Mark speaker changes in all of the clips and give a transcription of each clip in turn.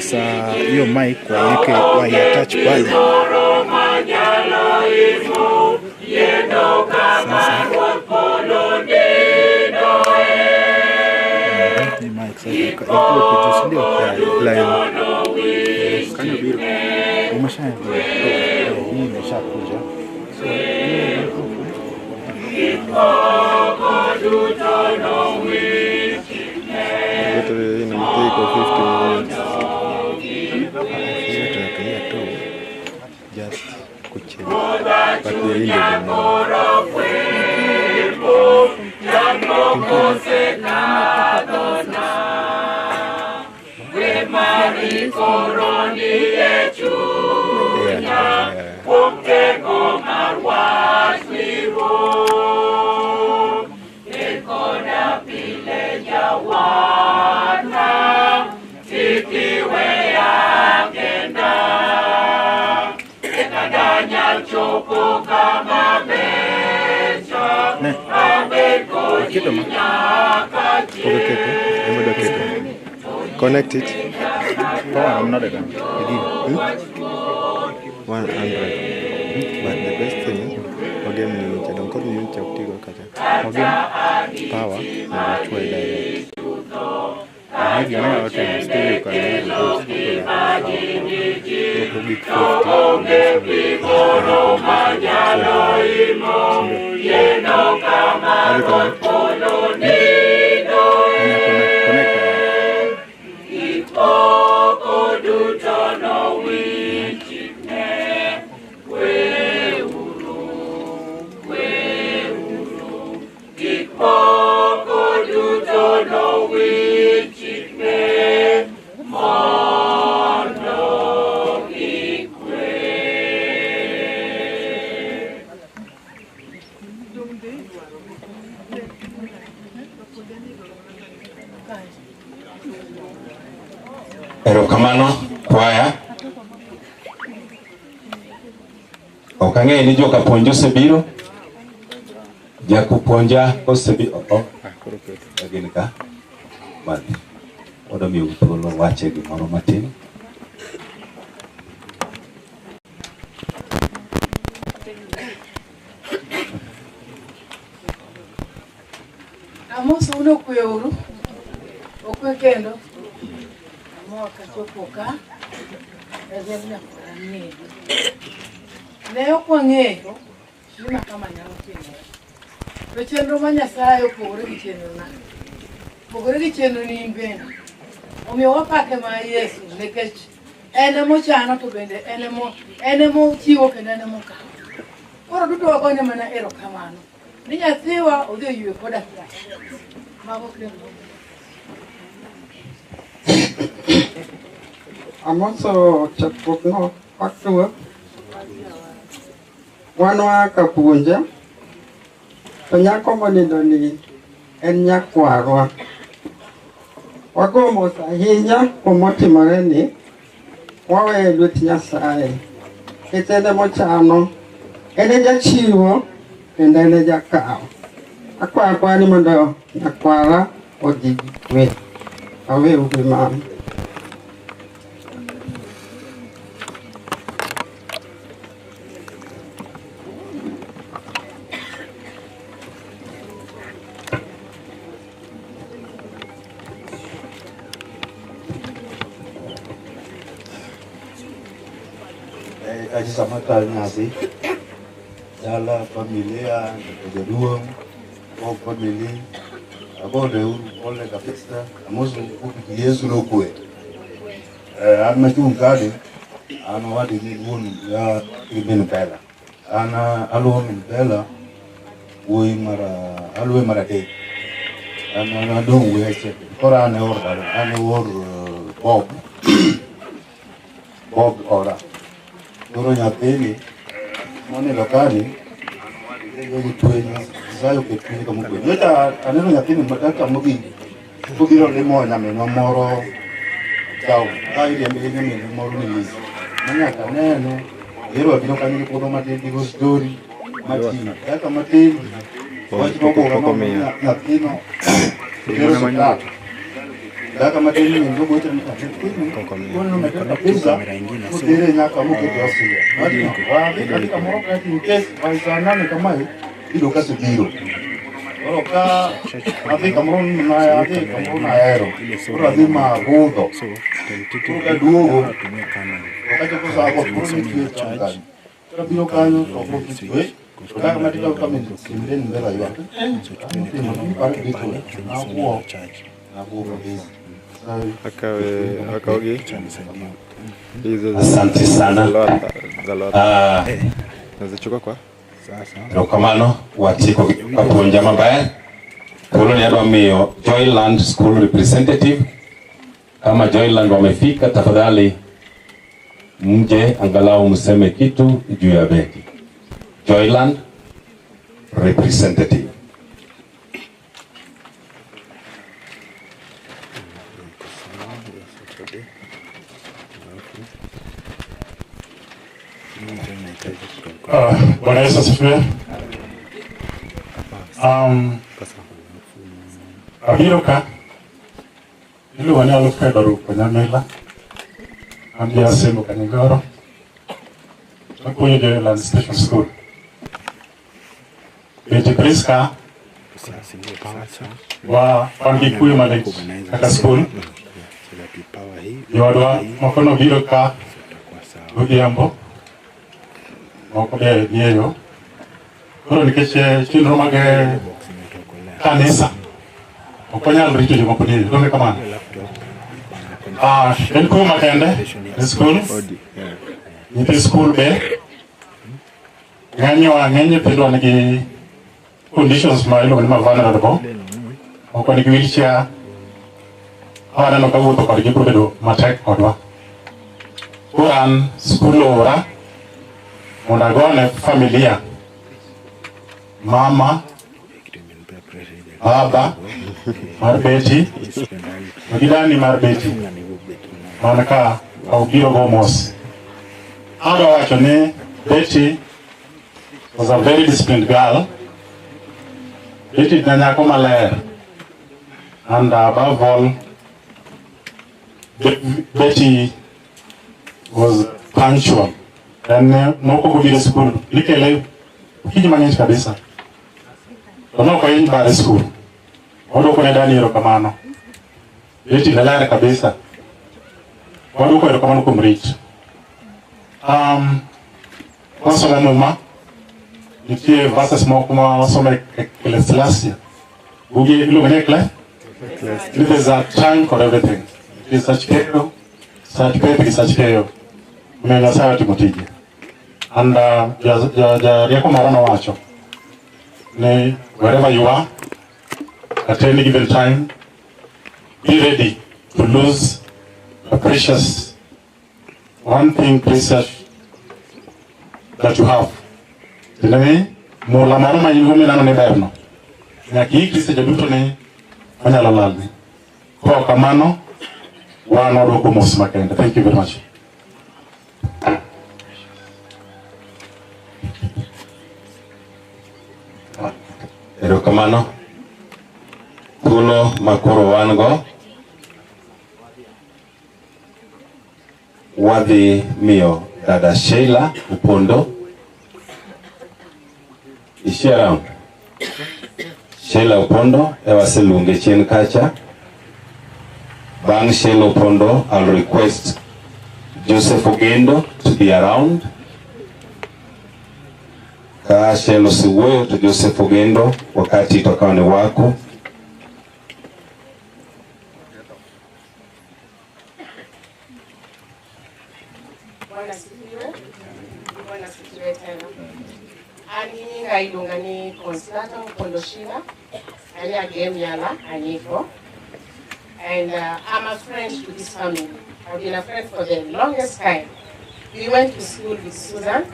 Speaker 1: Sasa hiyo mic waiweke, waiattach pale. Sasa hii mic sasa iko juu, si ndio?
Speaker 2: Line. Kanyo biro.
Speaker 1: Umesha hii imeshakuja. So hiyo microphone.
Speaker 2: Battery ina take 50 minutes.
Speaker 1: Hiyo tunatumia tu just kuchill.
Speaker 2: But the window no. Yeah.
Speaker 1: Ne. Keto ma.
Speaker 2: Pok oketo. Ema dwa keto. Connect it.
Speaker 1: Power rom nade ka? E gini.
Speaker 2: 100. But the best thing, ogem ni nyocha dong kod nyocha ok tigo kacha.
Speaker 1: Ogem.
Speaker 2: Power mondo ochwe direct.
Speaker 1: Gima nyalo timo
Speaker 2: still you can use those power. Loko gik 50. Adhi connect.
Speaker 1: Anya connect, connect.
Speaker 3: Erokamano kwaya. Ok ang'eyo ni joka puonj osebiro. Jakupuonja osebiro. Oh,
Speaker 2: Koro keto.
Speaker 3: gin ka. Madhi. Wadwa miyo thuolo wache gimoro matin.
Speaker 4: Amoso un okwe uru, okwe kendo. Amor kachopo ka, en nyakwara ng'eyo. Ne ok wang'eyo ni ma kama nyalo timore. To chenro ma Nyasaye opogore gi chenro na. Opogore gi chenro ni in bende. Omiyo wapake ma Yesu nikech en emochano to bende en emochiwo kendo en emokawo. Koro duto wagone mana erokamano. Ni nyathiwa odhi oywe koda ka. Mago kendo.
Speaker 5: Amoso chakruok no pak ruoth. Wan waa ka puonja. To nyako monindo ni en nyakwarwa. Wago mos ahinya kuom motimore ni. Waweyo e lwet Nyasaye. Nikech en emochano. En e jachiwo kendo en e jakawo. Akwayo akwaya ni mondo nyakwara odhi gi kwe. Aweuru gi mano.
Speaker 6: Kachi sama kal nyasi dala familia jaduong' ok family agone uru pole kabisa amoso Yesu nokwe. An machung' kani an owadgi gi wuon gi min Bella. An aluwo min Bella wuoyi mar aluwe mar adek. An adong' wuoyi achiel. Koro an e or dala an e wuor Bob Bob ora. Koro nyathini monindo kani Nyasaye oket chunye kama okwe. Nyocha aneno nyathini dakika mogik kobiro limo nyaminwa moro town ka iriembe gi nyaminwa moro ni Liz. Manyaka anene ero wabiro kanyo gi puodho matin gi story matin. Dakika matin wach
Speaker 2: Pok
Speaker 6: nobuga
Speaker 2: omiyo.
Speaker 6: nyathino tero osiptal. Dakika matin ni ndogo kabisa utere nyaka mokete Australia. Wadhi katika moro kati in case by saa nane kamae iyudo kasebiro. Koro ka adhi kamoro na adhi kamoro nahero. Koro adhi ma budho. Koro kaduogo to kachopo saa aboro koro nitie cham kanyo. Kabiro kanyo to ok otwe. To dakika matin ka min simbe ni mbele ywak. Nabuok. Nabuok kabisa.
Speaker 2: Akaogi hizo
Speaker 3: Asante sana.
Speaker 2: za Lotha. Nazichukua kwa
Speaker 3: Erokamano, watieko gi kapuonja maber. Thuolo ni adwa miyo Joyland School representative. Kama Joyland wamefika, tafadhali mje angalau mseme kitu juu ya Betty. Joyland representative.
Speaker 7: Bwana Yesu asifiwe. Abiro ka iluongo ni Alfred Oruko Nyamila. An ja Asembo Kanyigoro. Apuonjo Joyland Station School. Betty Priska wa wan gi kuyo malich kaka skul. Joodwa moko nobiro ka godhiambo, moko be nie yo. Koro nikech chenro mag kanisa ok wanyal rito jomoko nie yo, donge kamano? En kuyo makende e skul, nyithi skul be ng'enywa ng'eny nyithindwa nigi conditions ma iluongo ni ma vulnerable, moko nigi wheelchair, waneno ka wuotho kodgi biro bedo matek kodwa. Koro an skul oora mondo agone familia, mama, baba mar Betty, to gi dani mar Betty, man ka obiro go mos. Adwa wacho ni Betty was a very disciplined girl. Betty ne nyako maler. And above all, Betty was punctual. En moko kobiro e skul, nikele okinyi mang'ich kabisa. To nok ohiny bare e skul. Wadwoko ne dani erokamano. Betty ne ler kabisa. Wadwoko erokamano kuom rit. Wasomo muma, nitie verses moko ma wasomo e Ecclesiastes. Buge iluongo ni Ecclesiastes? There's a time for everything. Nitie sach keyo, sach peth gi sach keyo. Omiyo Nyasaye otimo tije. And jarieko moro nowacho ni wherever you are, at any given time, be ready to lose a precious, one thing precious that you have. Tiende ni mula moro ma in go mineno ni berno, nyaka iikri seche duto ni onyalo lalni. Kok kamano, wan wadwoko mos makende. Thank you very much.
Speaker 3: Erokamano. Thuolo makoro wan go wadhi miyo dada Sheila Opondo. Is she around? Sheila Opondo, ewaseluonge chien kacha. Bang' Sheila Opondo, I'll request Joseph Ogendo to be around. Ka Sheila osewuoyo to Joseph Ogendo, wakati itakuwa ni wako.
Speaker 8: Bwana asifiwe. Bwana asifiwe tena. An gi nyinga iluonga ni Consolata Opondo Sheila. Anya Gem Yala Anyiko. And I'm a friend to this family. I've been a friend for the longest time. We went to school with Susan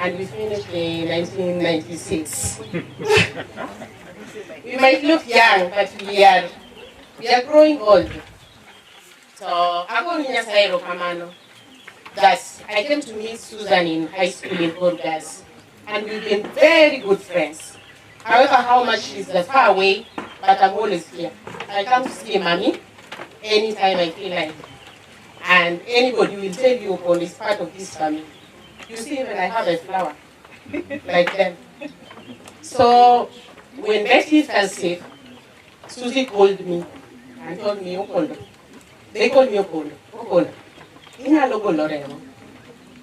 Speaker 8: and we finished in 1996. We might look young, but we are growing old. So agoni Nyasaye erokamano that I came to meet Susan in high school in Gorgas, and we've been very good friends. However, how much she's far away, but I'm always here. I come to see mommy. anytime I feel like. And anybody will tell you Opondo is part of this family. You see, even I have a flower like them. So when Betty fell sick, Susie called me and told me, Opondo. They called me Opondo. Opondo. Inyalo golo remo.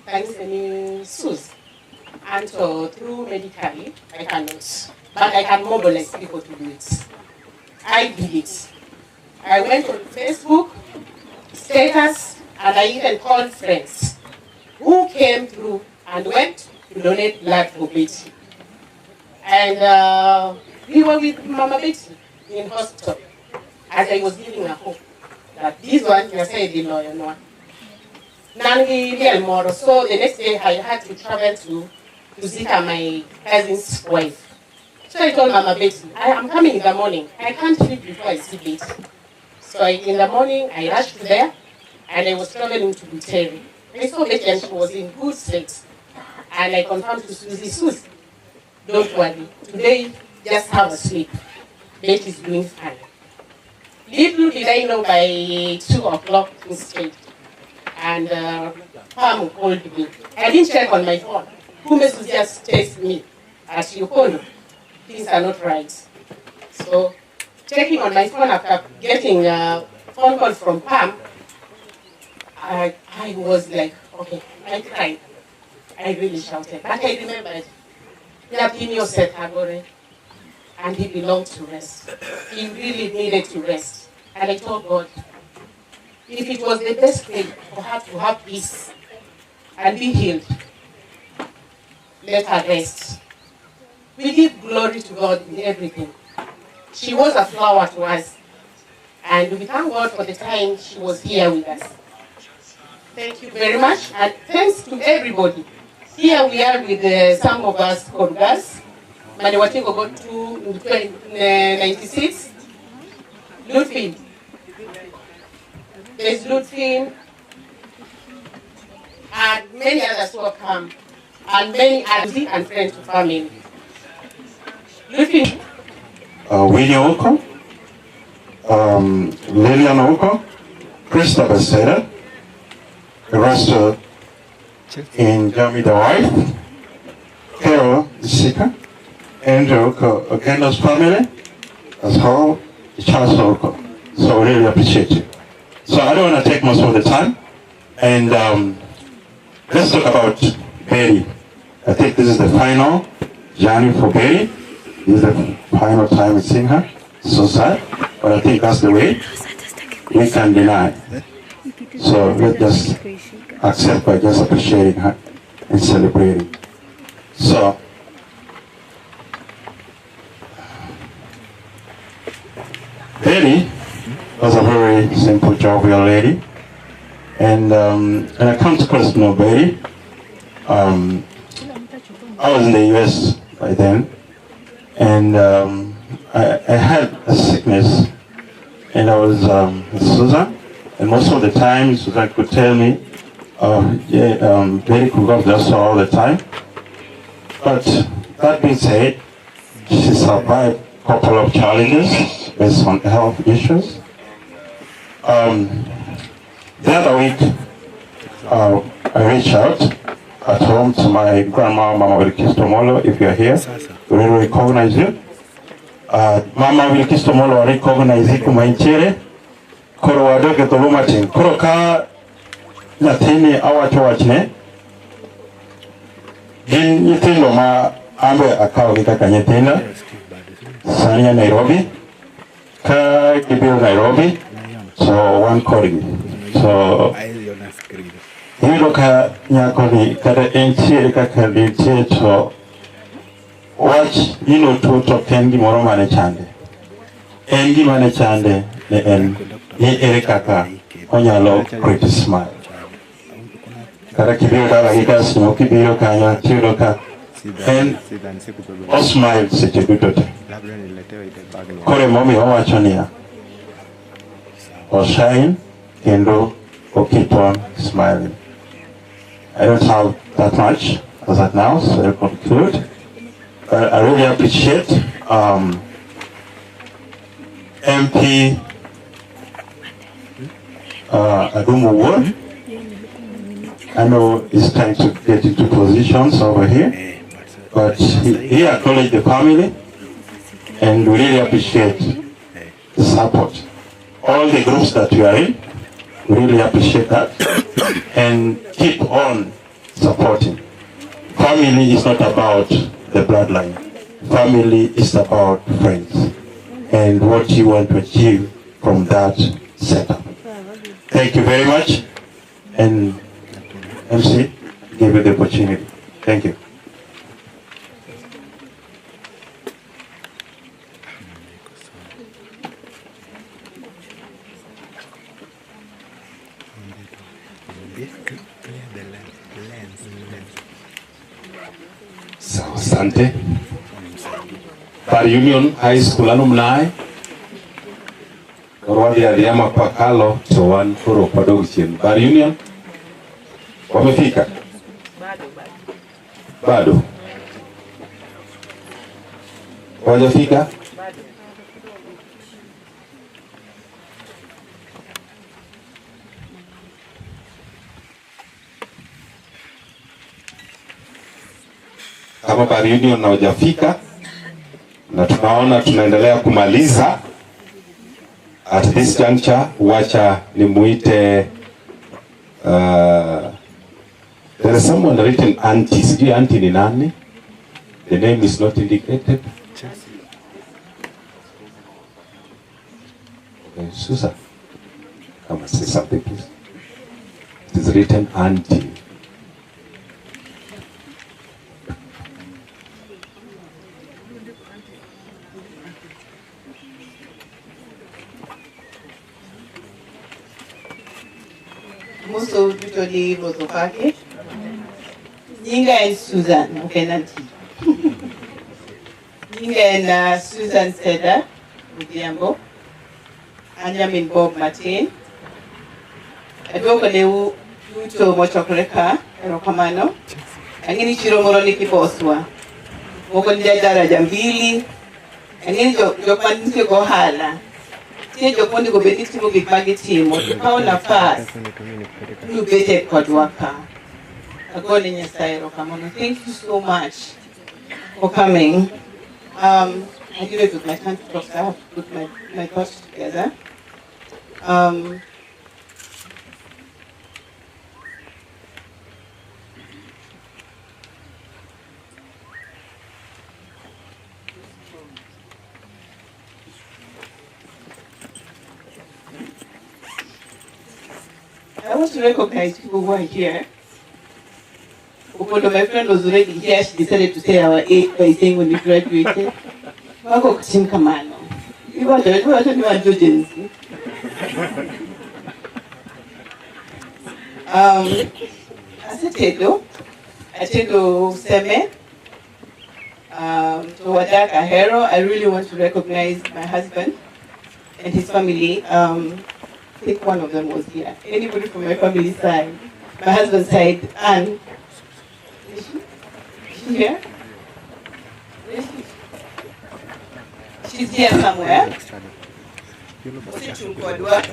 Speaker 8: Thanks, Susie. And so through medically, I cannot. But I can mobilize people to do it. I did it. I went on Facebook, status, and I even called friends who came through and went to donate blood for Betty. And we were with Mama Betty in hospital as I was giving her hope that this one, you say the lawyer, no. Nangi real moro. So the next day I had to travel to Zika, my cousin's wife. So I told Mama Betty, I am coming in the morning. I can't sleep before I see Betty. So in the morning, I rushed there, and I was traveling to Butere. I saw Betty and she was in good state. And I confirmed to Susie, Susie, don't worry. Today, just have a sleep. Betty is doing fine. Little did I know by 2 o'clock instead. And Pam called me. I didn't check on my phone. Kume Susie just texted me at Yokono. Things are not right. So checking on my phone after getting a phone call from Pam, I was like, okay, I cried. I really shouted. But I remembered, and he belonged to rest. He really needed to rest. And I told God, if it was the best thing for her to have peace and be healed, let her rest. We give glory to God in everything. She was a flower to us. And we thank God for the time she was here with us. Thank you very much, and thanks to everybody. Here we are with some of us Korgas. Manewatingo got 296. Lutfin. There's Lutfin. And many others who have come. And many others and friends to family. Lutfin.
Speaker 9: Willie Oko, Lillian Oko, Krista Beseda, Erasta in Jami the wife, Carol Isika, Andrew Oko, Okendo's family, as whole, Charles Oko. So we really appreciate you. So I don't want to take most of the time, and let's talk about Betty. I think this is the final journey for Betty. This is the final time we've seen her. So sad, but I think that's the way we can deny. So let's just accept by just appreciating her and celebrating. So Betty was a very simple, jovial lady, and I come to know Betty. I was in the US by then, and I had a sickness, and I was with Susan, and most of the time Susan could tell me, Betty could go to all the time. But that being said, she survived a couple of challenges based on health issues. The other week, I reached out at home to my grandma, Mama Wilkisto Molo. If you're here, we really recognize you. Mama Wilkisto Molo recognize you kumaichere. Koro wadoke tolumatin. Koro ka nyathini awacho wachne. Gin nyithindo ma ambe akawogi kaka nyithinda. Sani ya Nairobi. Ka gibiro Nairobi, so wan kodgi. So iyudo ka nyakoni kata entiere kaka nitie to wach gino tuo to ok en gimoro mane chande. En gima ne chande ne en ni ere kaka onyalo create smile. Kata kibiro dalagi ka simo kibiro kanyo tiyudo ka en o smile seche duto te. Koro emomiyo owacho niya, o shine kendo o keep on smiling. I don't have that much as at now, so I'll conclude. But I really appreciate MP Adum Owuor. I know he's trying to get into positions over here, but he acknowledged the family, and we really appreciate the support. All the groups that we are in, we really appreciate that, and keep on supporting. Family is not about the bloodline. Family is about friends and what you want to achieve from that setup. Thank you very much, and MC, give you the opportunity. Thank you.
Speaker 3: Sawa, asante. Bar Union High School alumni. Koro wadhi adhiya ma kwakalo to wan koro ok wadog chien. Bar Union wamefika? Bado. Hawajafika? Kama Bar Union hawajafika na tunaona tunaendelea kumaliza at this juncture, wacha nimuite, there is someone written auntie. Sijui auntie ni nani? The name is not indicated. Okay, Susan, come and say something, please. It is written auntie.
Speaker 10: Muso duto ni Ruoth opaki. Nyinga en Susan, ok en auntie. Nyinga en Susan Seda Odhiambo. An nyamin Bob Martin. Aduoko ne u duto mochokore ka, erokamano. Ang'e ni chiro moro ni Kiboswa. Moko ni daraja mbili. Ang'e ni jok mantie go ohala. Nitie jok monego bed ni timo gik ma gitimo, to kawo nafas nubete kodwa ka. Agone Nyasaye erokamano. Thank you so much for coming. I do it with my time to talk, so I have to put my thoughts together. I want to recognize people who are here. Opondo, my friend, was already here. She decided to say our age by saying when we graduated. Wako kutim kamano. Iwacho ni wa Gen Z. Asetedo, atedo seme. To Wadak Ahero, I really want to recognize my husband and his family. I think one of them was here. Anybody from my family side? My husband's side, Anne. Is she here? Where is she? She's here somewhere.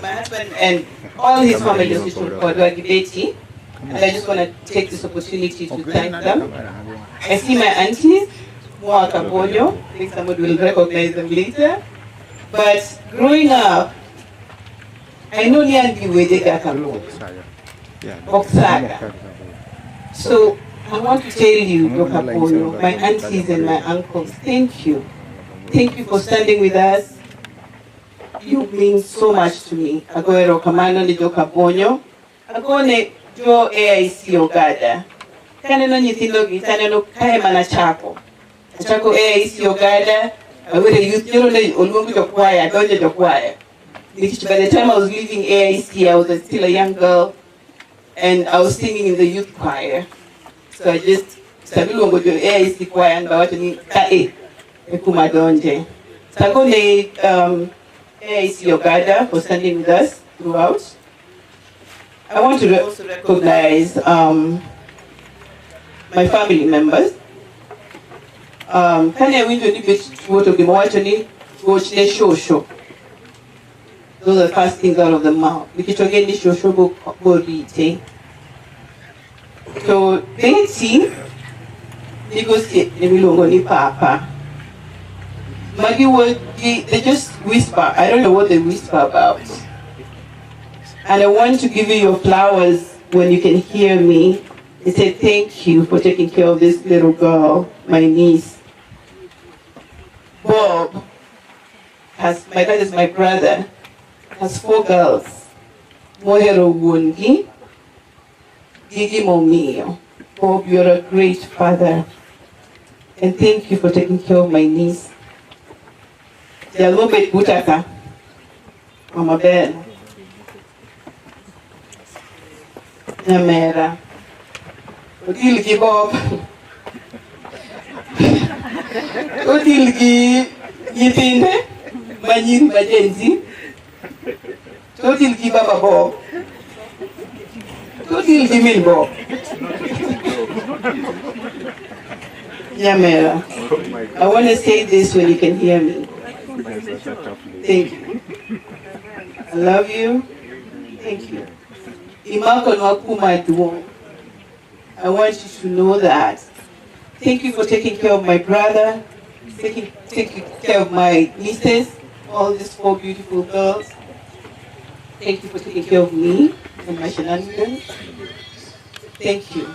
Speaker 10: My husband and all his family, Gibeti. And I just want to take this opportunity to thank them. I see my aunties, Moa Kabonyo. I think somebody will recognize them later. But growing up, I know Niangi Wedega Kabonyo. Oksaga. So I want to tell you, Kabonyo, my aunties and my uncles, thank you. Thank you for standing with us. You mean so much to me. Agoero kamano ni jo Kabonyo. Agone jo AIC Ogada. Kaneno nyithindo gi taneno kae mana chako. Achako AIC Ogada. Awere youth nyoro ne oluongo jo kwaya, adonjo jo kwaya. Nikech by the time I was leaving AIC, I was still a young girl, and I was singing in the youth choir. So I just sabiluongo jo AIC choir and bawacho ni ka e kuma donje. So agone AIC Ogada for standing with us throughout. I want to also recognize my family members. Kane awinjo ni bet tuo to gima wacho ni gochne shosho. Those are the first things out of the mouth. Nikech ong'e ni shosho borite. To Betty nigo osiepne miluongo ni Papa. Magi wuogi, they just whisper. I don't know what they whisper about. And I want to give you your flowers when you can hear me. They say thank you for taking care of this little girl, my niece. Bob has, my dad is my brother, has 4 girls. Mohero wuon-gi, Gigi Momio. Bob, you're a great father. And thank you for taking care of my niece. Jalobet Butaka, Mama Ben. Nyamera. Odil gi Bob. Odil gi nyithinde ma nyiri ma Gen Z. To odil gi Baba Bob. To odil gi min Bob. Nyamera. I want to say this when you can hear me. Thank you. I love you. Thank you. Imako Nwakuma Duong. I want you to know that. Thank you for taking care of my brother, taking care of my nieces, all these 4 beautiful girls. Thank you for taking care of me and my shenanigans. Thank you.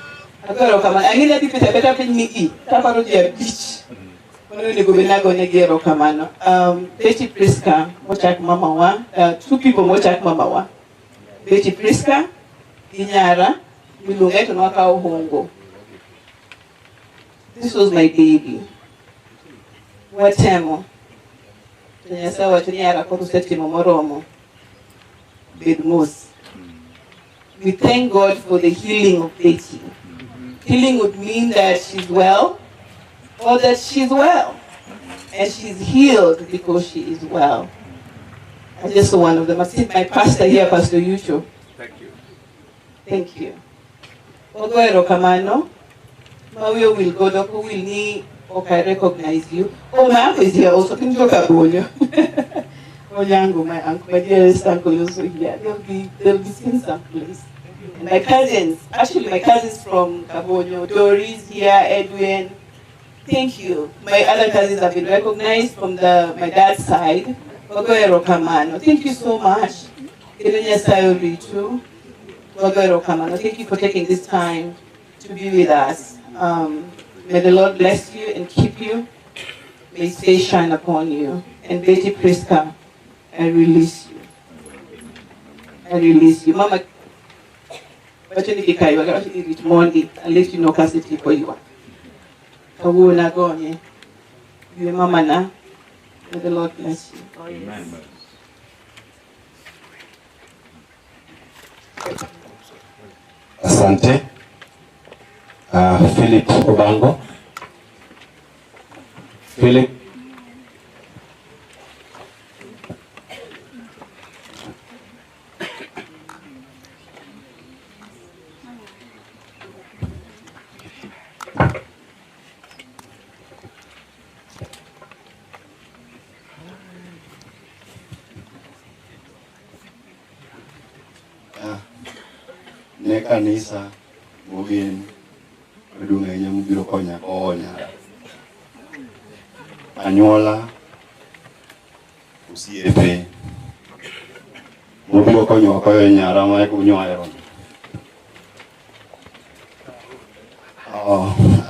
Speaker 10: Betty Priska, mochak mama wa, 2 people mochak mama wa. Betty Priska, Inyara, miluonge to nwakawo hongo. This was my baby. Watemo. To Nyasaye wacho ni yara koro osetimo moromo. Bed mos. We thank God for the healing of Betty. Healing would mean that she's well, or that she's well. And she's healed because she is well. I'm just one of them. I've seen my pastor here, Pastor Yucho.
Speaker 1: Thank you.
Speaker 10: Thank you. Ogo erokamano. Mawiyo will go, Doku will ni, okay, I recognize you. Oh, my uncle is here also. Can you talk about Onyango, my uncle, my dearest uncle is also here. They'll be seen someplace. And my cousins, actually my cousins from Kabonyo, Doris here, Edwin. Thank you. My other cousins have been recognized from my dad's side. Ogo erokamano. Thank you so much. Ogo erokamano. Thank you for taking this time to be with us. May the Lord bless you and keep you. May His face shine upon you. And Betty Priska, I release you. I release you. Mama, I'll let you know May the Lord bless you.
Speaker 1: Amen.
Speaker 3: Asante. Philip Obango. Philip.
Speaker 6: Ne kanisa mogen maduong' ahinya mobiro konya konya anyuola osiepe mobiro konyowa koyo nyara ma nyohero.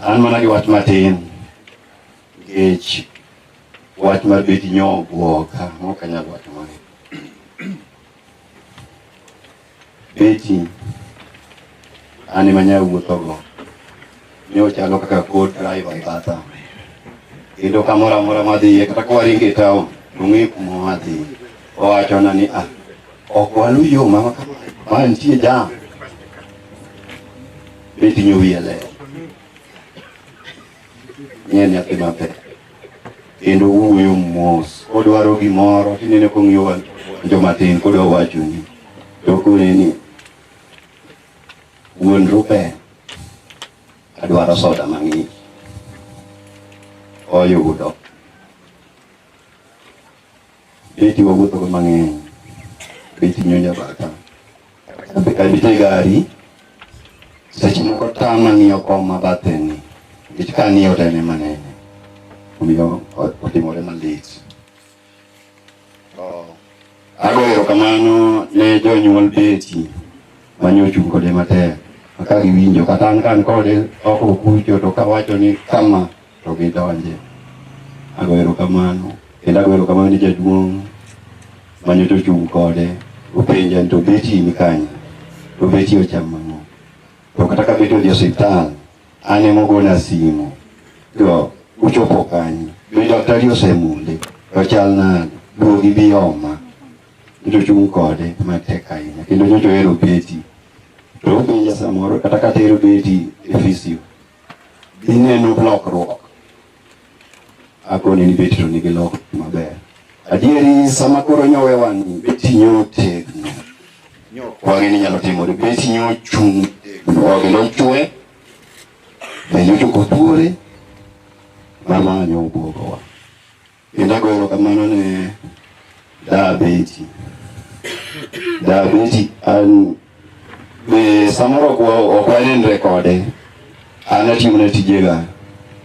Speaker 6: An mana gi wach matin nikech wach mar Betty nyo obwoga mok anyal wacho mang'eny. Betty an ema anyalo wuothogo ne ochalo kaka co-driver e batha kendo kamoro amora madhiye kata ka waringo e town ong'eyo kuma wadhiye. Owachona ni ah, ok walu yo ma nitie jam. Betty nyo wiye ler, ni en nyathi maber kendo owuoyo mos. Kodwaro gimoro tinene kong'iyo joma tin kodwa wachoni to okone ni wuon Ruben adwaro soda mang'ich. Oyudo. Betty wawuothogo mang'eny.
Speaker 9: Betty nyonya batha. Abet e gari, seche moko tama ng'iyo kom ma bathe ni. Nikech ka ang'iyo to en ema nene. Omiyo otimore malit. Agoyo erokamano ne jonyuol Betty mane ochung' kode matek. Ka giwinjo kata an ka an kode oko kucho to kawacho ni kama to gidonje. Agoyo erokamano kendo agoyo erokamano ne jaduong' manyocha ochung' kode openja ni to Betty ni kanye? To Betty ochamo ang'o? To kata ka Betty odhi e osiptal, an ema ogona simu. To uchopo kanye? Be daktari osemule? To chal nade? Duogi bi oma. Nyocha ochung' kode matek ahinya kendo nyocha ohero Betty. To openja samoro kata katero Betty e physio, ineno lokruok. Akone ni Betty to nigi lokruok maber. Adieri sama koro nyowewa ni Betty nyotegno. Wang'e ni nyalo timore. Betty nyochung' tegno kendo ochwe. Be nyocha ok otuore. Mama nyobuogowa. Kendo agoyo erokamano ne da Betty. Da Betty an be samoro ok wanenre kode. An atimone tijega.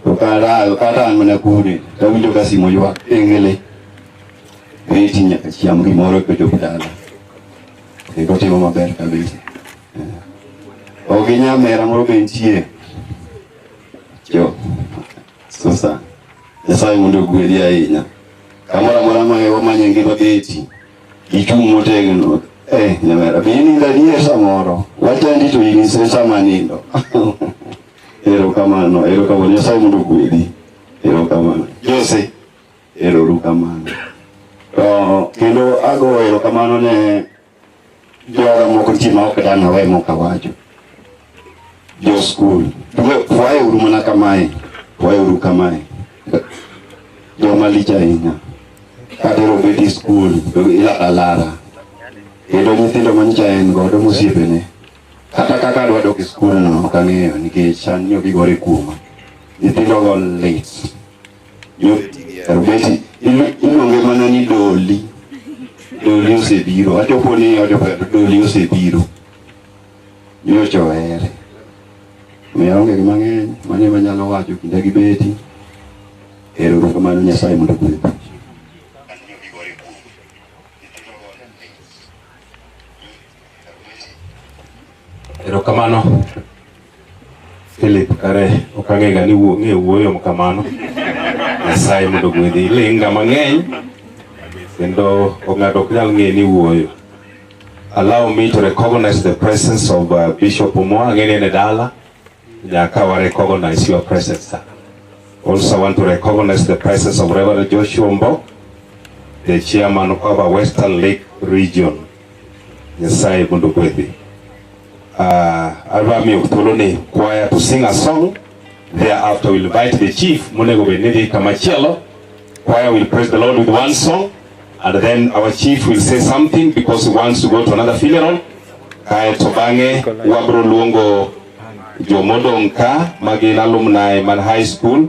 Speaker 9: To kata an mana kure tawinjo ka simu ywak engele. Betty nyaka cham gimoro kochopo dala. Kendo otimo maber kabisa. Ok gi nyamera moro be nitie. Jo. Susan. Nyasaye mondo ogwedhi ahinya. Kamoro amora ma wamanye ngima Betty. Ichung' motegno. Nyamera, be inindo adier samoro. Wachandi to in sama nindo. Erokamano, erokamano. Nyasaye mondo ogwedhi. Erokamano. Jose, erokamano. To kendo ago erokamano ne joga moko nitie ma ok dang' awe mok awacho. Jo skul. Pwaye uru mana kamae. Pwaye uru kamae. Joma lich ahinya. Katero Betty skul, to ilaro alara. Kendo nyithindo manyocha en godo mosiepene. Kata kaka adwa dok e skul no ok ang'eyo nikech an nyo gigore kuoma. Nyithindo go lit. Betty iluonge mana ni Doli. Doli osebiro. Achopo ni ochopo Doli osebiro. Nyocha ohere. Omiyo aonge gi mang'eny. Mano ema anyalo wacho kinda gi Betty. Erokamano Nyasaye mondo ogwedhu.
Speaker 3: Erokamano. Philip kare ok ang'e ga ni ng'e wuoyo kamano. Nyasaye mondo ogwedhi. Ilinga mang'eny kendo ng'ato ok nyal ng'e ni wuoyo. Allow me to recognize the presence of Bishop Omoa. Ang'e ni en e dala. Nyaka wa recognize your presence, sir. Also, I want to recognize the presence of Reverend Joshua Mbo, the chairman of our Western Lake region. Nyasaye mondo ogwedhi. Adwa miyo thuolo ni choir to sing a song. Thereafter we'll invite the chief monego bed ni dhi kamachielo. Choir will praise the Lord with one song, and then our chief will say something because he wants to go to another funeral. Kaeto bang'e wabro luongo jomodong' ka magin alumni man high school.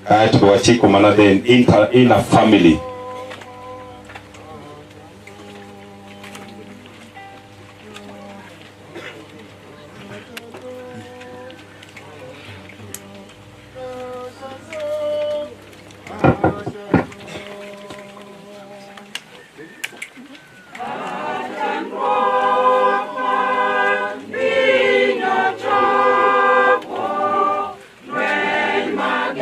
Speaker 3: Kaeto be wachiko mana the inner family.
Speaker 11: When my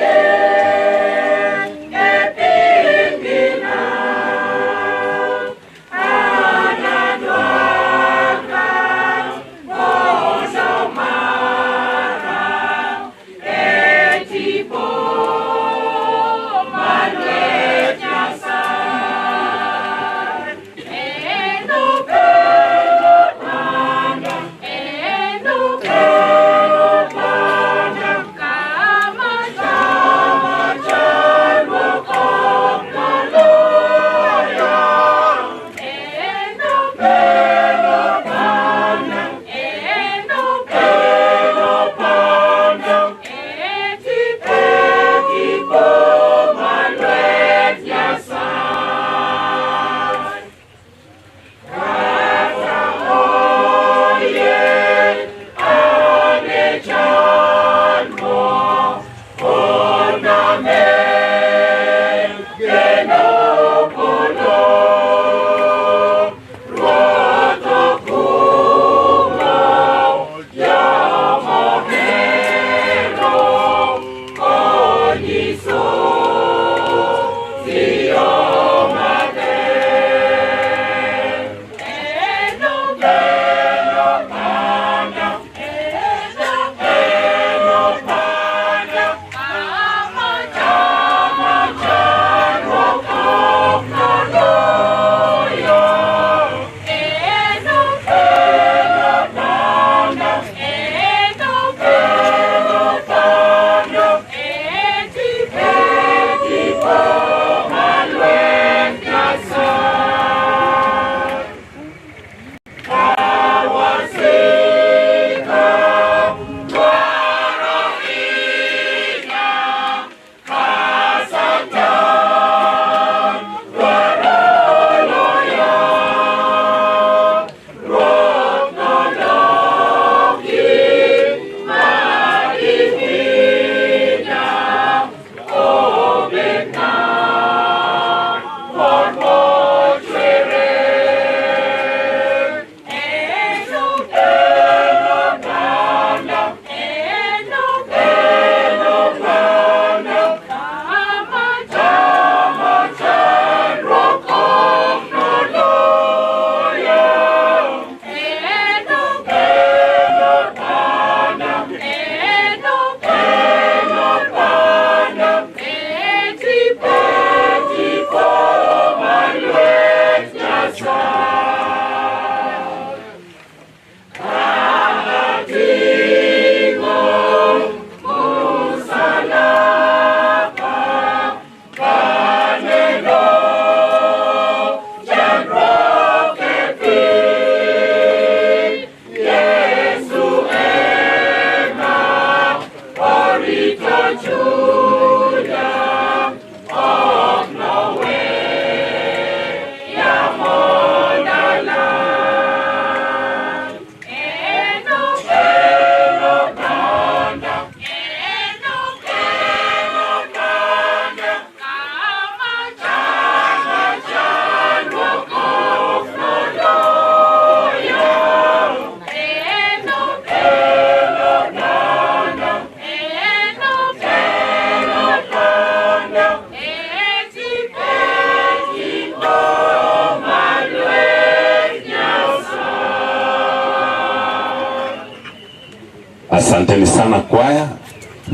Speaker 3: Asanteni sana kwaya.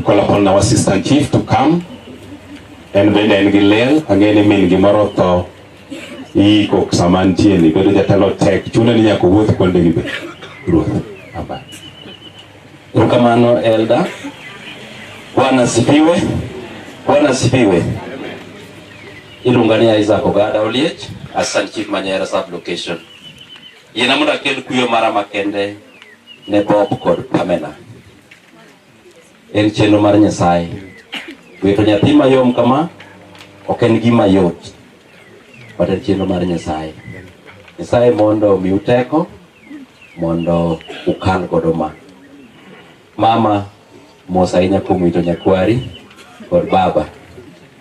Speaker 3: Call upon our assistant chief to come. En bende en gi liel, ang'e ni min gimoro otho iiko sama nitie ni bedo jatelo tek chune ni nyaka owuoth kuonde gi be. Ruoth. Aba.
Speaker 11: Erokamano Elda. Bwana asifiwe. Bwana asifiwe. Iluonga ni Isaac Ogada Oliech, Assistant Chief Manyera Sub Location. Yiena mondo akel kuyo mara makende ne Bob kod Pamela. En chenro mar Nyasaye. Wito nyathi mayom kama ok en gima yot. But en chenro mar Nyasaye. Nyasaye mondo omiu teko mondo ukal godo ma. Mama mos ahinya kuom wito nyakwari kod baba.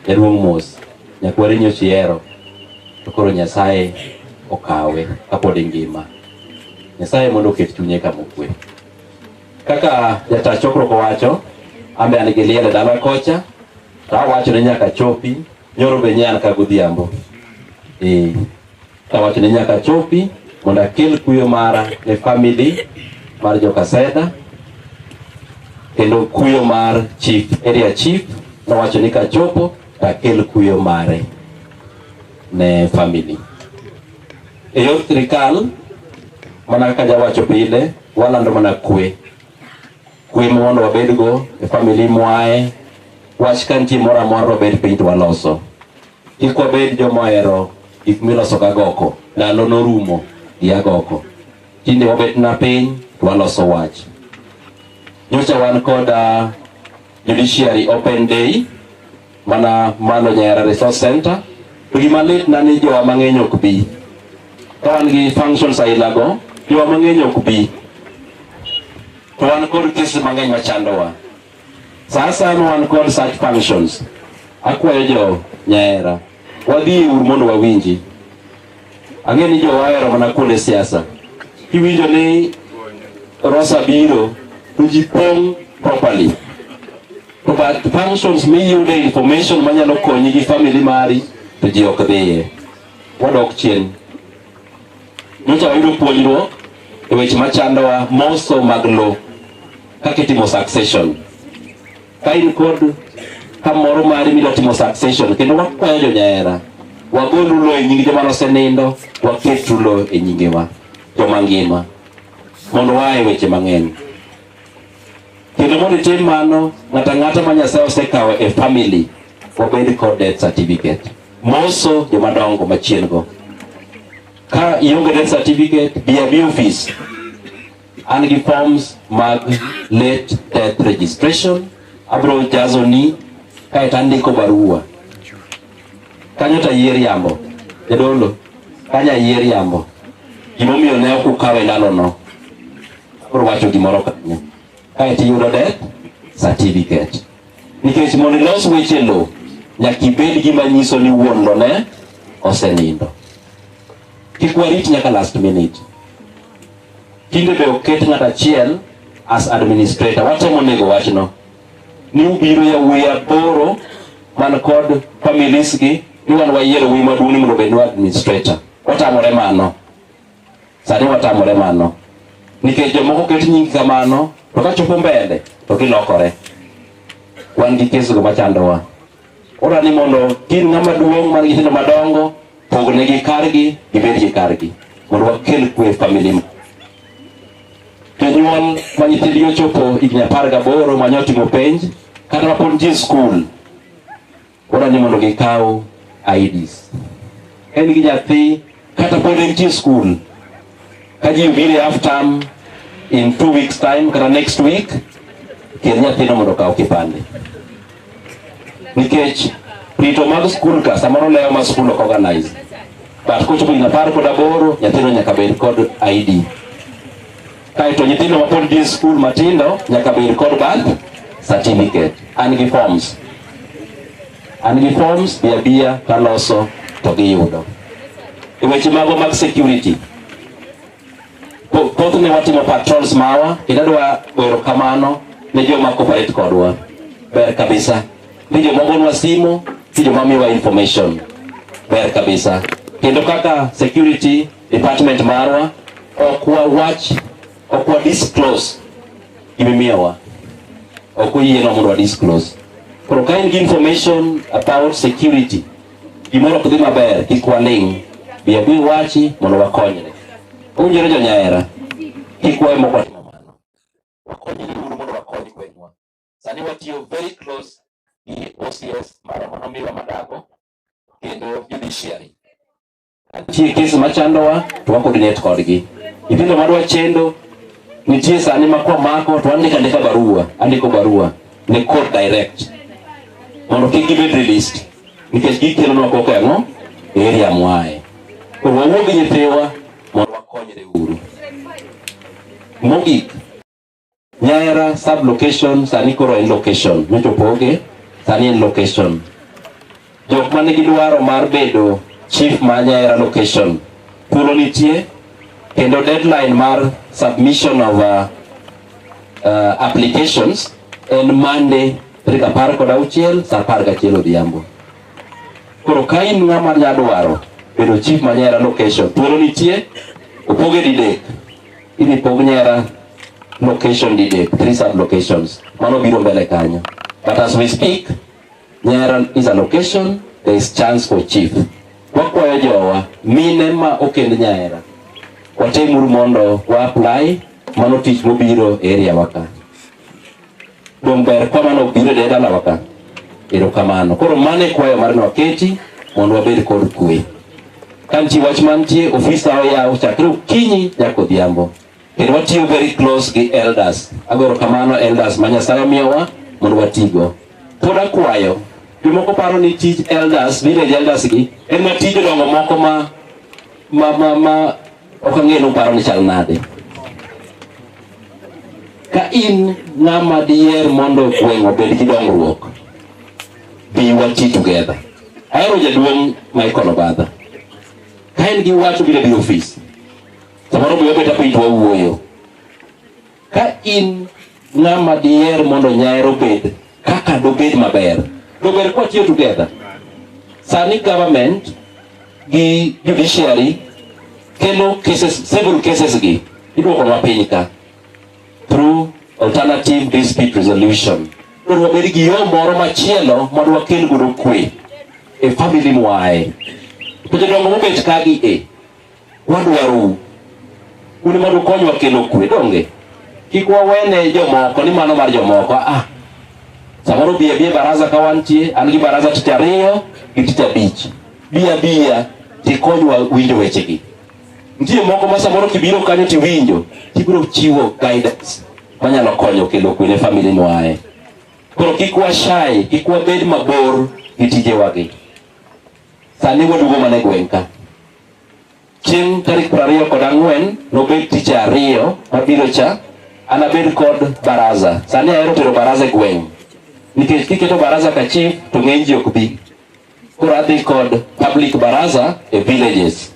Speaker 11: Jaduong' mos. Nyakwari nyocha ihero to koro Nyasaye okawe kapod ingima. Nyasaye mondo oket chunye kama okwe. Kaka jata chokruok owacho, ambe an gi liel e dala kocha, to awacho ni nyaka chopi, nyoro be ne an ka godhiambo. Eh, tawacho ni nyaka chopi mondo akel kuyo mara ne family mar Jokaseda kendo kuyo mar chief, area chief nowacho ni kachopo to akel kuyo mare ne family. E yor sirikal, mana kaka jawacho pile, walando mana kwe. Kwe mondo wabedgo e family mwae, wach ka nitie moro amora wabed piny to waloso. Kik wabed joma ohero gik miloso gi agoko, ndalo norumo gi agoko. Tinde wabet na piny to waloso wach. Nyocha wan kod Judiciary Open Day mana malo Nyahera Resource Center. To gima lit na ni jowa mang'eny ok bi. Ka wan gi functions aila go, jowa mang'eny ok bi. To wan kod cases mang'eny machandowa. Sa asaya ma wan kod such functions, akwayo jo Nyahera, wadhi uru mondo wawinji. Ang'e ni jowa ohero mana kuonde siasa. Kiwinjo ni Rosa biro, to ji pong' properly. To but functions miyude information manyalo konyi gi family mari, to ji ok dhiye. Wadok chien. Nyocha wayudo puonjruok e weche machandowa moso mag lo kaka itimo succession. Ka in kod kamoro mari midwa timo succession, kendo wakwayo jo Nyahera, wagolu lo e nying joma nosenindo, waketu lo e nyingewa, joma ngima, mondo waa e weche mang'eny. Kendo mondo itim mano, ng'ato ang'ata ma Nyasaye osekawo e family, wabed kod death certificate. Moso joma dongo machien go. Ka ionge death certificate, bi abi office. An gi forms mag late death registration, abro jazo ni kaeto andiko barua. Kanyo to ayie riambo. Jadolo, kanyo ayie riambo. Gimomiyo ne ok ukawe ndalono. Abro wacho gimoro kanyo. Kaeto iyudo death certificate. Nikech mondo ilos weche lo, nyaka ibed gima nyiso ni wuon lo ne osenindo. Kik warit nyaka last minute. Tinde be oket ng'at achiel as administrator. Watemo nego wachno. Ni ubiro yawuoyi aboro man kod families gi ni wan wayiero wuoyi maduong' ni mondo obednwa administrator. Watamore mano. Sani watamore mano. Nikech jomoko ket nying kamano, to kachopo mbele to gilokore. Wan gi kes go machandowa. Ora ni mondo gin ng'ama duong' man gi nyithindo madongo, pognegi kargi, gibed gi kargi. Mondo wakel kwe e family. Jonyuol ma nyithindgi ochopo higni 18 ma nyotimo penj, kata mapod nitie e skul, ora ni mondo gikaw IDs. En gi nyathi kata pod entie skul, ka ji obiro e half term in 2 weeks time kata next week, kel nyathino mondo okaw kipande. Nikech rito mag skul ka samoro lewo ma skul ok organize. But kochopo higni 18, nyathino nyaka bed kod ID. Kaeto nyithindo mapod dhi e skul matindo nyaka bed kod birth certificate. An gi forms. An gi forms bi abiya taloso to giyudo. E weche mago mag security, thothne watimo patrols mawa kendo adwa goyo kamano ne joma cooperate kodwa. Ber kabisa. Ni joma gonwa simo, ni joma miwa information. Ber kabisa. Kendo kaka security department marwa, ok wawach, ok wa disclose Gimimiyowa ok oyienwa mondo wa disclose. Koro ka in gi information about security, gimoro ok dhi maber, kik waling', bi abi wachi mondo wakonyre. Owinjore jonyaera, kik wawe mok watimo mano. Wakonyre uru mondo wakony gweng'wa. Sani watiyo very close gi OCS marwa manomiwa Madago kendo judiciary. Nitie kesi machandowa to wa coordinate kodgi. Nyithindo madwa chendo nitie sani ma kwamako to wandiko andika barua, andiko barua ne court direct mondo kik gibed released nikech gikelonwa koko e ang'o e area mwae. Koro wawuo gi nyithiwa mondo wakonyre uru. Mogik, Nyaera sub location sani koro en location nyocha opoge sani en location. Jok manigi dwaro mar bedo chief ma Nyaera location thuolo nitie kendo deadline mar submission of applications en Monday tarik 16 saa 11 odhiambo. Koro ka in ng'ama nya dwaro bedo chief ma Nyaera location thuolo nitie, opoge didek. Idhi pog Nyaera location didek, 3 sub locations. Mano biro mbele kanyo. But as we speak, Nyaera is a location, there is chance for chief. Wakwayo jowa, mine ma okend Nyaera, watemuru mondo wa apply mano tich mobiro e area wa ka. Dong' ber kwa mano obiro e dalawa ka. Erokamano. Koro mano e kwayo mar nwaketi mondo wabed kod kwe. Ka nitie wach mantie, ofisa oyaw chakre okinyi nyaka odhiambo. Kendo watiyo very close gi elders. Agoro kamano elders ma Nyasaye omiyowa mondo watigo. Pod akwayo, jomoko paro ni tij elders, village elders gi, en ma tij jodongo moko ma ok ang'eyo ni uparo ni chal nade. Ka in ng'ama diher mondo gweng' obed gi dongruok, bi wati together. Ahero jaduong' Michael Obadha. Ka en gi wach obiro abiro ofis. Samoro be wabet piny to wawuoyo. Ka in ng'ama diher mondo Nyaera obed kaka dobed maber, dober kwa tiyo together. Sani government gi judiciary kelo cases, several cases gi iduokonwa piny ka through alternative dispute resolution. Koro wabed gi yo moro machielo mondo wakel godo kwe e family mwae. To jodongo mobet kagi e, wadwarou. Un ema dukonywa kelo kwe, donge? Kik wawene jomoko ni mano mar jomoko. Ah, samoro bi abi e baraza ka wantie, an gi baraza tich ariyo gi tich abich. Bi abiya tikonywa winjo wechegi. Nitie moko ma samoro kibiro kanyo tiwinjo, tibiro chiwo guidance manyalo konyo kelo kwe ne family mwae. Koro kik washai, kik wabed mabor gi tijewagi. Sani waduogo mana e gweng' ka. Chieng' tarik 24 nobed tich ariyo mabiro cha, anabed kod baraza. Sani ahero tero baraza e gweng' nikech kiketo baraza ka chief to ng'eny ji ok bi. Koro adhi kod public baraza e villages.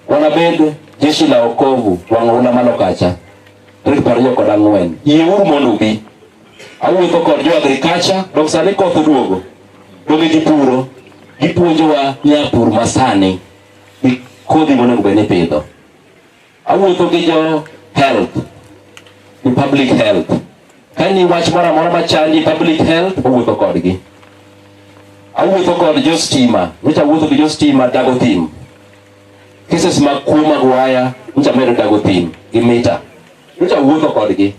Speaker 11: Wanabed jeshi la wokovu wang'oula malo kacha tarik 24. Yieuru mondo ubi. Awuotho kod jo agriculture, dok sani koth oduogo. Donge gipuro, gipuonjowa nyapur masani gi kodhi monego bed ni ipidho. Awuotho gi jo health, gi public health. Ka ni wach moro amora machandi public health, awuotho kodgi. Awuotho kod jo stima, nyocha awuotho gi jo stima Dago Thim. Cases mag kuo mag waya, nyocha amedo Dago Thim gi mita. Nyocha awuotho kodgi.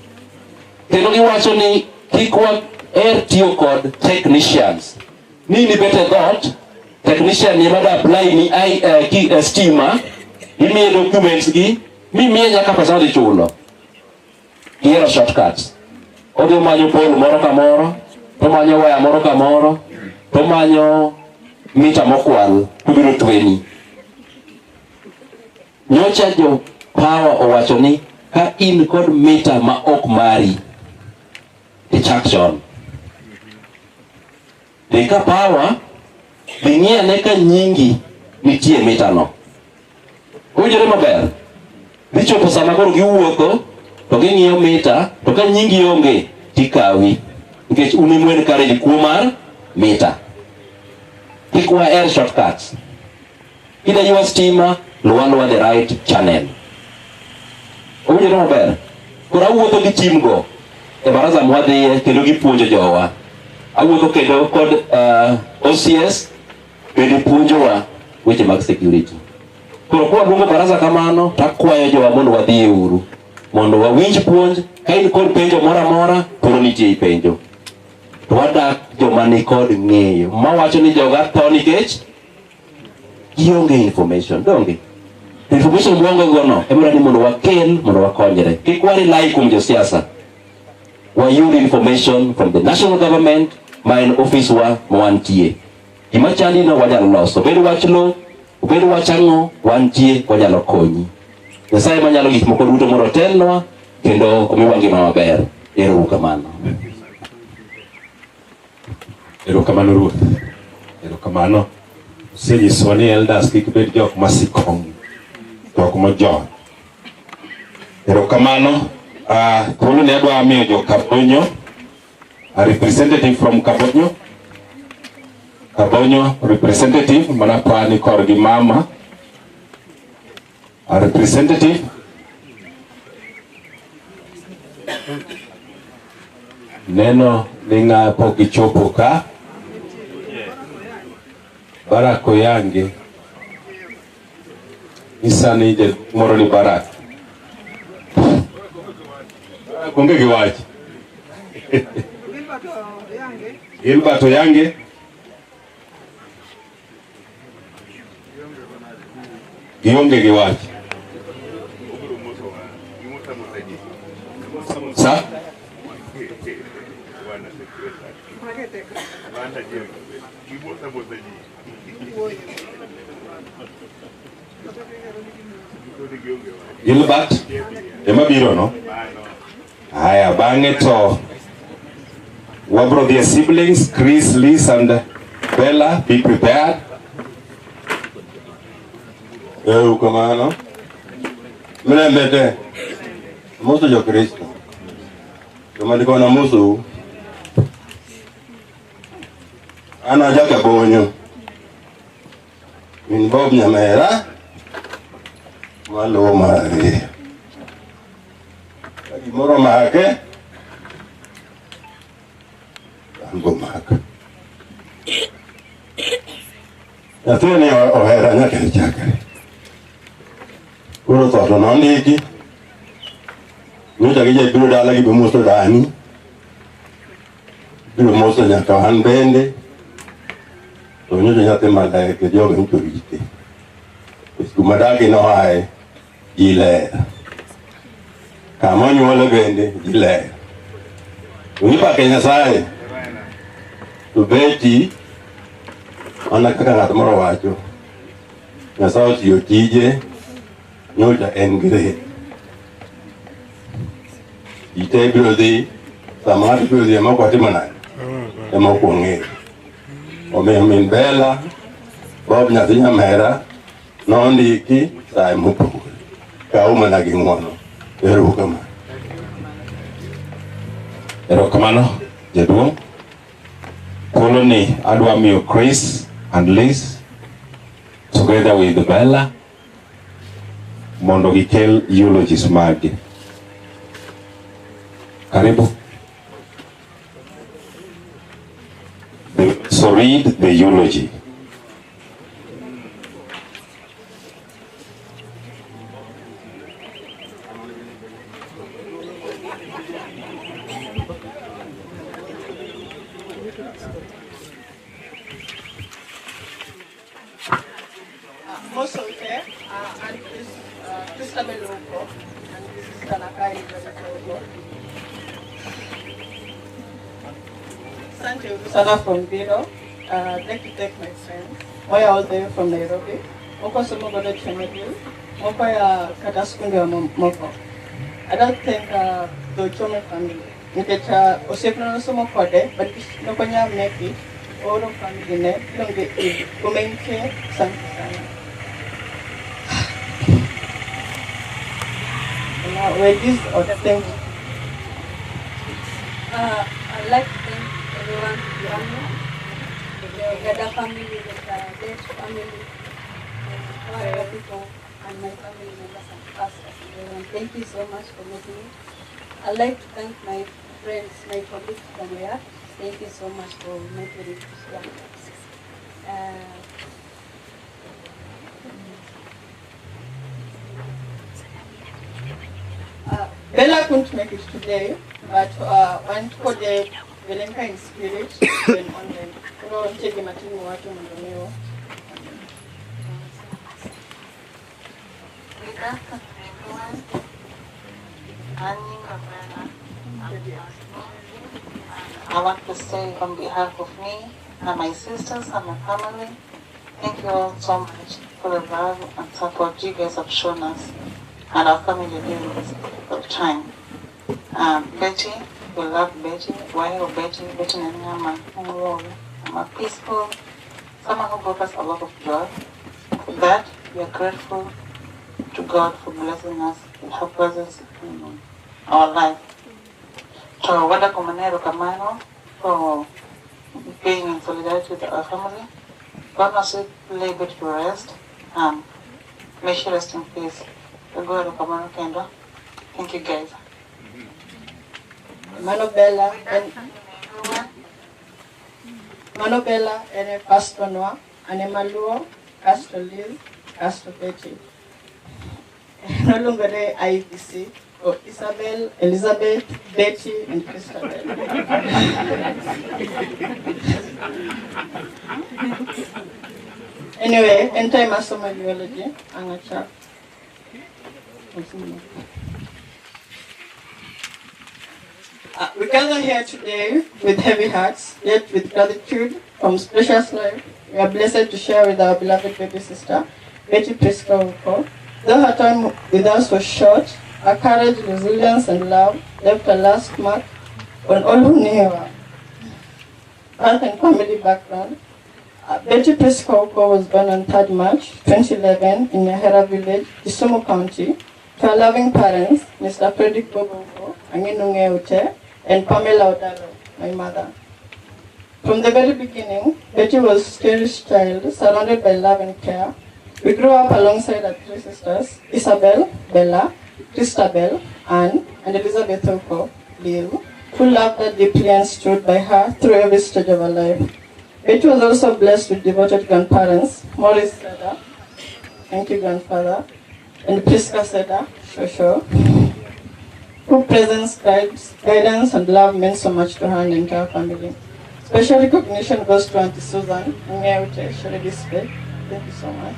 Speaker 11: Kendo giwacho ni kik waher tiyo kod technicians. Ni nibet e dhoot, technician ni ema da apply ni stima, imiye documents gi, mimiye nyaka pesa odhi chulo. Gihero shortcuts. Odhi omanyo pole moro kamoro, tomanyo waya moro kamoro, tomanyo mita mokwal, tobiro tweni. Nyocha jo power owacho ni ka in kod mita ma ok mari, ichak chon. Dhi ka power, dhi ng'i ane ka nyingi nitie mita no. Owinjore maber? Dhi chopo sama koro giwuotho to ging'iyo mita to ka nyingi onge tikawi nikech un ema encourage kuo mar mita. Kik waher shortcuts. Kida ywa stima, luw aluwa the right channel. Owinjore maber? Koro awuotho gi team go e baraza mwadhiye kendo gipuonjo jowa. Awuotho kendo kod OCS bende puonjowa weche mag security. Koro kwa luongo baraza kamano, takwayo jowa mondo wadhi uru mondo wawinj puonj. Ka in kod penjo moro amora, koro nitie ipenjo. To wadak joma ni kod ng'eyo mawacho ni joga tho nikech gionge information, donge? Information mwonge gono ema ni mondo wakel mondo wakonyre. Kik wa rely kuom josiasa. Wayud information from the national government ma en office wa ma wantie. Gima chandi no wanyalo loso. Obed wach lo, obed wach ang'o, wantie wanyalo konyi. Nyasaye manyalo gik moko duto mondo otelnwa kendo omiwa ngima maber. Ero uru kamano.
Speaker 3: Erokamano ruoth. Erokamano. Osenyisowa ni elders kik bed jok masikong, jok mojony. Erokamano. Thuolo ni adwa miyo jo Kabonyo, a representative from Kabonyo. Kabonyo representative mana pani korgi mama. A representative. Neno ni ng'a pok gichopo ka. Barak Oyange. Isani moro ni Barak. Barak onge gi wach. Gilbert Oyange. Gionge gi wach. Sa? Gilbert ema biro no. Haya, bang'e to wabro dhi e siblings Chris, Liz and Bella, be prepared.
Speaker 2: Erokamano. Kamano. Mirembe te. Amoso jo-Kristo. Joma nikona amosou. An aja Kabonyo. Min Bob Nyamera. Maluwo mar ariyo. Ka gimoro omake, an go maka. Nyathini ohera nyaka e chakre. Koro tho to nondiki. Nyocha gijabiro dala gibe moso dani. Biro moso nyaka an bende. To nyocha nyathi maler ke joga nyocha orite. Kuma dagi noaye, ji ler. Kama onyuole bende ji ler. To ipake Nyasaye. To beti mana kaka ng'at moro wacho. Nyasaye otiyo tije, nyocha en grade. Ji te biro dhi, sama ng'ato biro dhi ema ok watimo nade? Ema ok wang'eyo. Omiyo min Bella, Bob nyathi nyamera, nondiki sa mopogore. Kaw mana gi ng'uono. Ero kamano.
Speaker 3: Erokamano jaduong'. Thuolo ni adwa miyo Chris and Liz together with Bella mondo gikel eulogies maggi. Karibu. So read the eulogy.
Speaker 10: Mosote, and this Christabel Oko, and this is Tanaka Elizabeth Oko. Asante Sana from Biro. I'd like to thank my friends. Oya all the way from Nairobi. Moko somo godo Chernobyl. Moko ya kata skunde wa moko. I don't think the Chome family. Nikech osiepna nosomo kode, but nokonya make it. Oro family ne, ilonge i kumenche, asante sana. Now, well, this or thank you.
Speaker 12: I'd like to thank everyone, the family, the Ogada family, the Dech family, and all other people, and my family members and pastors. Everyone. Thank you so much for making it. I'd like to thank my friends, my colleagues from here. Thank you so much for making it here.
Speaker 13: Bella couldn't make it today, but one for the Belenka in spirit and online. Koro nitie gima tin mowacho mondo miwa.
Speaker 14: Good afternoon, everyone. I want to say on behalf of me and my sisters and my family, thank you all so much for the love and support you guys have shown us and our family during this difficult time. Betty, we love Betty. Why Betty? Betty Nanyama, I'm a peaceful, someone who brought us a lot of joy. For that, we are grateful to God for blessing us with her presence in our life. So, Wada Komanero Kamano for being in solidarity with our family. God must lay Betty to rest and may she rest in peace. Thank you guys.
Speaker 13: Mano Bella and Mano Bella ene pastor noa ane maluo Castro Liz Castro Betty. Noluongore IBC or Isabel, Elizabeth, Betty, and Christabel. Anyway, en time asomo geology, angacha. We gather here today with heavy hearts, yet with gratitude from precious life. We are blessed to share with our beloved baby sister, Betty Prisca Ouko. Though her time with us was short, her courage, resilience, and love left a last mark on all who knew her. Birth and family background. Betty Prisca Ouko was born on 3rd March 2011 in Nyahera Village, Kisumu County, to her loving parents, Mr. Frederick Bobo Ouko, Anginunge Ute, and Pamela Odalo, my mother. From the very beginning, Betty was a cherished child, surrounded by love and care. We grew up alongside our three sisters, Isabel, Bella, Christabel, Anne, and Elizabeth Ouko, Lil, who loved her deeply and stood by her through every stage of her life. Betty was also blessed with devoted grandparents, Maurice Seda, thank you grandfather, and Prisca Seda, Shosho, whose presence, guidance, and love meant so much to her and the entire family. Special recognition goes to Auntie Susan, thank you so much,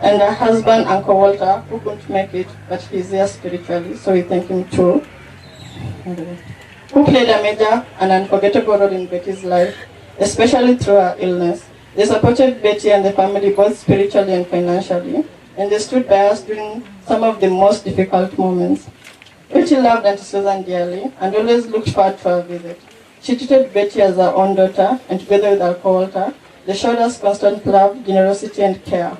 Speaker 13: and her husband, Uncle Walter, who couldn't make it, but he's here spiritually, so we thank him too, who played a major and unforgettable role in Betty's life, especially through her illness. They supported Betty and the family both spiritually and financially, and they stood by us during some of the most difficult moments. Betty loved Auntie Susan dearly and always looked forward to her visit. She treated Betty as her own daughter, and together with Uncle Walter, they showed us constant love, generosity, and care.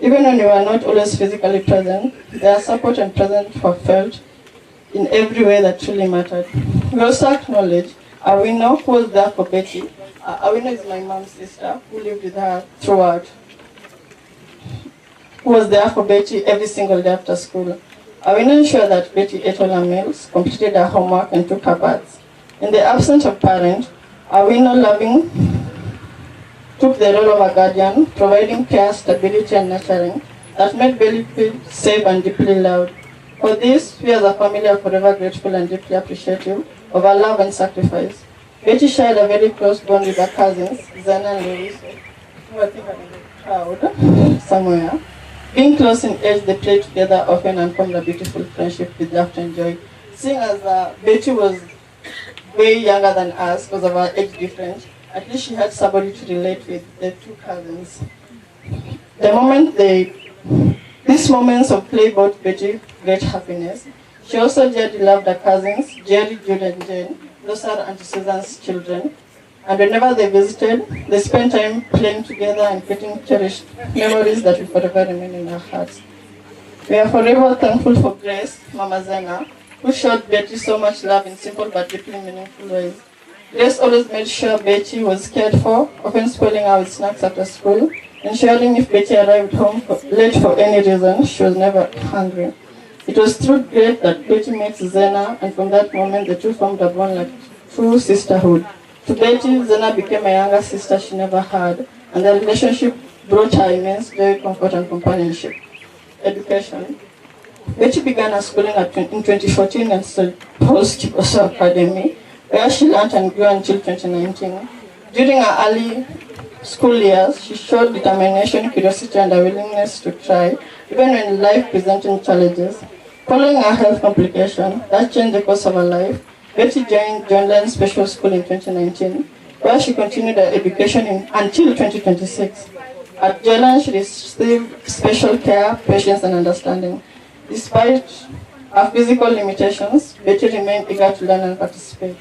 Speaker 13: Even when we were not always physically present, their support and presence were felt in every way that truly mattered. We also acknowledge Awino, who was there for Betty. Awino is my mom's sister, who lived with her throughout, who was there for Betty every single day after school. Awino ensured that Betty ate all her meals, completed her homework, and took her baths. In the absence of parents, Awino loving took the role of a guardian, providing care, stability, and nurturing that made Betty feel safe and deeply loved. For this, we as a family are forever grateful and deeply appreciative of her love and sacrifice. Betty shared a very close bond with her cousins, Zana and Louis, who I think are in the crowd somewhere. Being close in age, they played together often and formed a beautiful friendship with laughter and joy. Seeing as Betty was way younger than us because of our age difference, at least she had somebody to relate with, the two cousins. These moments of play brought Betty great happiness. She also dearly loved her cousins, Jerry, Jude, and Jane. Those are Auntie Susan's children. And whenever they visited, they spent time playing together and creating cherished memories that will forever remain in our hearts. We are forever thankful for Grace, Mama Zena, who showed Betty so much love in simple but deeply meaningful ways. Grace always made sure Betty was cared for, often spoiling her with snacks after school, ensuring if Betty arrived home late for any reason, she was never hungry. It was through grief that Betty met Zena, and from that moment the two formed a bond like true sisterhood. To Betty, Zena became a younger sister she never had, and the relationship brought her immense joy, comfort, and companionship. Education. Betty began her schooling in 2014 at St. Paul's Kiboso Academy, where she learned and grew until 2019. During her early school years, she showed determination, curiosity, and a willingness to try, even when life presented challenges. Following her health complication that changed the course of her life, Betty joined John Lennon Special School in 2019, where she continued her education until 2026. At Joyland, she received special care, patience, and understanding. Despite her physical limitations, Betty remained eager to learn and participate.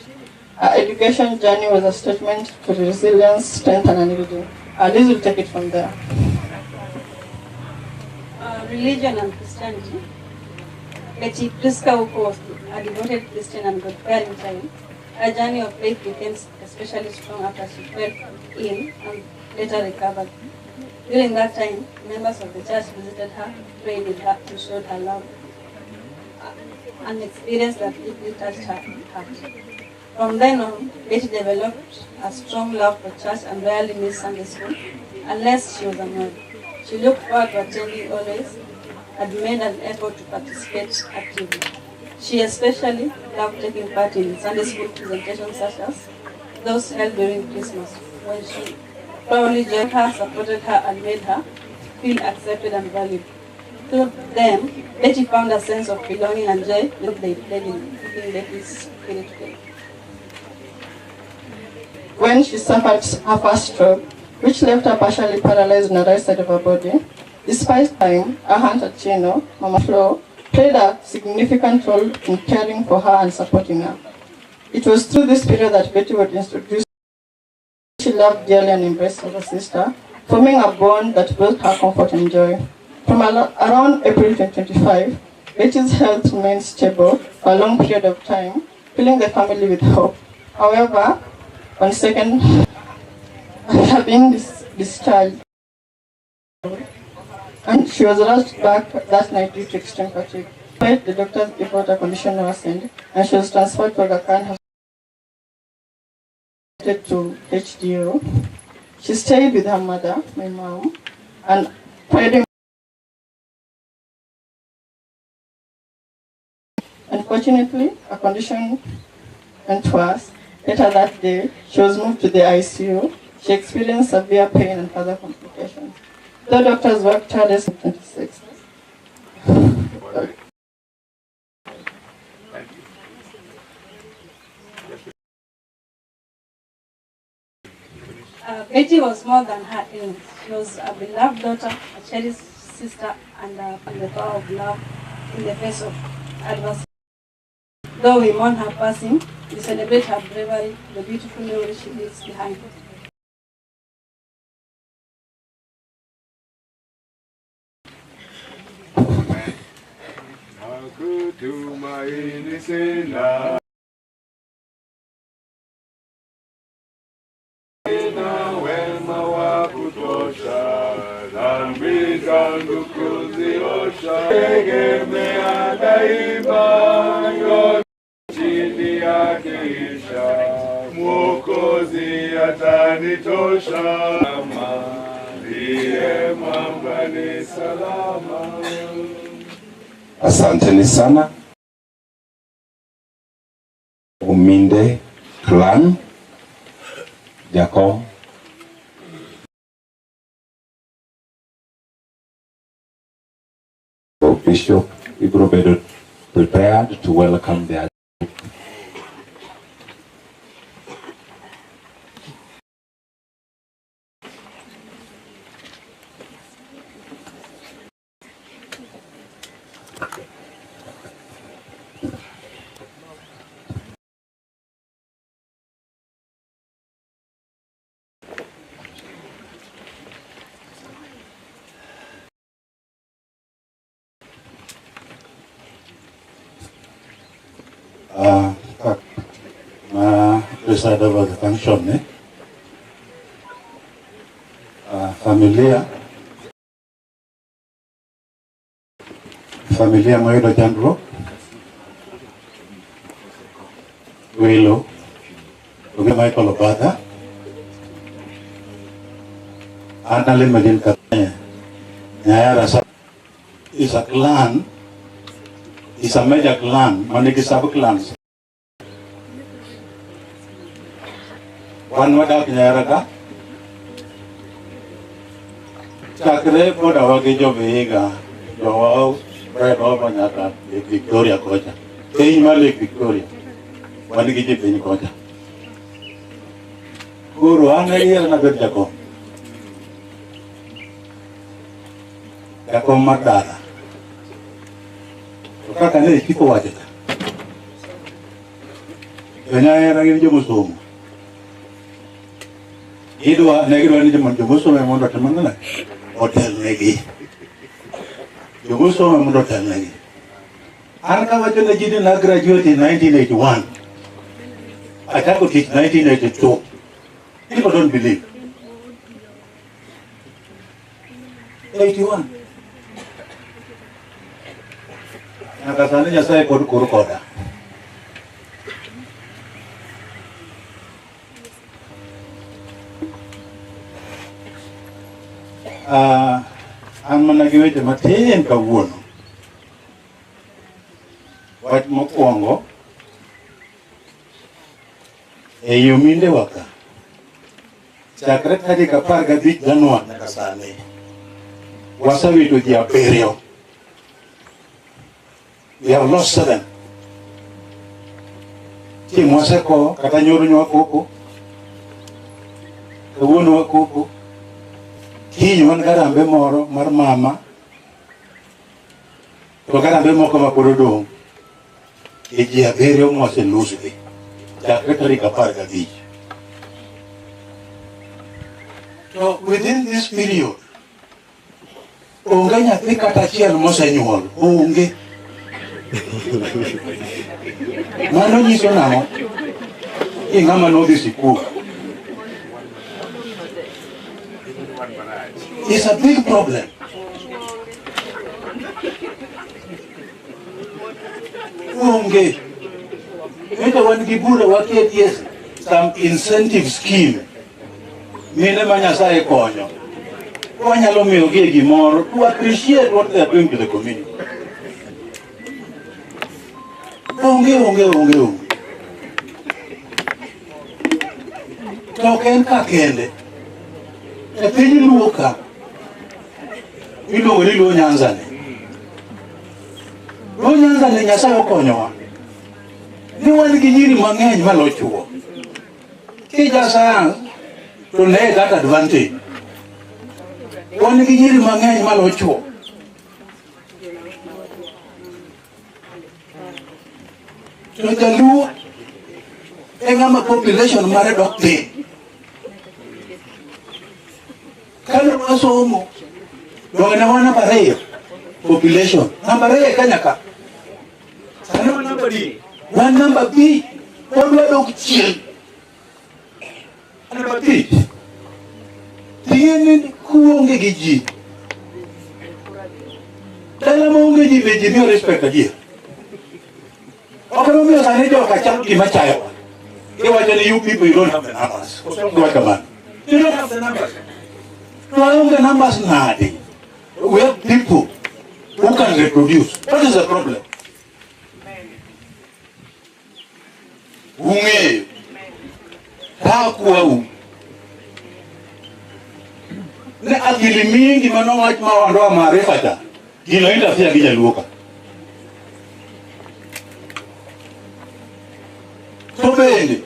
Speaker 13: Her education journey was a statement to resilience, strength, and unity. Liz will take it from there.
Speaker 12: Religion and Christianity. Betty Prisca Ouko was a devoted Christian and God-fearing child. Her journey of faith became especially strong after she fell ill and later recovered. During that time, members of the church visited her, prayed with her, and showed her love, an experience that deeply touched her heart. From then on, Betty developed a strong love for church and rarely missed Sunday school, unless she was annoyed. She looked forward to attending always and made an effort to participate actively. She especially loved taking part in Sunday school presentations such as those held during Christmas, when she proudly joined her, supported her, and made her feel accepted and valued. Through them, Betty found a sense of belonging and joy that they played in keeping Betty's spirit together.
Speaker 13: When she suffered her first stroke, which left her partially paralyzed on the right side of her body, despite time, her aunt Achino, Mama Flo, played a significant role in caring for her and supporting her. It was through this period that Betty would introduce she loved dearly and embraced her sister, forming a bond that brought her comfort and joy. From around April 2025, Betty's health remained stable for a long period of time, filling the family with hope. However, on second, after being discharged, and she was rushed back that night due to extreme fatigue. Despite the doctor's effort, her condition worsened, and she was transferred to Aga Khan Hospital to HDO. She stayed with her mother, my mom, and prayed. Unfortunately, her condition went worse. Later that day, she was moved to the ICU. She experienced severe pain and further complications. The doctors worked tirelessly 26.
Speaker 12: Betty was more than her illness. She was a beloved daughter, a cherished sister, and the power of love in the face of adversity. Though we mourn her passing, we celebrate her bravery, the beautiful memory she leaves behind.
Speaker 15: Kutumaini sina wema wa kutosha, dhambi zangu kuziosha, tegemea daima yote chini yake isha, Mwokozi atanitosha, ndiye mwamba ni salama.
Speaker 3: Asanteni sana Uminde Clan Jacob. Bishop Ibrobedo prepared to welcome the
Speaker 6: Preside over the function, eh? Familia, familia moyudo chandruok, welo, Oge Michael Obadha, an alimo gin Kenya. Nyayara is a clan, is a major clan, manigi sub-clans. Wan wadak Nyayara ka, chakre boda wagi jo Vihiga, jowa spread over nyaka Lake Victoria kocha. Piny mar Lake Victoria, wan gi ji piny kocha. Koro an ayiero nabed jakom. Jakom mar dala. To kaka ne chief owacho cha, jo Nyahera gin jomosomo. Gidwa ne gidwa ni jomosomo mondo otim ang'o? Otelnegi. Jomosomo mondo otelnegi. An kawacho ne ji ni na graduate in 1981. Achako tich 1982. People don't believe. 81. Nyaka sani Nyasaye pod koro koda. An mana gi weche matin kawuono. Wach mokwongo, e yo mindewa ka, chakre tarik 15 Januar nyaka sani, wasewito ji 7. We have lost 7. Chieng' waseko kata nyoro nywakoko, kawuono wakoko, kiny wan garambe moro mar mama, to garambe moko ma pod odong' e ji 7 mwaselusgi chakre tarik 15. To within this period, onge nyathi kata achiel mosenyuol, onge. Mano nyiso nang'o? Ni ng'ama nodhi sikul. It's a big problem. Onge. Nyocha wan gi bura waketie some incentive scheme. Mine ma Nyasaye konyo. Wanyalo miyogi gimoro to appreciate what they are doing to the community. Onge, onge, onge, onge. To ok en ka kende. E piny Luo ka, iluongo ni Luo Nyanza ni. Luo Nyanza ni Nyasaye okonyowa. Ni wan gi nyiri mang'eny malo chuo. Kija science to ne that advantage. Wan gi nyiri mang'eny malo chuo. To jaluo e ng'ama population mare dok piny. Kane wasomo, donge ne wan namba 2 population, namba 2 e Kenya ka. Sani wan namba D, wan namba B, pod wadok chien. Namba 5. Ting'e ni kuonge gi ji. Dala maonge ji be ji miyo respect adier. Ok emomiyo sani joka chalo gima chayowa. Giwacho ni you people you don't have the numbers. Giwacho kamano. You don't have the numbers. To aonge numbers nade? We have people who can reproduce. What is the problem? Ung'eyo. Takwau. Ne akili mingi manowach ma ondoa maarifa cha. Gino interfere gi jaluo ka. To bende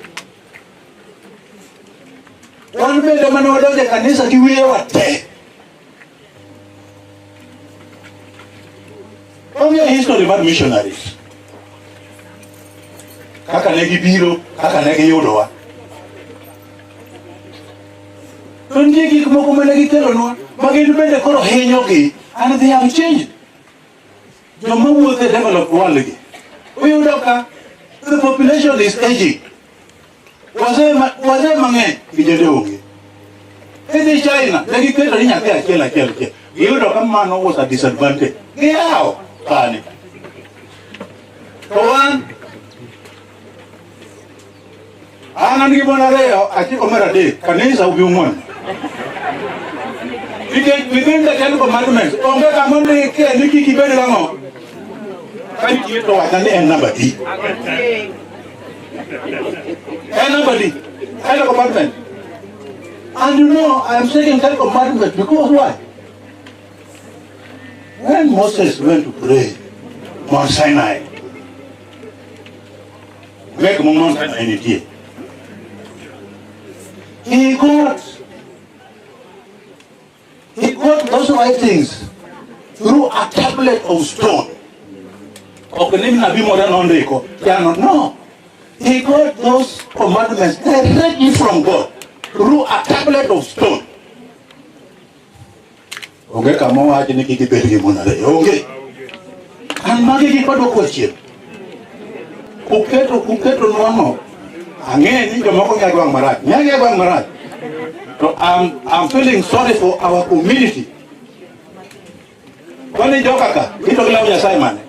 Speaker 6: wan bende mane wadonjo e kanisa gi wiyewa te. Onge history mar missionaries. Kaka ne gibiro, kaka ne giyudowa. To nitie gik moko mane gikelonwa ma gin bende koro hinyogi and they have changed. Joma wuotho e developed world gi, uyudo ka the population is aging. Wazee mang'eny kijende onge. Idhi China, ne giketo ni nyathi achiel achiel achiel. Giyudo ka mano was a disadvantage. Giyawo.
Speaker 9: Sani. To wan an an gi mon ariyo, achiko mar adek, kanisa ubi ung'wen. Nikech within the Ten Commandments, onge kama ondikie ni kik ibed gang'o. Ka nitie to wachna ni en namba adi. En namba adi? Ten Commandment. And you know, I am saying Ten Commandments because why? When Moses went to pray, Mount Sinai, make Mount Sinai nitie. He got those writings through a tablet of stone. Ok ni nabii moro nondiko. No. He got those commandments directly from God through a tablet of stone. Onge kama owachi ni kik ibed gi mon ariyo. Onge. An magi gik madwoko chien. Uketo nwang'o. Ang'e ni jomoko ng'e gwang' marach. Ng'e gwang' marach. So I'm feeling sorry for our community. Kwani joka ka, ito gilamo Nyasaye mane?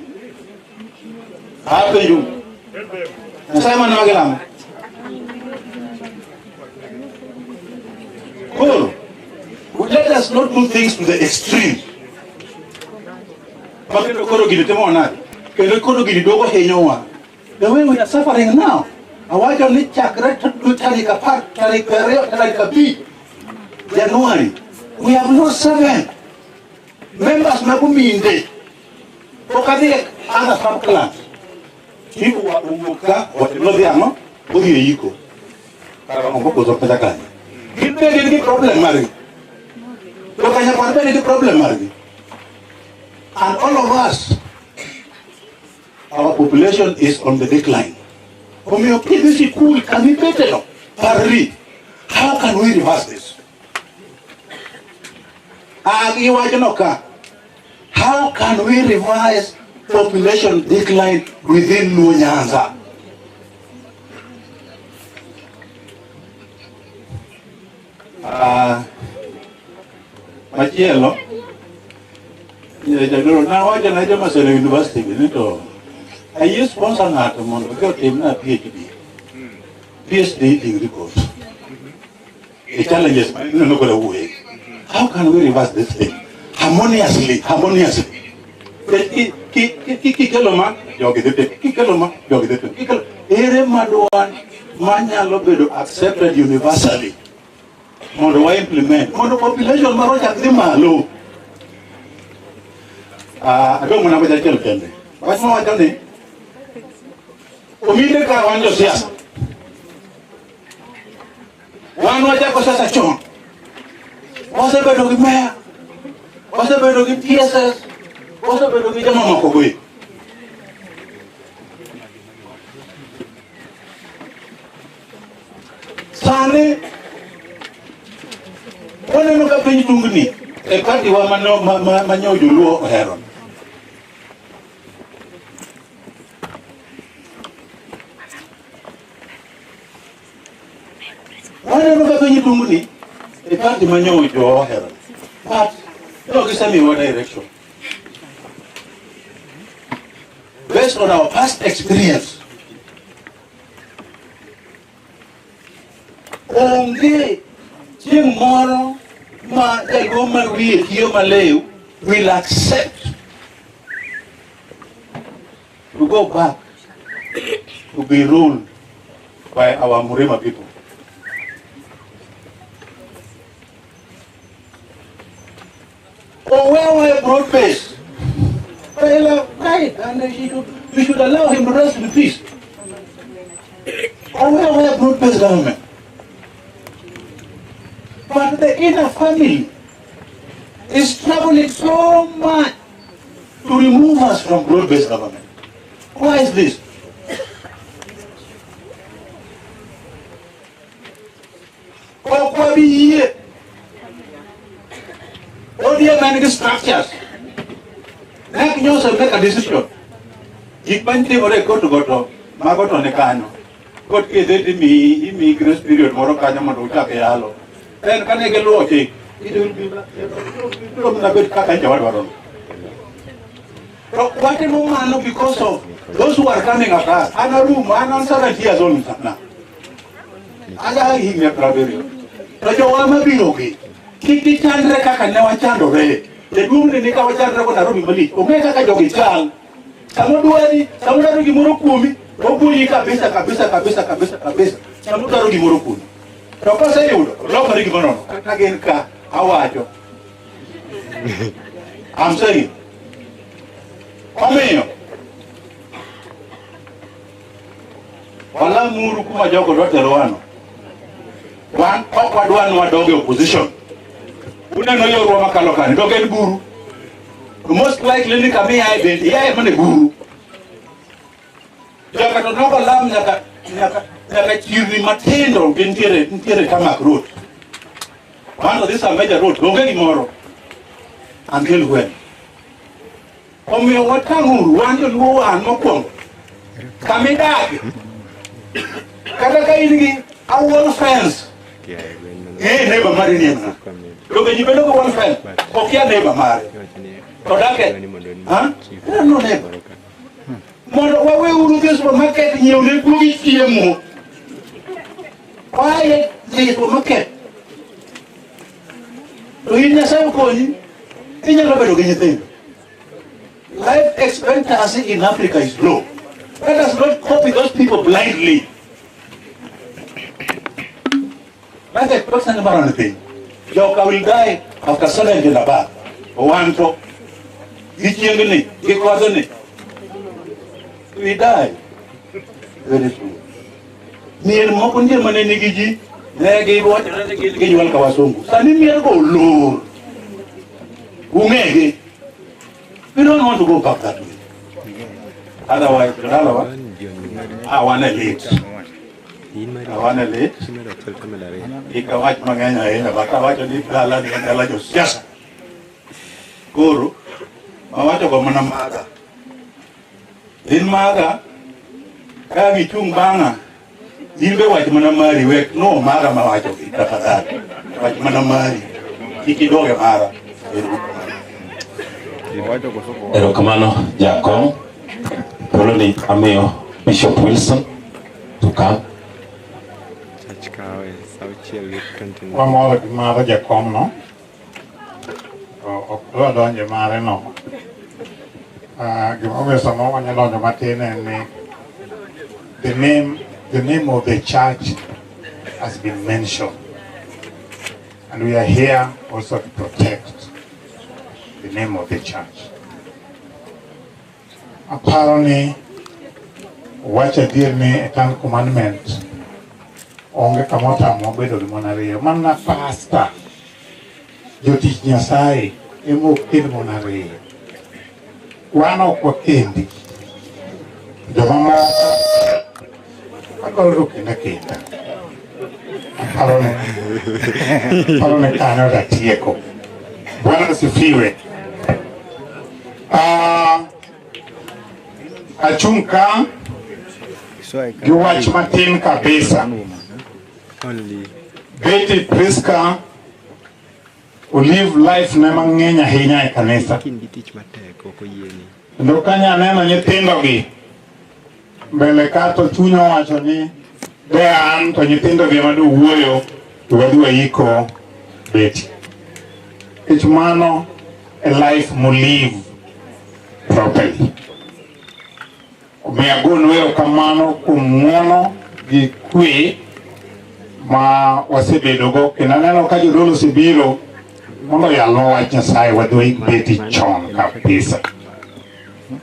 Speaker 9: Apenjo. Nyasaye mane ma gilamo? Koro, let us not do things to the extreme. Makendo koro gini timo nade? Kendo koro gini duogo hinyowa. The way we are suffering now. Awacho ni chakre tarik 10, tarik 20, tarik 5 January. We have lost seven members mag minde. Pok adhi e other sub clans. Chief owuok ka, nodhi ang'o? Odhi e yiko. Kara ombo koso kata kanyo. Gin be gin gi problem margi. To Kanyakwar be nigi problem margi. And all of us, our population is on the decline. Omiyo kidhi sikul kamibeteno, parri. How can we reverse this? Ah, iwacho ka. How can we reverse population decline within Luo Nyanza? Ah, machielo jagoro nawacho ne joma Maseno University ni to ayie sponsor ng'ato mondo odhi otimna PhD. PhD degree course. The challenges ma ineno koda wuoye. How can we reverse this thing? Harmoniously, harmoniously. Kikelo ma, jogi dhi timo. Kikelo ma, jogi dhi timo. Kikelo, ere madwan manyalo bedo accepted universally mondo wa implement mondo population mar ochak dhi malo. Ah, adong' mana wach achiel kende. Wach mawacho ni ominde ka wan josiasa. Wan wachako siasa chon. Wasebedo gi meya, wasebedo gi PSS, wasebedo gi jomamoko go eko. Sani waneno ka piny tungni e party wa mano ma nyo joluo ohero. Waneno ka piny tungni e party ma nyo jo ohero. But jogi osemiwa direction. Based on our past experience, onge chieng' moro ma jaluo ma wiye tiyo malew will accept to go back to be ruled by our Murima people. Owewe broad base. Raila died and we should allow him to rest in peace. Owewe broad based government. But the inner family is struggling so much to remove us from broad-based government. Why is this? Ok wabi yie. ODM man structures. Nek nyosa make a decision. Gik mantimore e court go to mago to ni kanyo. Court kidhi timiyi imiyi grace period moro kanyo mondo uchak yalo. Then kane giluwo chik, it will be biro mana bet kaka nyocha wadwaro no.
Speaker 6: To watimo mano because of those who are coming after us. An arumo, an an 70 years old now. Ada higni 70. To jowa mabiro gi, kik gichandre kaka ne wachandore. Jaduong' ni ka wachandre go Nairobi malich. Onge kaka jogi chal. Sama dwari, sama dwaro gimoro kuomi, obuyi kabisa kabisa kabisa kabisa kabisa. Sama dwaro gimoro kuomi. To koseyudo, lokore gimoro nono. Kata gin ka awacho. I'm saying. Omiyo, walamuru kuma jogo dwa telowano. Wan ok wadwa ni wadog e opposition. Uneno yorwa makalo kani, dok en buru. To most likely ni kama iaye bende, iaye mana e buru. Joka to nogo lam nyaka nyaka nyaka chirni matindo gintiere nitiere tarmac road. One of these are major road, onge gimoro. Until when? Omiyo watang'uru wan joluo wan mokwongo. Kama idake. Kata ka in gi a wall fence. Eh, neighbor mari ni en ng'a? Donge ji bedo gi wall fence? Okia neighbor mare. To dake. Ha? No neighbor. Mondo waweuru dhi e supermarket nyiewo ne guogi chiemo. Waye dhi e supermarket. To in Nyasaye okonyi, inyalo bedo gi nyithindo. Life expectancy in Africa is low. Let us not copy those people blindly. Life expectancy mar anything. Joka will die after 70 and above. Wan to gi chiengni, gi kodhni. We die very soon. Mier moko nitie mane nigi ji, ne giwachore ni gin ginyuol ka wasungu. Sani mier go olor. Ung'egi. We don't want to go back that way. Otherwise, jodalawa, awane lit. Awane lit. Kik awach mang'eny ahinya, but awacho ni dala ni en dala josiasa. Koro, mawacho go mana maga. In maga, ka gichung' bang'a, in be wach mana mari, wek no maga mawacho gi, tafadhali. Wach mana mari. Kik idog e mara.
Speaker 3: Erokamano jakom. Thuoloni amiyo Bishop Wilson to come.
Speaker 7: Wamor gi mar jakom no. To ok dwa donjo e mare no. Ah, gimomiyo samoro wanyalo donjo matin en ni the name of the church has been mentioned. And we are here also to protect the name of the church. Aparo ni wach adier ni e Ten Commandment onge kama otamowa bedo gi mon ariyo. Mana pastor, jotich Nyasaye ema ok kend mon ariyo. Wan ok wakendi. Jomamoko adwaro to kend akenda. Aparo ni kanyo tatieko. Bwana asifiwe. Ah, achung' ka gi wach matin kabisa. Betty Priska olive life ne mang'eny ahinya e kanisa. Kendo kanya aneno nyithindogi mbele ka to chunya owacho ni de an to nyithindogi ema do wuoyo to wadhi waiko Betty. Nikech mano e life molive properly. Omiyo agonu erokamano kuom ng'uono gi kwe ma wasebedogo kendo aneno ka jodolo osebiro mondo oyalnwa wach Nyasaye wadhi waik Betty chon kabisa.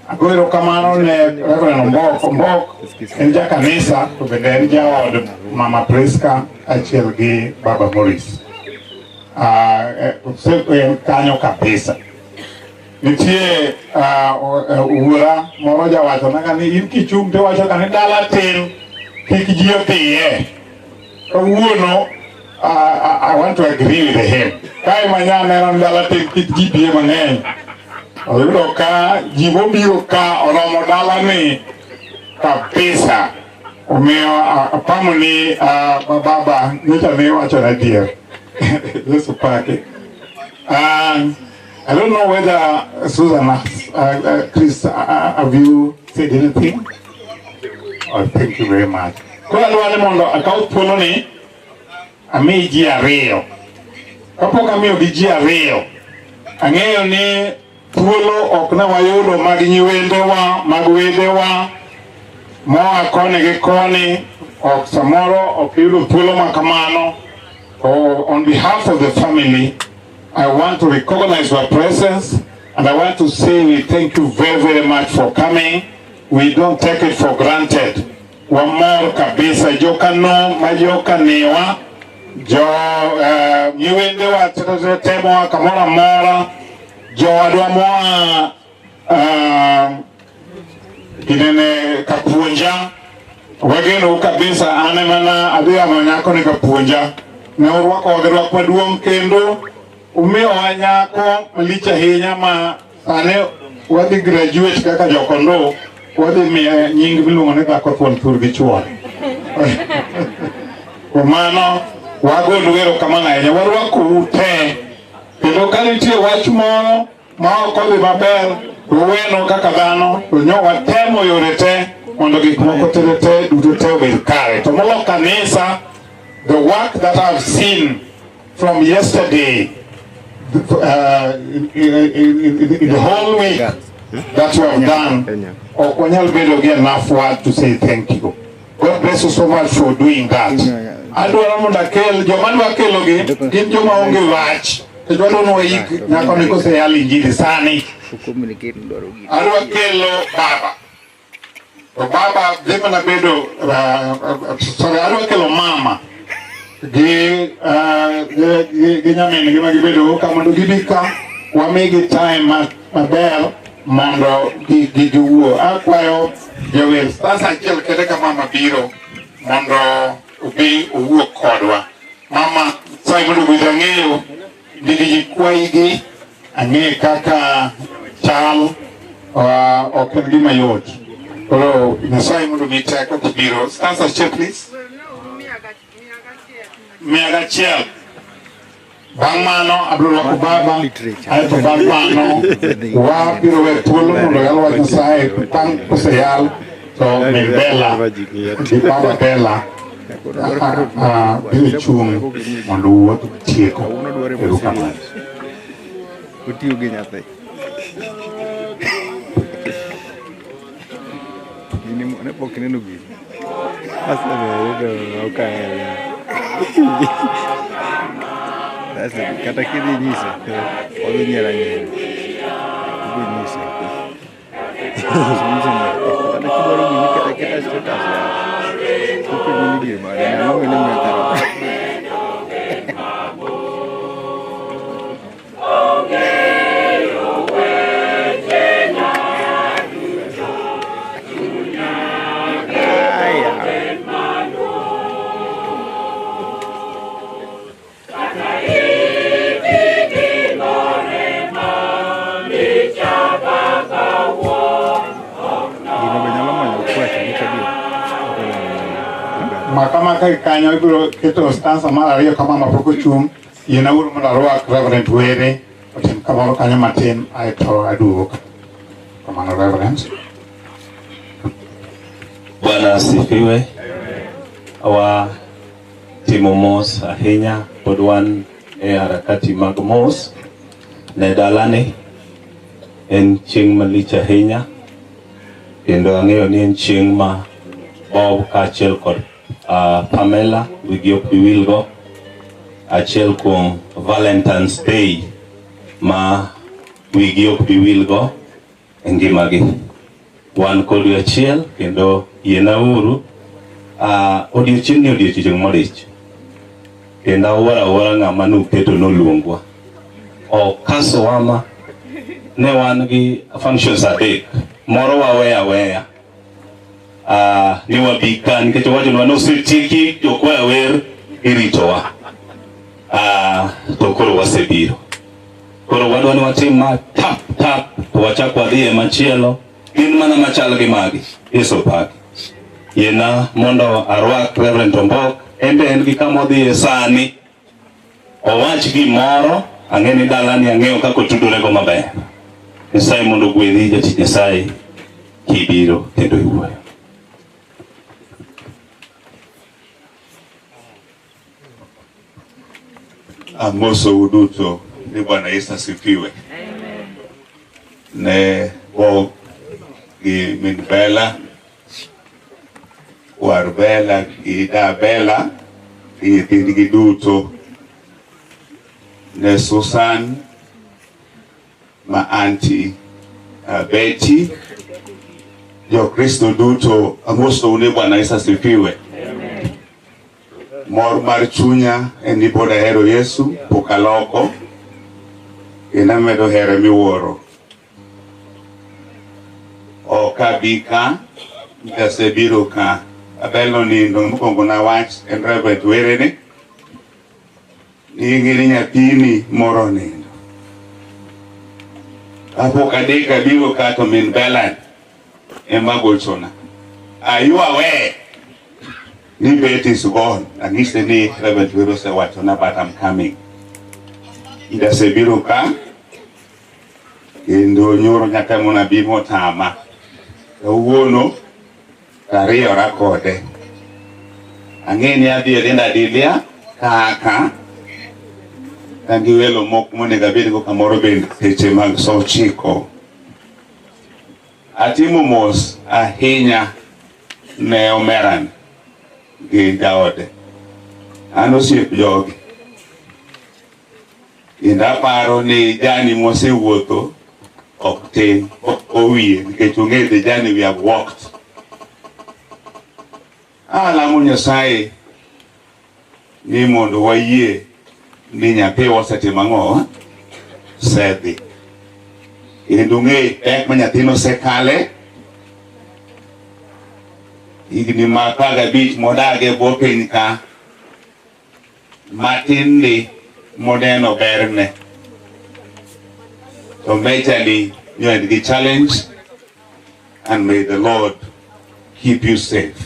Speaker 7: Ago erokamano ne Reverend Ombok. Ombok en ja kanisa to bende en jaod Mama Priska kaachiel gi Baba Morris. Ah, en kanyo kabisa. Nitie wuora moro jawachona ga ni in kichung' tiwacho ga ni dala tin kik ji odhiye. Kawuono I want to agree with him. Kae manya neno ni dala tin kik ji biye mang'eny. Oyudo ka ji mobiro ka oromo dala ni kabisa. Omiyo apamo ni baba nyocha ne iwacho na adier. Yesu paki. I don't know whether Susan has Chris, have you said anything? Oh, thank you very much. Koro adwa ni mondo akaw thuolo ni ami ji ariyo. Kapok amiyogi ji ariyo, ang'eyo ni thuolo ok ne wayudo mag nyiwendewa, mag wedewa, moa koni gi koni, ok samoro ok yudo thuolo ma kamano. Oh, on behalf of the family, I want to recognize your presence and I want to say we thank you very, very much for coming. We don't take it for granted. Wamor kabisa jokano ma joka niwa jo nyiwendewa te moa kamoro amora jowadwa moa ginene kapuonja wageno kabisa an ema na adhi amo nyako ni kapuonja ne urwakowa gi rwak maduong' kendo umiyowa nyako malich ahinya ma sani wadhi graduate kaka jokondo wadhi miye nying miluongo ni dhako thuon thur gi chuore. Kuom mano wagonu erokamano ahinya warwakou te kendo ka nitie wach moro ma ok odhi maber to uweno kaka dhano to nyo watemo yore te mondo gik moko te te duto te obed kare. To molo kanisa, the work that I've seen from yesterday in the whole week that you have done, ok wanyal bedo gi enough word to say thank you. God bless you so much for doing that. Adwaro mondo akel joma dwa kelogi gin joma onge wach. Nikech wadwa ni waik nyako ni koseyal injili sani. Adwa kelo baba. To baba dhi mana bedo sorry, adwa kelo mama gi nyamin gi ma gibedo ka mondo gibi ka wamigi time maber mondo gi giwuo. Akwayo jawer stanza achiel kende ka mama biro mondo obi owuo kodwa. Mama, sayi mondo ogwedh ang'eyo nigi ji kwayigi ang'e kaka chal ok en gima yot. Koro Nyasaye mondo omiyi teko kibiro. Stanza achiel please. 101. Bang' mano abiro rwako baba, aeto bang' mano wabiro we thuolo mondo yal wach Nyasaye. Bang' koseyal to min Bella gi baba Bella biro chung' mondo wuoth tieko. Erokamano.
Speaker 16: Otiyo gi nyathi. Gini ne pok ineno gini. Aseneno ok ahero. Sasa kata kidhi nyise, odhi nyiero anyiera. Idhi nyise. Nyise ni, kata kidwaro gini kata keta status ya. Ipenjo ni gir mane, ng'ama wene miya karo. Aya. Gino be nyalo manyo kwacho nikech adier.
Speaker 7: Maka maka kanyo ibiro keto stanza mar ariyo ka mama pok ochung', yiena uru mondo arwak Reverend Were otim kamoro kanyo matin aeto aduogo. Kamano Reverend.
Speaker 3: Bwana asifiwe. Wa timo mos ahinya pod wan e harakati mag mos ne dalani. En chieng' malich ahinya kendo ang'eyo ni en chieng' ma Bob kaachiel kod Pamela wigi ok bi wilgo. Achiel kuom Valentine's Day ma wigi ok bi wilgo e ngimagi. Wan kodu achiel kendo yienauru odiochieng' ni odiochieng' modich kendo awuoro awuora ng'ama nuketo noluongwa. Okaso wama ne wan gi functions adek, moro waweyo aweya ni wabi ka nikech owachonwa ni osetieki jokwaya wer iritowa. To koro wasebiro. Koro wadwa ni watim ma tap tap to wachak wadhi e machielo gin mana machal gi magi. Yesu opaki. Yiena mondo arwak Reverend Ombok, en be en gi kama odhiye sani. Owach gimoro, ang'e ni dalani ang'eyo kaka otudorego maber. Nyasaye mondo ogwedhi jatich Nyasaye kibiro kendo iwuoyo.
Speaker 15: Amosou duto ni Bwana Yesu asifiwe. Ne Bob gi min Bella, war Bella gi da Bella gi nyithindgi duto. Ne Susan ma anti Betty, Jokristo duto amosou ni Bwana Yesu asifiwe. Mor mar chunya en ni pod ahero Yesu, pok aloko, kendo amedo here miwuoro. Ok abi ka, asebiro ka. Abel nonindo, mokwongo nawach en Reverend Werene, ni ing'e ni nyathini moro onindo. Kapok adek abiro ka to min Bella ema gochona. Are you aware? Ni Betty is gone. Anyise ni Reverend Were osewachona but I'm coming. Asebiro ka kendo nyoro nyaka mona bi motama. Kawuono tariyora kode. Ang'e ni adhi e Linda Dilia kaka ka gi welo moko monego abedgo kamoro bende seche mag sa 9. Atimo mos ahinya ne omeran gi jaode. An osiep jogi. Kendo aparo ni jani mosewuotho ok tin owiye nikech ong'e the journey we have walked. Alamo Nyasaye ni mondo wayie ni nyathiwa osetimo ang'o? Osedhi. Kendo ong'e pek ma nyathino osekale. Higni ma 15 modage e bwo piny ka, matin ni moneno berne. To majorly you had the challenge, and may the Lord keep you safe.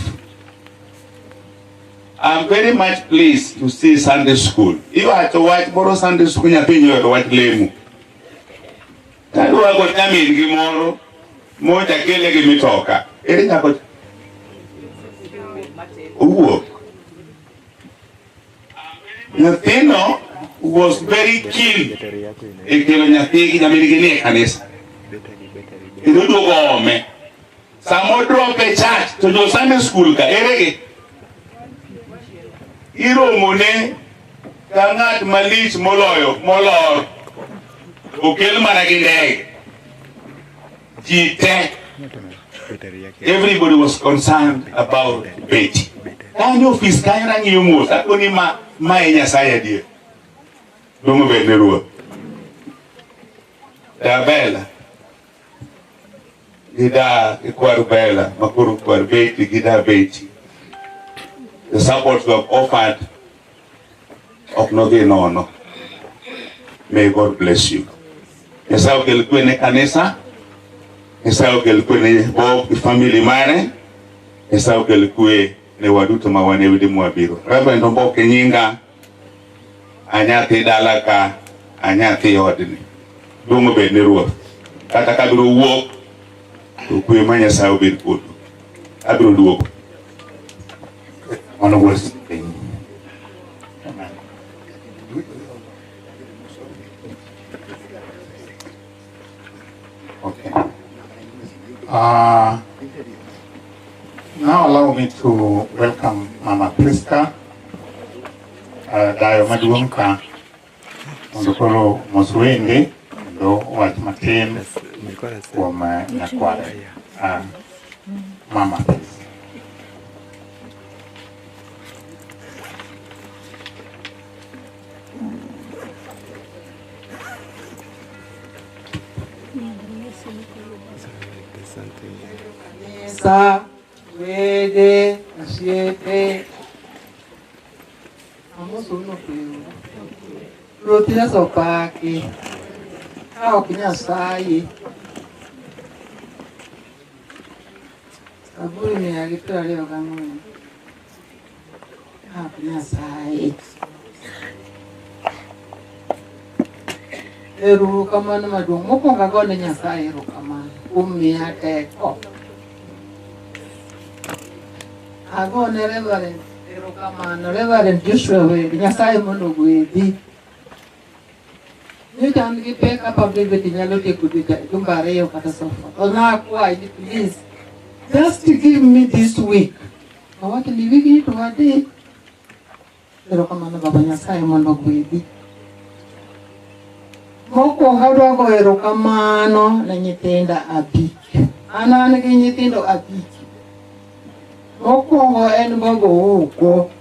Speaker 15: I'm very much pleased to see Sunday school. Iwacho wach moro Sunday school nyathi nyoero wach lemo. Kadwa go nyamin gi moro mocha kele gi mitoka. Ere nyako owuok. Nyathino was very keen e kelo nyathi gi nyamin gi ni e kanisa. Kendo duogo ome. Sama odrop e church to jo Sunday school ka ere gi? Iromone ka ng'at malich moloyo molor okel mana gi ndege. Ji te. Everybody was concerned about Betty. Kanyo ofis kanyo nang'iyo mos akoni ma e Nyasaye adier. Duong' obed ne Ruoth. Da Bella gi da gi kwar Bella makoro kwar Betty gi da Betty. The support we have offered ok nodhi nono. May God bless you. Nyasaye okel kwe ne kanisa. Nyasaye okel kwe ne Bob gi family mare. Nyasaye okel kwe ne waduto ma wan e udi mwabiro. Reverend Omboke nyinga, anyathi dala ka, anyathi odni. Duong' obed ne Ruoth. Kata ka abiro wuok, to kwe ma Nyasaye obed kodu. Abiro duogo.
Speaker 17: Mano wuod piny. Amen. Okay. Now allow me to welcome Mama Priska, dayo maduong' ka, mondo koro mos wende kendo wach matin kuom nyakware. Mama, please.
Speaker 4: Kanisa, wede, osiepe, amosou nopiyo. Ruoth Yesu opaki. Ka ok Nyasaye. Zaburi 124. Ka ok Nyasaye. Ero uru kamano maduong'. Mokwongo agone Nyasaye erokamano kuom miya teko. Agone Reverend erokamano, Reverend Joshua Were, Nyasaye mondo ogwedhi. Nyocha an gi pek aparo ni bende nyalo tieko dweche jumbe ariyo kata so forth. To nakwayi ni please, just give me this week. Awacho ni wigni to wadhi. Erokamano baba Nyasaye mondo ogwedhi. Mokwongo adwa goyo erokamano ne nyithinda abich. An gi nyithindo abich. Mokwongo en Bobo Ouko.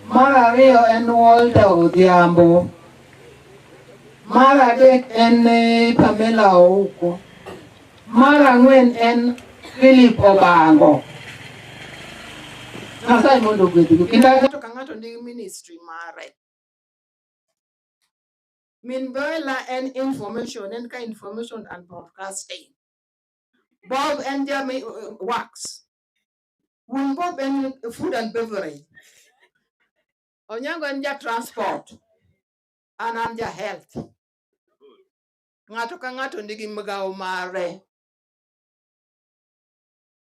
Speaker 4: Mar ariyo en Walter Odhiambo. Mar adek en Pamela Ouko. Mar ang'wen en Philip Obango. Nyasaye mondo ogwedhgi. Kendo ng'ato ka ng'ato nigi ministry mare. Min Bella en information, en ka information and broadcasting. Bob en jami works. Wuon Bob en food and beverage. Onyango en ja transport. An ja health. Ng'ato ka ng'ato nigi migawo mare.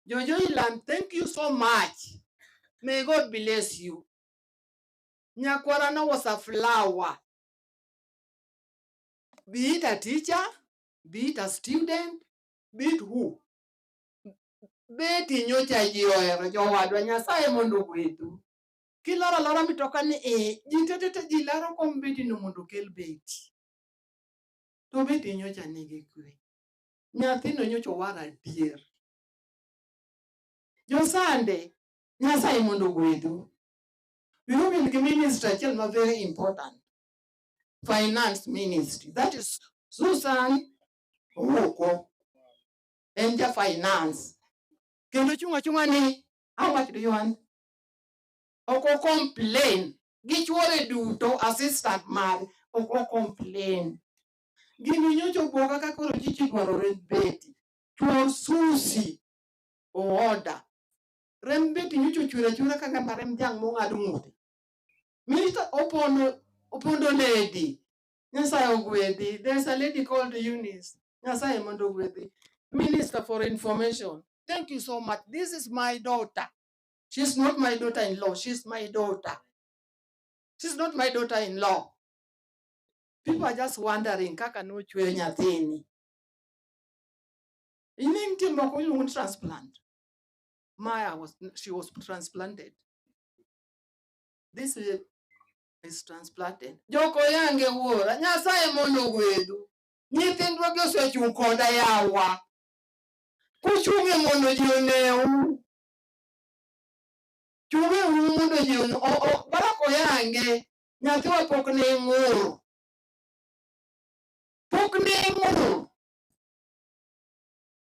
Speaker 4: Jojo Ilan, thank you so much. May God bless you. Nyakwara was a flower. Be it a teacher, be it a student, be it who. Beti nyocha ji ohero jowadwa Nyasaye mondo ogwedhu. Kiloro alora mitoka ni e, ji te te te ji laro kom beti no mondo okel beti. To beti nyocha nigi kwe. Nyathino nyocha owar adier. Josande, Nyasaye mondo ogwedhu. Wiu gi ministry achiel ma very important. Finance ministry. That is Susan Owuoko. En ja finance. Kendo chung' achung'a ni, how much do you want? Ok o complain. Gi chuore duto, assistant mare, ok o complain. Gini nyocha obwoga ka koro chichi dwaro remb beti. Chuor Susi o-order. Remb beti nyocha ochwer achwera kaka ma remb dhiang' mong'ad ng'ute. Minister opondo opondo lady. Nyasaye ogwedhi. There's a lady called Eunice. Nyasaye mondo ogwedhi. Minister for Information. Thank you so much. This is my daughter. She's not my daughter-in-law. She's my daughter. She's not my daughter-in-law. People are just wondering kaka nochwe nyathini. Ing'e nitie moko iluongo ni transplant. Maya was she was transplanted. This is transplanted. Joko yange wuora, Nyasaye mondo ogwedhu. Nyithindwa gi osechung' koda yawa. Kuchung'e mondo ji oneu. Chung'e uru mondo ji one. Barack Oyange, nyathiwa pok ne ng'ur. Pok ne ng'ur.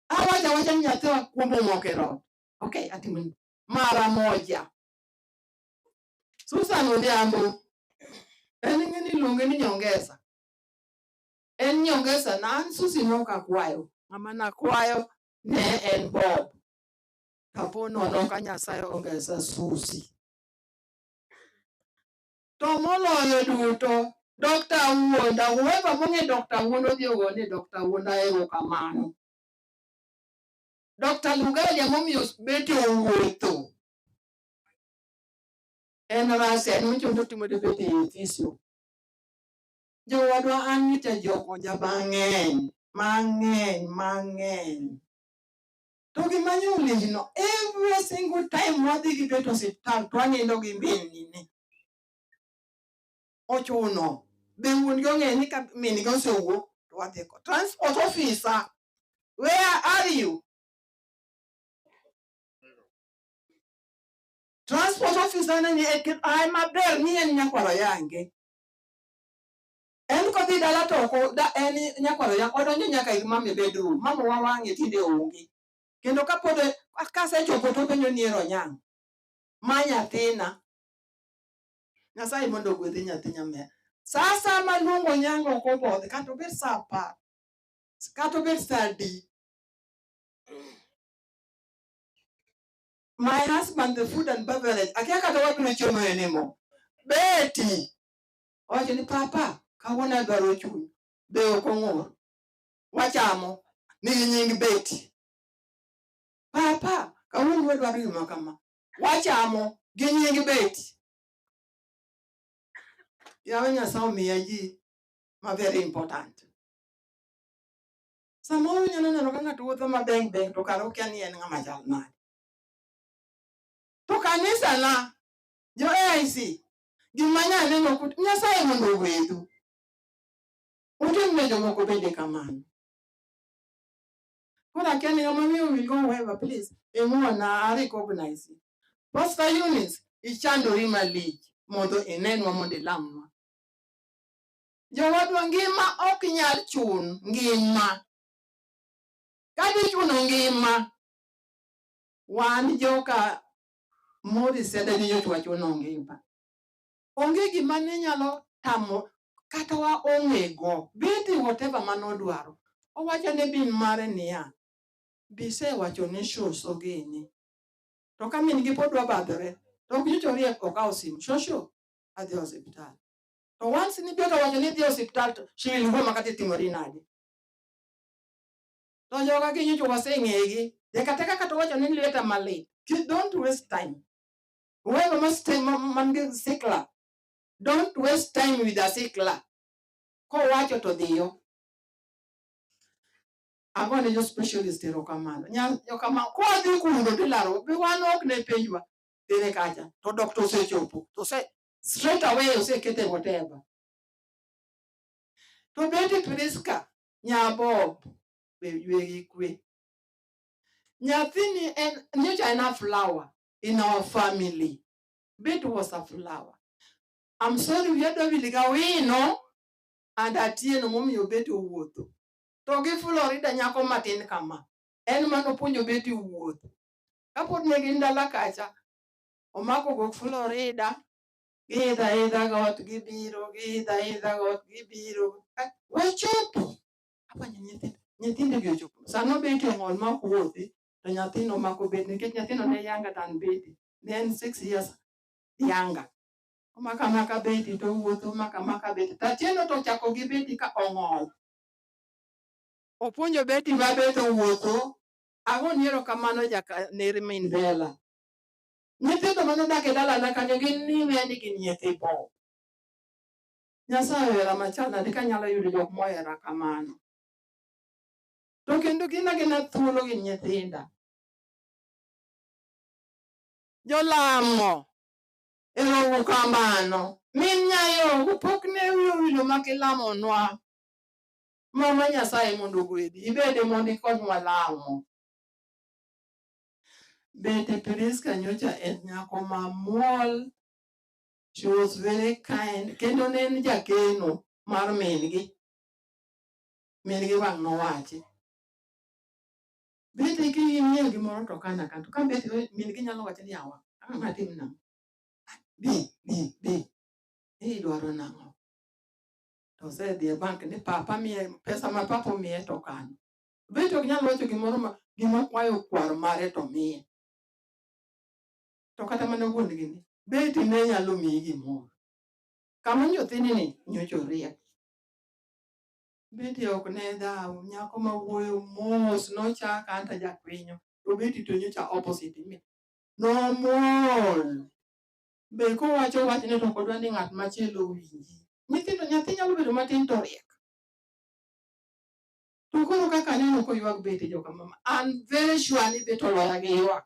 Speaker 4: Awacho awacha ni nyathiwa kuombo moko e rot. Okay, atimo mara moja. Susan Odhiambo, en ing'e ni iluonge ni Nyongesa. En Nyongesa na an Susi nok akwayo. Ng'ama nakwayo ne en Bob. Kapo nono ka Nyasaye ongesa Susi. To moloyo duto, Dr. Wuonda, whoever mong'e Dr. Wuonda odhi ogone Dr. Wuonda erokamano. Dr. Lugalia momiyo Betty owuotho. En Russia, en mochopo timo de Betty e physio. Jowadwa an nyicha ji okonja mang'eny, mang'eny, mang'eny. To gima nyolijno, every single time wadhi gi Betty osiptal to wanindo gi min ni. Ochuno. Be wuon gi ong'eyo ni ka min gi osewuok to wadhi ko. Transport officer, where are you? Transport officer ne ni ai maber ni en nyakwaro yange. En kodhi dala to ok da en nyakwaro yange odonjo nyaka ir mama e bedroom. Mama wa wang'e tinde onge. Kendo kapod kasechopo to openjo ni ero Onyango. Ma nyathina. Nyasaye mondo ogwedhi nyathi nyameya. Sa asaya maluongo Onyango ok obodhi kata obed sa 10, kata obed sa adi. My husband, the food and beverage, akia kata wabiro chiemo anymore. Betty, owacho ni papa,
Speaker 5: Kawuono adwaro chuny. Be ok ong'ur. Wachamo. Nigi nying Betty. Papa, kawuono wadwaro gima kama. Wachamo gi nying Betty. Yawe Nyasaye omiya ji ma very important. Samoro inyalo neno ka ng'ato wuotho mabeng' beng' to kara okia ni en ng'ama chal nade. To kanisa na, jo AIC, gima nya neno kut Nyasaye mondo ogwedhu. Utim ne jomoko bende kamano. Koro akia ni ng'ama wiye owil go whoever, please, ing'uona, I recognize you. Pastor Eunice, ichandori malich mondo inenwa mondo ilamnwa. Jowadwa ngima ok nyal chun ngima. Kadichuno ngima, wan joka Morris Seda ni nyocha wachuno ngima. Onge gima ne nyalo tamo kata wa ong'ego. Betty whatever manodwaro. Owacho ne bin mare niya, bisewacho ne shosho gini. To ka min gi pod dwa badhore, to ok nyocha oriek okawo simu. Shosho, adhi e osiptal. To once ni Betty owacho ni idhi e osiptal to she will go makata itimori nade. To joga gi nyocha waseng'egi. Deka teka kata owacho ni lweta malit. Don't waste time. Whoever must stay man gi sickler. Don't waste time with a sickler. Kowacho to dhiyo. Agone jo specialist erokamano. Erokamano. Kwadhi kuno tilaro, be wan ok ne penjwa. Tere kacha. To doctor osechopo. To se straight away osekete whatever. To Betty Priska, nyabob, be ywe gi kwe. Nyathini en nyocha en a flower in our family. Betty was a flower. I'm sorry wiya dwa wil ga wino and Atieno momiyo Betty owuotho. To gi Florida nyako matin kama. En manopuonjo Betty wuotho. Kapod ne gin dala kacha, omako gok Florida, giidho aidha got gibiro, giidho aidha got gibiro. Wachopo. Apenjo nyithindo, nyithindo gi ochopo. Sano Betty ong'ol ma ok wuothi, to nyathino omako Betty nikech nyathino ne younger than Betty. Ne en 6 years younger. Omako amaka Betty to owuotho, omako amaka Betty. To Atieno to ochako gi Betty ka ong'ol. Opuonjo Betty ma Betty owuotho. Agoni erokamano jaka ner min Bella. Nyithindo manodak e dalana kanyo gin niwe ni gin nyithi Bob. Nyasaye ohera machal nade kanyalo yudo jok mohera kamano. To kendo gin agina thuolo gin nyithinda. Jolamo, ero uru kamano. Min Nyayogo pok ne wiyi owilo makilamonwa. Mama Nyasaye mondo ogwedhi. Ibede mondo ikonywa lamo. Betty Priska nyocha en nyako mamuol. She was very kind. Kendo ne en jakeno mar min-gi. Min-gi wang' nowachi. Betty king'iyo gimoro to kana ka. To ka Betty min-gi nyalo wacho ni yawa, ang' atim nang'o? Bi, bi, bi. Idwaro nang'o? To osedhi e bank ni papa miye pesa ma papa omiye to okano. Betty ok nyal wacho gimoro ma gima kwayo kwar mare to miye. To kata mana wuon gi ni, Betty ne nyalo miyi gimoro. Kama nyathini ni nyocha oriek. Betty ok ne dhaw, nyako ma wuoyo mos nochaka anta jakwinyo. To Betty to nyocha opposite me. Nomuol. Be kowacho wachne to ok odwa ni ng'at machielo owinji. Nyithindo nyathi nyalo bedo matin to riek. To koro kaka aneno koywak Betty joka mama, I'm very sure ni Betty oloya gi ywak.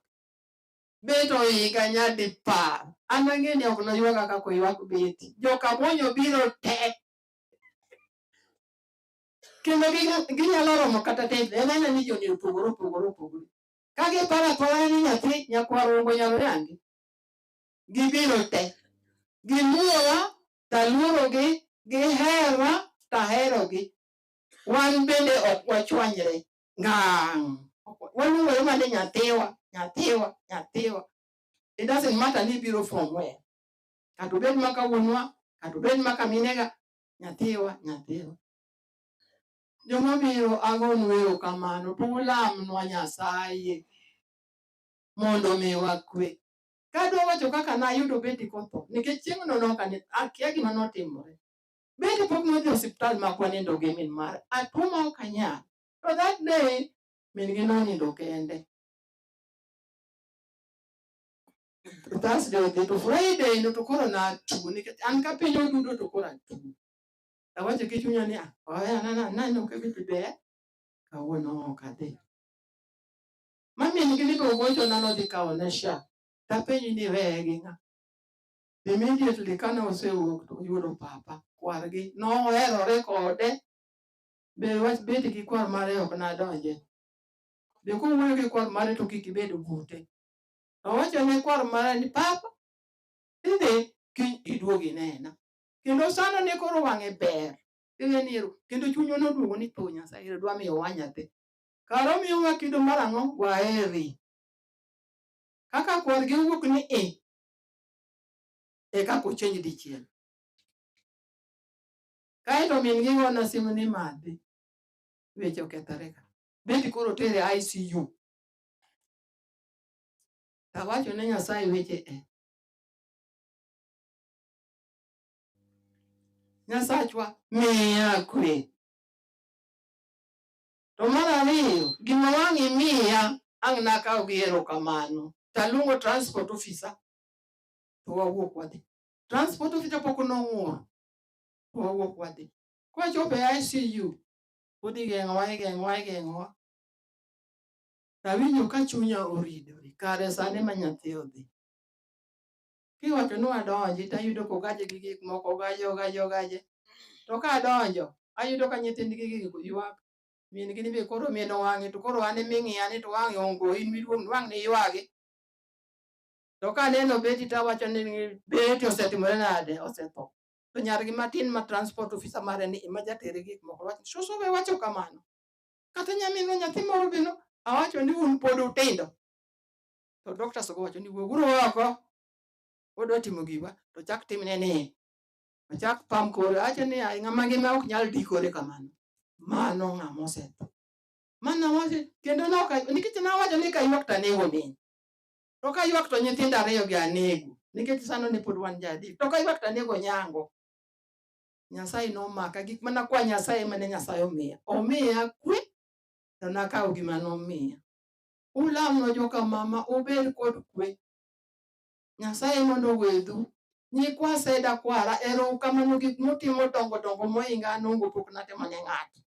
Speaker 5: Betty ohiga nyadipar. An ang'e ni ok noywaga kaka oywak Betty. Joka Bonyo biro te. Kendo ginyalo romo kata te. En aena ni joni opogore opogore opogore. Ka giparo apara ni nyathi nyakwar Rombo nyalo yangi. Gibiro te. Giluora, taluorogi, gihera, taherogi. Wan bende ok wachwanyre ngang'. Waluongore mana ni nyathiwa, nyathiwa, nyathiwa. It doesn't matter ni ibiro from where. Kata obed maka wuonwa, kata obed maka minega, nyathiwa, nyathiwa. Joma biro agonu erokamano to ulamnwa Nyasaye mondo omiwa kwe. Kadwa wacho kaka nayudo Betty kotho, nikech chieng'no nokane, akia gima notimore. Bende pok nodhi osiptal ma kwanindo gi min mare. Atuo ma ok anyal. To that day, min gi nonindo kende. Thursday odhi to Friday no to koro natuo nikech an ka piny odudo to koro atuo. Awacho gi chunya ni ah, oya naneno ka Betty ber, kawuono ok adhi. Ma min gi ni be ogochona nodhi kawone SHA. Tapenji ni iweye gi ng'a? Immediately kane osewuok to oyudo papa kwargi noherore kode. Be wach Betty gi kwar mare ok nadonje. Be kowuoyo gi kwar mare to kik ibed bute. Owacho ne kwar mare ni papa idhi kiny iduog inena. Kendo sano ne koro wang'e ber. Ing'e ni ero kendo chunywa noduogo ni tho Nyasaye ero dwa miyowa nyathi. Kara omiyowa kido mar ang'o? Waheri. Kaka kwargi owuok ni i, e kaka ochenj dichiel. Kaeto min gi gona simu ni madhi. Weche okethore ka. Betty koro tere ICU. Tawacho ne Nyasaye weche e. Nyasachwa miya kwe. To mar ariyo, gima wang' imiya ang' nakaw gi erokamano. Taluongo transport officer to wawuok wadhi. Transport officer pok nong'ur. To wawuok wadhi. Kwachopo e ICU, pod igeng'owa, igeng'owa, igeng'owa. Tawinjo ka chunya oridore, kare sani ma nyathi odhi. Kiwacho ni wadonji tayudo kogaje gi gik moko, ogaje, ogaje, ogaje. To kadonjo, ayudo ka nyithindgi gi ywak. Min gi ni be koro mieno wang'e to koro an eming'iya ni to wang'e ongo in miduong' wang' ni ywagi. To kaneno Betty tawacho ni Betty osetimore nade, osetho. To nyargi matin ma transport officer mare ni ema jatere gik moko. Wacho, susu be wacho kamano. Kata nyaminwa nyathi moro be no, awacho ni un pod utindo. To doctors go wacho ni wuoguru oko. Wadwa timo giwa, to chak timne ni. Ochak pam kore, awacho ni ai ng'ama ngima ok nyal dikore kamano. Mano ng'ama osetho. Mano wacho, kendo nok nikech nawacho ni kaywak to anego min. To kaywak to nyithindo ariyo gi anego. Nikech sano ne pod wan jadi. To kaywak to anego nyango. Nyasaye nomaka gik mana kwa Nyasaye mane Nyasaye omiya. Omiya kwe to nakawo gima nomiya. Ulamno joka mama ubed kod kwe. Nyasaye mondo ogwedhu. Nyikwa Seda kwara ero kamano gik mutimo dongo dongo mohinga anongo pok natimo ne ng'ato.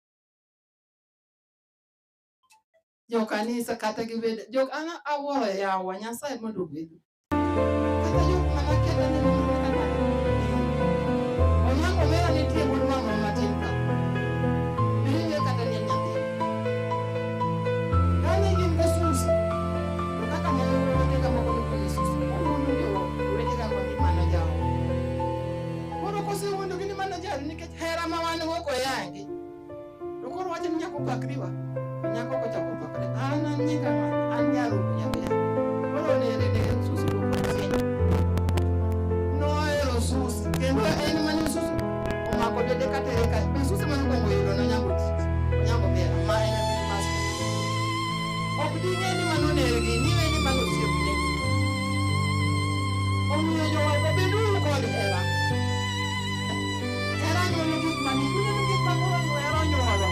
Speaker 5: Jokanisa kata gibed jok an awuoro yawa Nyasaye mondo ogwedhu. Kata jok mana keta ni mondo kata Onyango mera nitie wuod mama matin ka. Iwinjo kata ni en nyathi. Kane gin gi susi, to kaka ne owetega moko nopuonjo susi, owuondo jo owetega go ni mano jaode. Koro kosewuondogi ni mano jaode nikech hera ma wan go koyangi. To koro wacho ni nyako pakriwa. To nyako kochako pakre, an an nyinga ng'a? An nyaruku nyathia. Koro nere ne susi go koro Nohero susi, kendo en mane susi omako dede katere ka. Be susi mane okwongo yudo nonyango tich, onyango bera, ma en master. Ok ding'e ni mano nergi, niwe ni mano osiepne. Omiyo jowadwa beduru kod hera. Hera nyuolo gik mang'eny, uneno gik ma koro hera onyuolo.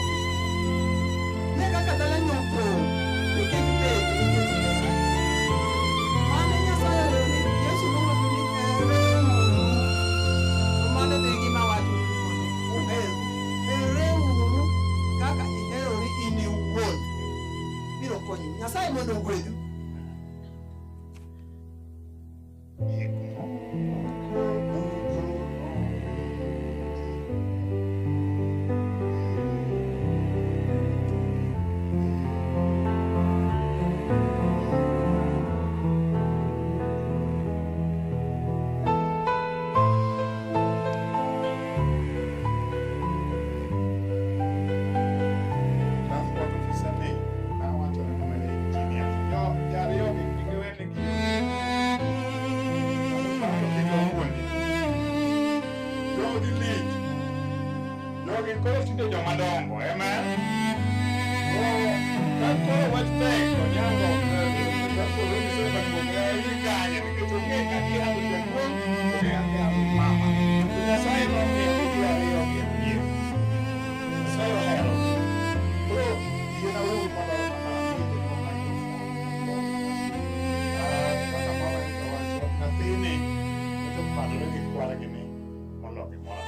Speaker 5: Ne kaka dala nopong' nikech bet, nikech hera. Mane Nyasaye owacho ni Yesu nowacho ni herreuru. To mano be gima awacho ni mondo uher. Herreuru kaka iherori in iwuon. Biro konyou. Nyasaye mondo ogwedhu.
Speaker 17: Transport officer ni nawacho ne mama ne engineer. Jo jariyo gi kik iwene gi. Pato kik owuondi. Jogi lich. Jogi koro tinde joma dongo, amen. Koro ka koro wach tek to nyango transport officer ma kuom kanye nikech ong'e kaka ihango jaduong', ong'e kaka ihango mama. To Nyasaye nomiyo gi ji ariyo gi. omadore gi kwargi ni molo gimoro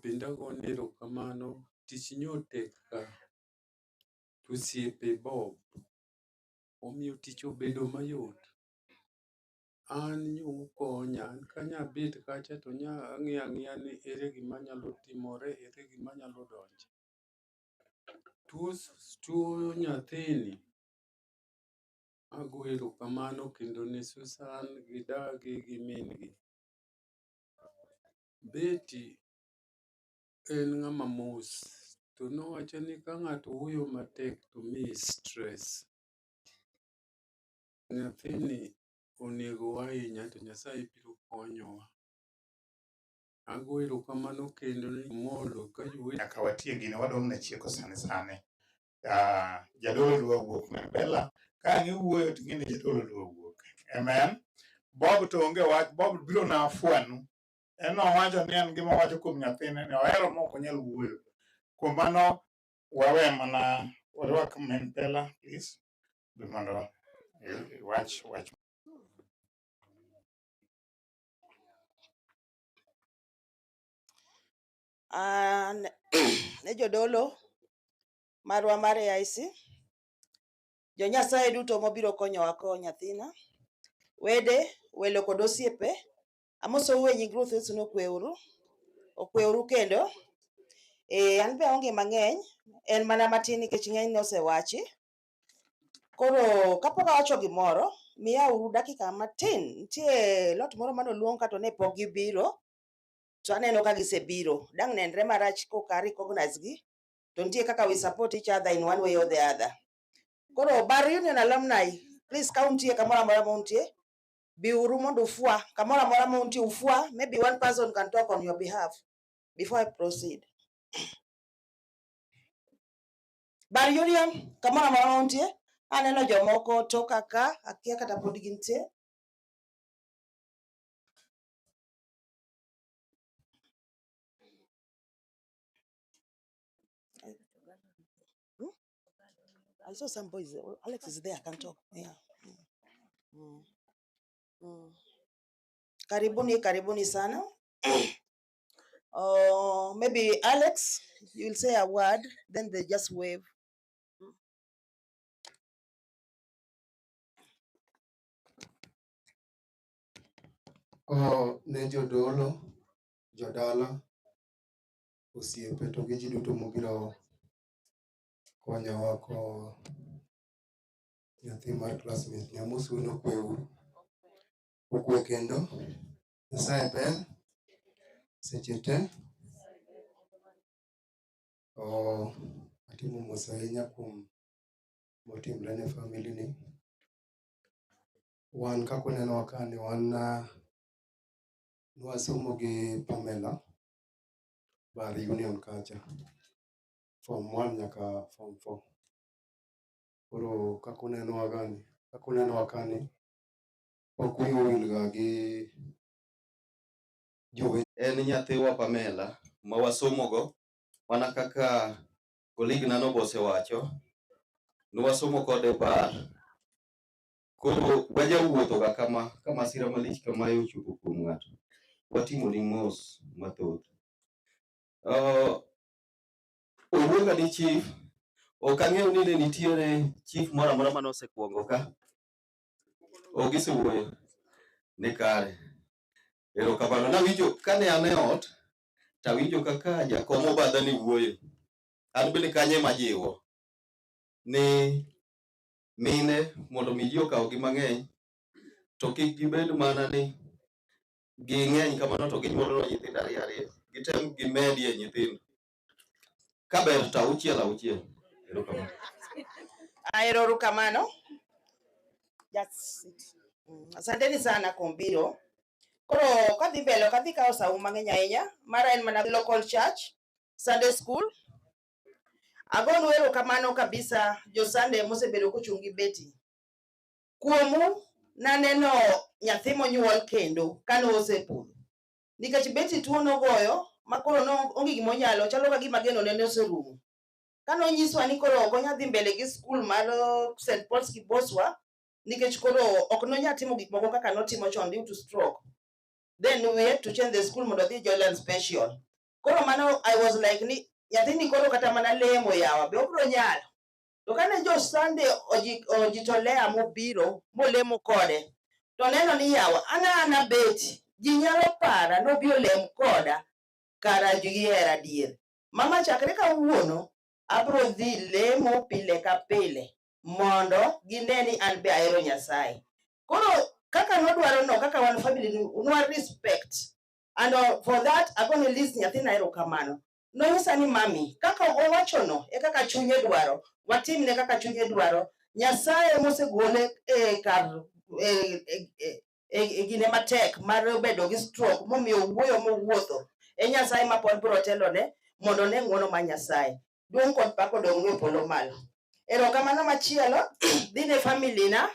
Speaker 18: Bende agone erokamano tich nyotek ka to osiepe Bob omiyo tich obedo mayot. An nyo ukonya, an kanyabet kacha to nya ang'iyo ang'iya ni ere gima nyalo timore, ere gima nyalo donje. Tuo nyathini ago erokamano kendo ne Susan gi dagi gi min gi. Betty en ng'ama mos to nowacho ni ka ng'ato wuoyo matek to miyi stress. Nyathini onegowa ahinya to Nyasaye biro konyowa. Ago erokamano kendo ne Molo ka
Speaker 17: Nyaka watiek gini wadong' ne chieko sani sani. Jadolo dwa wuok Bella ka ang' iwuoyo to ing'e ni jadolo dwa wuok. Amen. Bob to onge wach, Bob biro na fwanu. En nowacho ni en gima owacho kuom nyathine ni ohero ma ok onyal wuoyo. Kuom mano wawe mana warwak min Bella please bi mondo iwach wach.
Speaker 10: An ne jodolo marwa mar AIC, jo Nyasaye duto mobiro konyowa kowo nyathina, wede, welo kod osiepe, amosou e nying Ruoth Yesu ni okweuru, okweuru kendo. An be aonge mang'eny, en mana matin nikech ng'enyne osewachi. Koro kapok awacho gimoro, miya uru dakika matin, nitie lot moro manoluong ka to ne pok gibiro, to aneno ka gisebiro. Dang' nenre marach kok a recognize gi, to nitie kaka we support each other in one way or the other. Koro Bar Union alumni, please ka untie kamoro amora ma untie, biuru mondo ufwa, kamoro amora ma untie ufwa, maybe one person can talk on your behalf before I proceed. Bar Union, kamoro amora ma untie, aneno jomoko toka ka, akia kata pod gintie. I saw some boys. Alex is there. I can talk. Yeah. Karibuni, karibuni sana. Maybe Alex, you'll say a word, then they just wave.
Speaker 19: Oh, ne jodolo, jodala, osiepe to gi ji duto mobiro konyowa ko nyathi mar classmate ni amosou ni okwe uru. Okwe kendo. Nyasaye ber seche te. Oh, atimo mos ahinya kuom motimre ne family ni. Wan kaka unenowa ka ni wan nwasomo gi Pamela Bar Union kacha form 1 nyaka form 4. Koro kaka unenowa gani, kaka unenowa kani ok wiwa owil ga gi jowe
Speaker 20: En nyathiwa Pamela ma wasomogo mana kaka colleague na nobosewacho, nwasomo kode bar. Koro wajawuotho ga kama ka masira malich kamae ochopo kuom ng'ato, watimoni mos mathoth. Oluonga ni chief, ok ang'eyo ni ne nitiere chief moro amora mane osekuongo ka. Ok gisewuoyo? Ni kare. Erokamano. Nawinjo kane an e ot, tawinjo kaka jakom obadha ni wuoyo. An bende kanyo ema jiwo ni mine mondo mi ji okawgi mang'eny to kik gibed mana ni ging'eny kamano to ginyuolo nyithindo ariyo ariyo. Gitem gimedie nyithindo. Kaber to auchiel auchiel. Erokamano.
Speaker 21: Erokamano. Just sit. Asanteni sana kuom biro. Koro kadhi mbele ok adhi kawo sau mang'eny ahinya. Mara en mana local church, Sunday school. Agonu erokamano kabisa jo Sunday mosebedo kochung' gi Betty. Kuomu naneno nyathi monyuol kendo kane osepodho. Nikech Betty tuo nogoyo ma koro no onge gimonyalo chalo ka gima geno ne oserumo. Kane onyiswa ni koro ok onyal dhi mbele gi skul mar St. Paul's Kiboswa nikech koro ok nonyal timo gik moko kaka notimo chon due to stroke. Then we had to change the school mondo odhi Joyland Special. Koro mano I was like ni nyathini koro kata mana lemo yawa be obiro nyalo. To kane jo Sunday ojitolea mobiro molemo kode to neno ni yawa an ana Betty ji nyalo para nobi olem koda kara gihera adier. Mama chakre kawuono abro dhi lemo pile ka pile mondo gine ni an be ahero Nyasaye. Koro kaka nodwaro no kaka wan family nwa respect and for that agone Liz nyathina erokamano. Nonyisa ni mami kaka owachono e kaka chunye dwaro watimne kaka chunye dwaro. Nyasaye mosegole e kar e gine matek mar bedo gi stroke momiyo owuoyo mowuotho e Nyasaye ma pod biro telone mondo one ng'wono mar Nyasaye. Duong' kod pak odong' e polo malo. Erokamano machielo dhi ne family na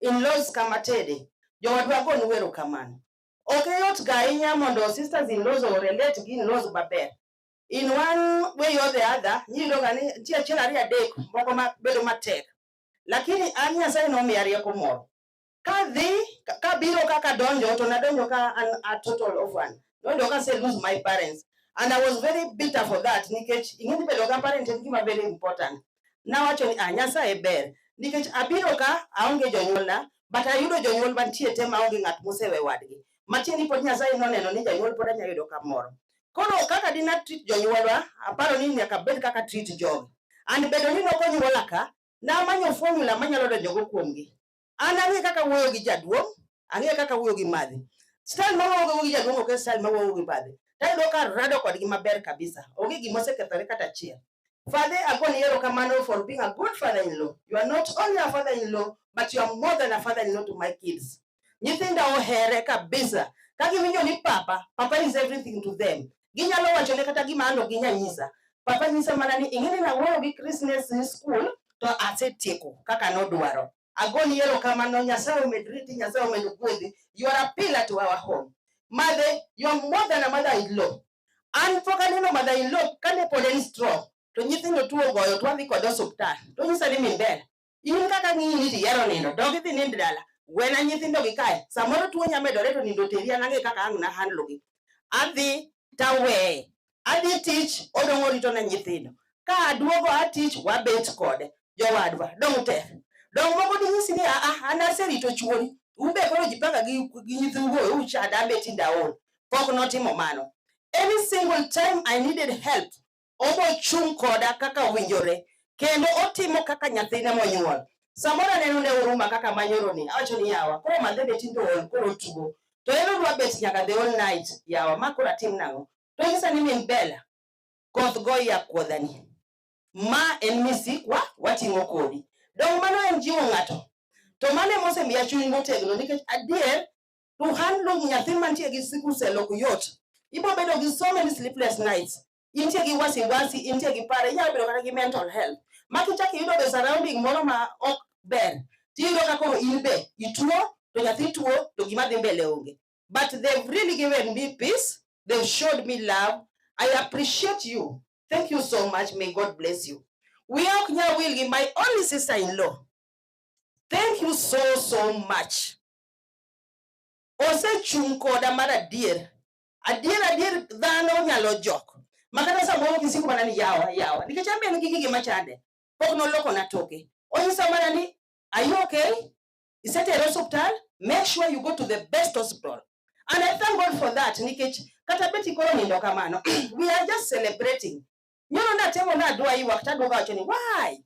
Speaker 21: in-laws kama tede. Jowadwa agonu erokamano. Ok yot ga ahinya mondo sisters in-laws o relate gi in-laws maber. In one way or the other, iyudo ga ni nitie achiel ariyo adek moko ma bedo matek. Lakini an Nyasaye nomiya rieko moro. Kadhi kabiro kaka donjo to nadonjo ka an a total orphan. Noyudo ka ase lose my parents. And I was very bitter for that nikech ing'e ni bedo ga parent en gima very important. Nawacho ni ah Nyasaye ber nikech abiro ka aonge jonyuolna but ayudo jonyuol mantie te maonge ng'at mosewe wadgi. Matiende ni pod Nyasaye noneno ni janyuol pod anyalo yudo kamoro. Koro kaka dina treat jonyuolwa, aparo ni nyaka bed kaka treat jogi. And bedo ni nokonyuola ka, namanyo formula manyalo donjogo kuomgi. An ang'e kaka wuoyo gi jaduong', ang'e kaka wuoyo gi madhi. Style ma wuoyo gi jaduong' ok e style ma wuoyo gi madhi. Tayudo ka rado kodgi maber kabisa. Onge gima osekethore kata achiel. Father, agoni erokamano for being a good father-in-law. You are not only a father-in-law, but you are more than a father-in-law to my kids. Nyithinda ohere kabisa. Ka giwinjo ni papa, papa is everything to them. Ginyalo wachone kata gima an ok ginyal nyisa. Papa nyisa mana ni ing'e ni nawuoyo gi Christmas e school to asetieko kaka nodwaro. Agoni erokamano, Nyasaye omed riti, Nyasaye omed gwedhi. You are a pillar to our home. Mother, you are more than a mother-in-law. An pok aneno mother-in-law kane pod en strong to nyithindo tuo ogoyo to wadhi kode osuptal. To onyisa ni min ber. In kaka ng'iyi ni tihero nindo, dog idhi nind dala. Wena nyithindo gi kae. Samoro tuo nya medore to nindo teri an ang'e kaka ang' na handle gi. Adhi taweye. Adhi tich odong' orito ne nyithindo. Ka aduogo a tich wabet kode. Jowadwa, dong' tek. Dong' moko dinyisi ni aa an aserito chuori. Ube koro jipanga gi nyithiugo uchanda ambe tinde aol. Pok notimo mano. Any single time I needed help, obo chung' koda kaka owinjore kendo otimo kaka nyathine monyuol. Samoro aneno ne oruma kaka manyoro ni, awacho ni yawa, koro madhe be tinde ool, koro tuo. To en odwa bet nyaka the whole night, yawa, ma koro atim nang'o? To onyisa ni min Bella, koth goyi akuodhani. Ma en misikwa, wating'o kodi. Dong mano en jiwo ng'ato. To mano ema osemiya chuny motegno nikech adier to handle nyathi mantie gi sickle cell ok yot. Ibo bedo gi so many sleepless nights. Intie gi wasiwasi, intie gi paro, inyalo bedo kata gi mental health. Ma kichak iyudo be surrounding moro ma ok ber, tiyudo ka koro in be ituo, to nyathi tuo, to gima dhi mbele onge. But they've really given me peace. They've showed me love. I appreciate you. Thank you so much. May God bless you. Wiya ok nyal wil gi my only sister-in-law. Thank you so, so much. Osechung' koda mar adier. Adier adier dhano nyalo jok. Ma kata samoro kisiko mana ni yawa yawa. Nikech an be en gi gige machande. Pok nolokona toke. Onyisa mana ni are you okay? Isetere osuptal? Make sure you go to the best hospital. And I thank God for that nikech kata Betty koro nindo kamano. We are just celebrating. Nyoro natemo nadwa ywak taduogo awacho ni why?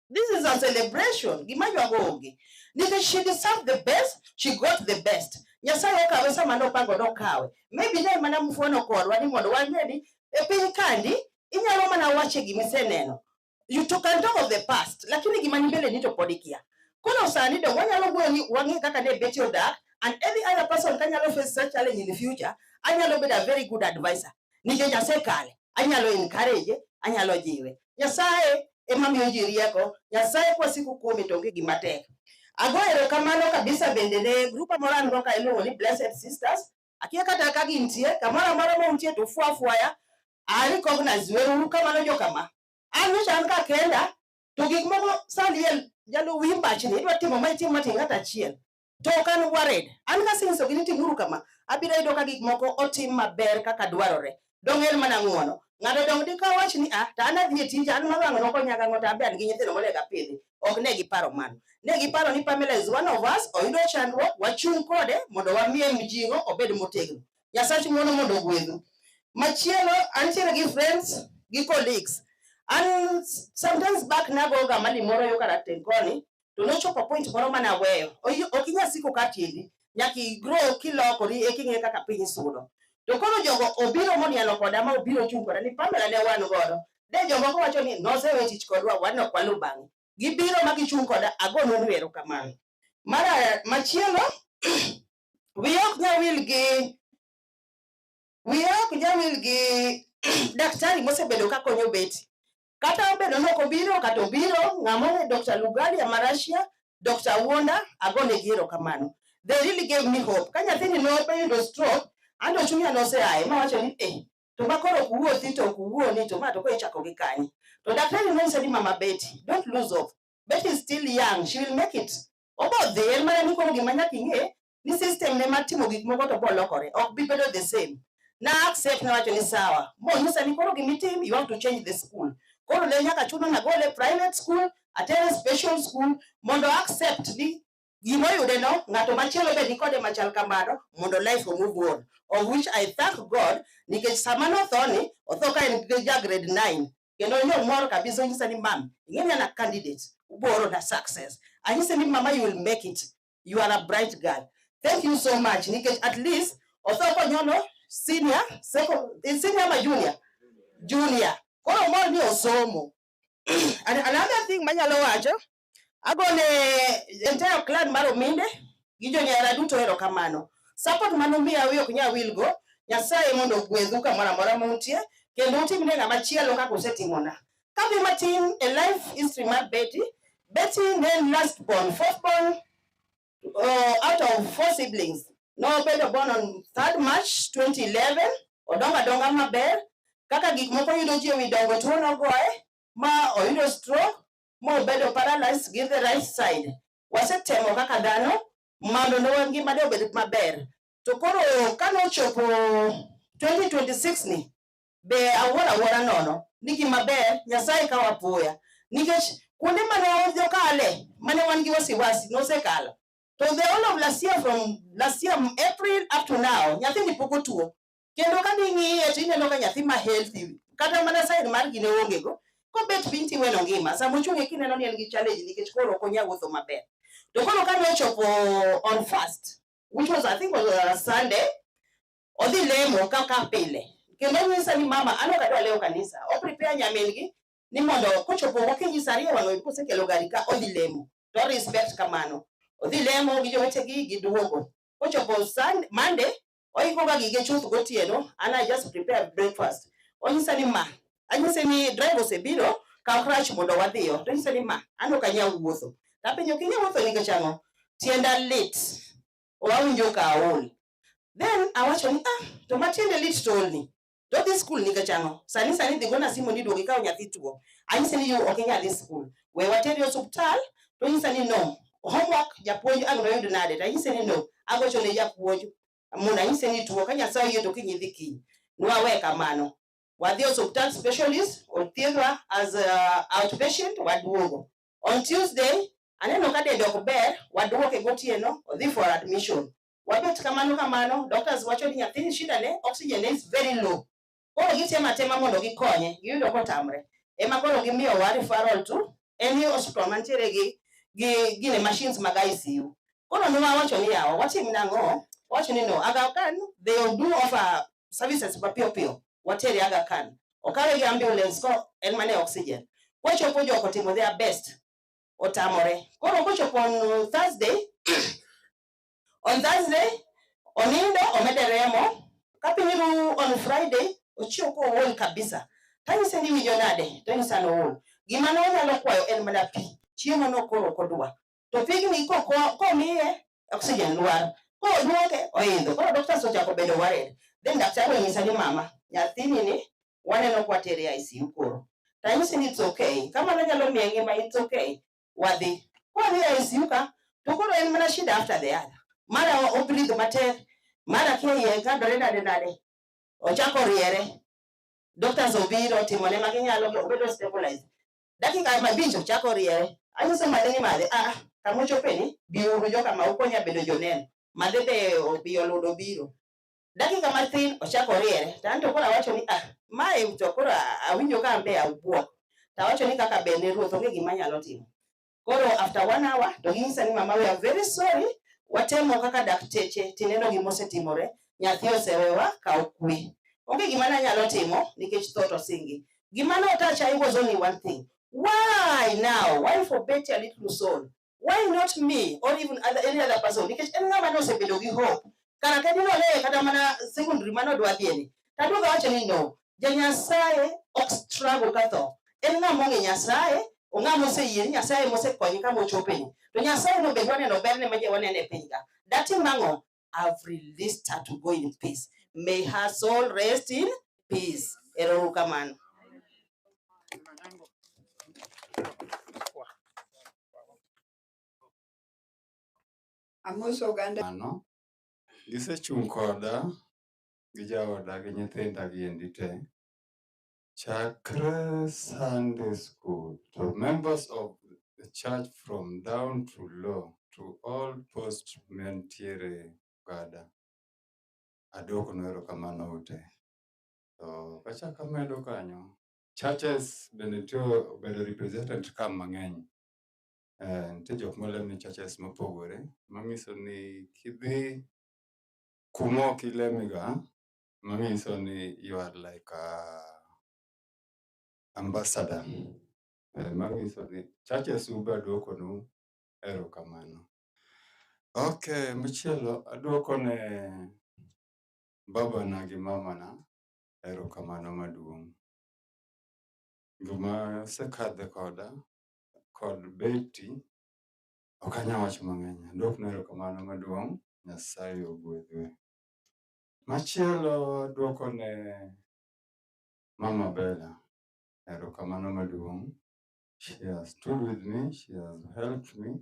Speaker 21: This is a celebration. Gima ywago onge. Nikech she deserved the best, she got the best. Nyasaye okawe sama nopango nokawe. Maybe ne mana mfuono kodwa ni mondo wang'e ni e piny kandi inyalo mana wache gimiseneno. You to can talk of the past, lakini gima ni mbele ni to pod ikia. Koro sani dong wanyalo wuoyo ni wang'e kaka ne Betty odak and every other person kanyalo face such challenge in the future, anyalo bedo a very good advisor. Nikech asekale, anyalo encourage, anyalo jiwe. Nyasaye ema miyo ji rieko, Nyasaye kwasiko kuome to onge gima tek. Ago erokamano kabisa bende ne grup moro an go ka iluongo ni Blessed Sisters. Akia kata ka gintie, kamoro amora ma untie to fwa fwaya, a recognize weuru kamano jokama. An nyocha an ka kenda, to gik moko sani el jalo wi mbachni, idwa timo ma itim matin ng'ato achiel. To ok an worried. An kasenyisogi ni timuru kama, abiro yudo ka gik moko otim maber kaka dwarore. Dong' en mana ng'uono. Ng'ato dong' dika wach ni ah, to an adhi e tija, an ma wang' nokonya gang'o to an be an gi nyithindo monego apidhi. Ok ne giparo mano. Ne giparo ni Pamela is one of us, oyudo chandruok, wachung' kode mondo wamiye mijing'o obed motegno. Nyasach ng'uono mondo ogwedhu. Machielo, antiere gi friends gi colleagues. An sometimes back nagoga mali moro yo karateng' koni, to nochopo point moro mane aweyo. Ok inyal siko ka tiendi, nyaka i grow kilokori eka ing'e kaka piny sudo. To koro jogo obiro monialo koda ma obiro chung' koda ni Pamela ne wan godo. De jomoko wacho ni nosewe tich kodwa, wan ok waluw bang'e. Gibiro ma gichung' koda, agonuru erokamano. Mar machielo, wiya ok nyal wil gi wiya ok nyal wil gi daktari mosebedo ka konyo Betty. Kata obedo ni ok obiro kata obiro, ng'ama ong'e Dr. Lugalia Marashia, Dr. Wuonda, agonegi erokamano. They really gave me hope. Ka nyathini noyudo stroke, an to chunya noseaye mawacho ni eh, to ma koro ok wuothi to ok wuoni to ma to koro ichako gi kanye. To daktari nonyisa ni Mama Betty, don't lose hope. Betty is still young, she will make it. Obo dhi, en mana ni koro gima nyaka ing'e ni system ne mar timo gik moko to bolokore, ok bi bedo the same. Na accept nawacho ni sawa. Monyisa ni koro gimitim, you have to change the school. Koro ne nyaka chuno nagole private school, atere special school mondo accept ni gimoyude no ng'ato machielo be nikode machal kamano mondo life o move on. Of which I thank God nikech sama notho ni otho ka en gi ja grade 9 kendo nyomor kabisa onyisa ni mam ing'e ni an a candidate uboro na success. Anyise ni mama you will make it. You are a bright girl. Thank you so much nikech at least otho konyono senior, second, senior ma junior? Junior. Koro mor ni osomo. And another thing manyalo wacho, agone entire clan mar Ominde gi jonyera duto erokamano. Support manumiya wiya ok nyal wilgo, Nyasaye mondo ogwedhu kamoro amora muntie, kendo utimne ng'ama chielo kaka usetimona. Kadhi matin e life history mar Betty, Betty ne en last born, fourth born out of four siblings. Nobedo born on 3rd March 2011, odongo adonga maber, kaka gik moko yudo ji ewi dongo tuo nogoye, ma oyudo stroke, ma obedo paralyzed gi the right side. Wasetemo kaka dhano mondo ne ngimane obed maber. To koro kanochopo 2026 ni, be awuoro awuora nono ni gima ber Nyasaye kawo apoya. Nikech kuonde mane okale, mane wan gi wasiwasi nosekalo. To the whole of last year, from last year April up to now, nyathini pok otuo. Kendo ka ding'iye to ineno ka nyathi ma healthy, kata mana side mar gine onge go. Kobet piny tiweno ngima, sama ochung' kineno ni en gi challenge nikech koro ok onyal wuotho maber. To koro kane ochopo on first, which was, I think, was a Sunday, odhi lemo kaka pile. Kendo onyisa ni, "Mama, an ok adwa lewo kanisa." O prepare nyamin gi ni mondo kochopo gokinyi sa 2 wang' oyud kosekelo gari ka odhi lemo. To respect kamano. Odhi lemo gi jowetegi giduogo. Kochopo Sunday, Monday, oiko ga gige chuth gotieno, and I just prepare breakfast. Onyisa ni ma, anyise ni driver osebiro, kaw crutch mondo wadhiyo. To onyisa ni ma, an ok anyal wuotho. Tapenjo, "Ok inyal wuotho nikech ang'o?" "Tienda lit. Awinjo ka aol." Then awacho ni, "Ah, to ma tiende lit to ol ni. To odhi school nikech ang'o? Sani sani dhi gona simu ni duogi ikaw nyathi tuo. Anyise ni ok inyal dhi school. We wateri osuptal." To onyisa ni no. Homework japuonj ang' noyud nade? To anyise ni no. Agocho ne japuonj mondo anyise ni tuo ka Nyasaye oyie to kiny idhi kiny. Nwawe kamano. Wadhi osuptal, specialist othiedhwa as a outpatient, waduogo. On Tuesday aneno ka dende ok ber, waduoke gotieno, odhi for admission. Wabet kamano kamano, doctors wacho ni nyathini shida ne oxygen is very low. Koro gitemo atema mondo gikonye, giyudo kotamre. Ema koro gimiyowa referral to any hospital mantiere gi gine machines mag ICU. Koro nwawacho ni yawa, watim nang'o? Wacho ni no, Aga Khan, they do offer services mapiyo piyo. Watere Aga Khan. Okawe gi ambulance ko en mane oxygen. Kochopo joko timo their best. Otamore. Koro kochopo on Thursday, onindo omede remo. Kapiny ru on Friday, ochiew kool kabisa. Tanyise ni winjo nade? Tonyisa ni ool. Gima ne onyalo kwayo en mana pi. Chiemo no koro ok odwa. To pigni komiye oxygen lwar. Koduoke oidho. Koro doctors ochako bedo worried. Then daktari onyisa ni, "Mama, nyathini ni waneno kwatere ICU koro." Tanyise ni it's okay. Kama nyalo miye ngima, it's okay. Wadhi. Kwadhi e ICU ka, to koro en mana shida after the other. Mara o breathe matek, mara kia iye kadore nade nade. Ochako riere. Doctors obiro timone ma ginyalo, obedo stabilized. Dakika 5 ochako riere. Anyiso madhe ni madhe, ah, kamochope ni, biuru joka ma ukonya bedo joneno. Madhe be obi oludo biro. Dakika mathin ochako riere. To anto koro awacho ni, ah, mae to koro awinjo ka an be awuok. To awacho ni kaka ber ne Ruoth, onge gima anyalo timo. Koro after one hour to ginyisa ni, "Mama, we are very sorry. Watemo kaka dakteche tineno gima osetimore. Nyathi osewewa, kaw kwe." Onge gima nanyalo timo nikech tho to singi. Gima notacha, it was only one thing. Why now? Why for Betty, a little soul? Why not me or even any other person? Nikech en ng'ama nosebedo gi hope. Kara ka dinoleye kata mana secondary mane odwa dhiye ni. Taduogo awacho ni no. Ja Nyasaye ok struggle ka tho. En ng'ama ong'e Nyasaye, ong'ama oseyie ni Nyasaye mosekonye kama ochope ni. To Nyasaye no be dwa neno berne ma je waneno e piny ka. Datim ang'o? I've released her to go in peace. May her soul rest in peace. Ero uru kamano.
Speaker 5: Amoso oganda.
Speaker 8: Mano gisechung' koda gi jaoda gi nyithinda giendi te chakre Sunday school to members of the church from down to low to all post mantiere Ogada. Aduokonu erokamano ute. To kachak amedo kanyo, churches bende nitie obedo represented ka mang'eny. Nitie jok malemo e churches mopogore, manyiso ni kidhi kuma ok ileme ga, manyiso ni you are like a ambassador. Manyiso ni churches u be aduokonu erokamano. Okay, machielo aduoko ne babana gi mamana erokamano maduong'. Gima osekadhe koda kod Betty ok anyal wacho mang'eny. Aduoknu erokamano maduong', Nyasaye ogwedhwe. Machielo aduoko ne Mama Bella erokamano maduong'. She has stood with me, she has helped me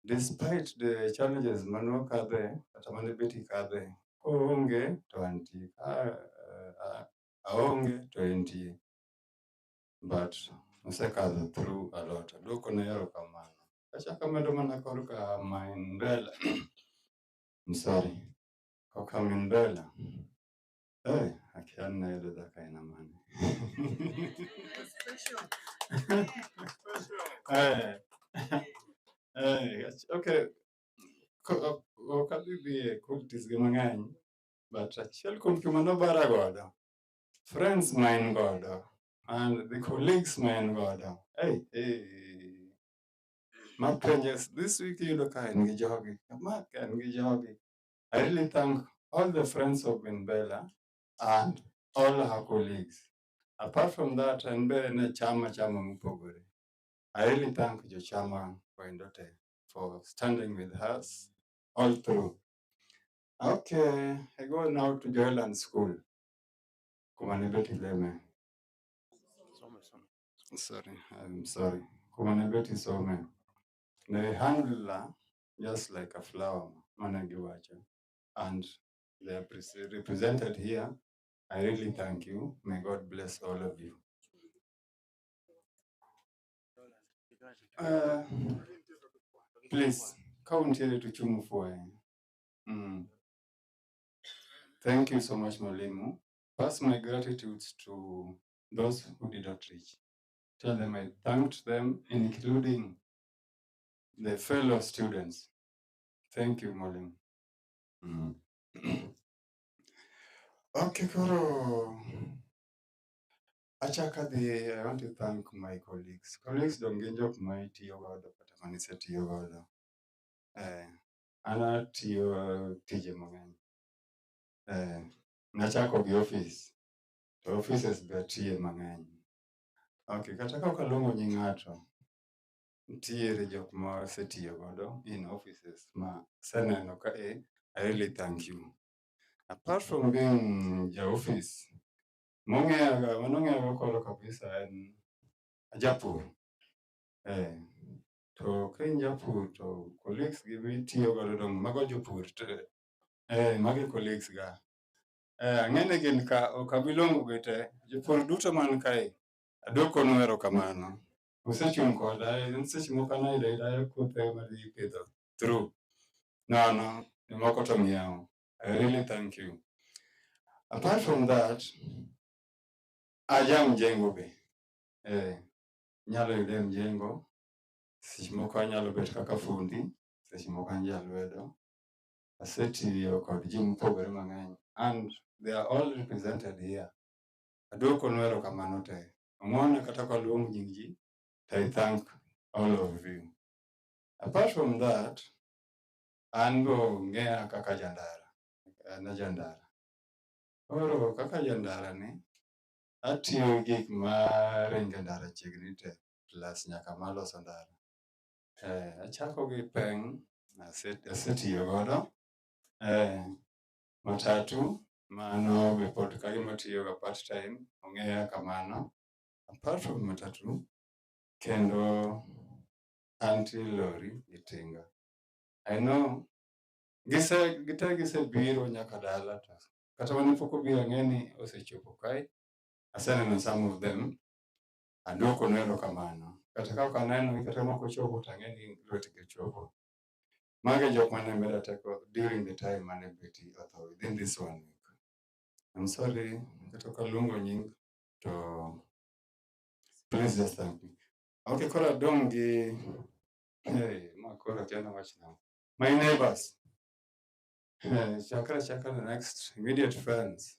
Speaker 8: despite the challenges mane wakadhe kata mane Betty kadhe. Koonge to antie, ka aonge to entie. But osekadho through a lot. Aduokone erokamano. Achako amedo mana korka Mindela. I'm sorry. Korka Mindela. Akia ni nayudo dhako aina mane. Okay. Ok adhi dhi e qualities ge mang'eny, but achiel kuom gima nobara godo, friends ma en godo, and the colleagues ma en godo. Hey, hey. Mapenje, this week iyudo ka en gi jogi, ma ka en gi jogi. I really thank all the friends of Bella and all her colleagues. Apart from that, en be en e chama chama mopogore. I really thank jochama kendo te for standing with us all through. Okay, I go now to Joyland School. Kuma ne Betty leme. Sorry, I'm sorry. Kuma ne Betty some. They handle her just like a flower, mana giwacho. And they are represented here. I really thank you. May God bless all of you. Please, count here to Chumufwe. Thank you so much, Mwalimu. Pass my gratitude to those who did not reach. Tell them I thanked them, including the fellow students. Thank you, Mwalimu. Okay, koro. Achaka dhi, I want to thank my colleagues. Colleagues dong gin jok ma itiyo godo kata manisetiyo godo. An atiyo tije mang'eny. Nachako gi office, to offices be atiye mang'eny. Okay, kata ka ok aluongo nying ng'ato, nitiere jok ma asetiyo godo in offices ma aseneno ka I really thank you. Apart from being ja office, mong'eyaga manong'eyaga koro kabisa en japur. To ka in japur to colleagues gi mitiyo godo dong mago jopur te. Magi colleagues ga. Ang'e ni gin ka ok abi luongo gi te. Jopur duto man kae aduokonu erokamano. Usechung' koda en seche moko an ayudo ayuda kothe madhi pidho through. Nono, jomoko to ng'iewo. I really thank you. Apart from that, aja mjengo be. Nyalo yude e mjengo. Seche moko anyalo bet kaka fundi, seche moko an jalwedo. Asetiyo kod ji mopogore mang'eny and they are all represented here. Aduokonu erokamano te. Ong'wona kata kaluong nying ji, to I thank all of you. Apart from that, an be ong'eya kaka jandara. An a jandara. Koro kaka jandara ni, atiyo gi gik maringo e ndara chiegni te, plus nyaka maloso ndara. Achako gi peng, asetiyo godo. Matatu, mano be pod kagima tiyoga part time, ong'eya kamano. Apart from matatu, kendo antie lori gi tinga. I know gise gite gisebiro nyaka dala to kata mane pok obiro ang'e ni osechopo kae. Aseneno some of them. Aduokonu erokamano. Kata ka ok anenogi kata mok ochopo to ang'e ni lwetgi ochopo. Mago e jok mane meda teko during the time mane Betty otho within this one week. I'm sorry, kata ok aluongo nying to please just thank me. Okay, koro adong' gi hey, ma koro akia nawach nang'o. My neighbors. Chakra chaka the next immediate friends.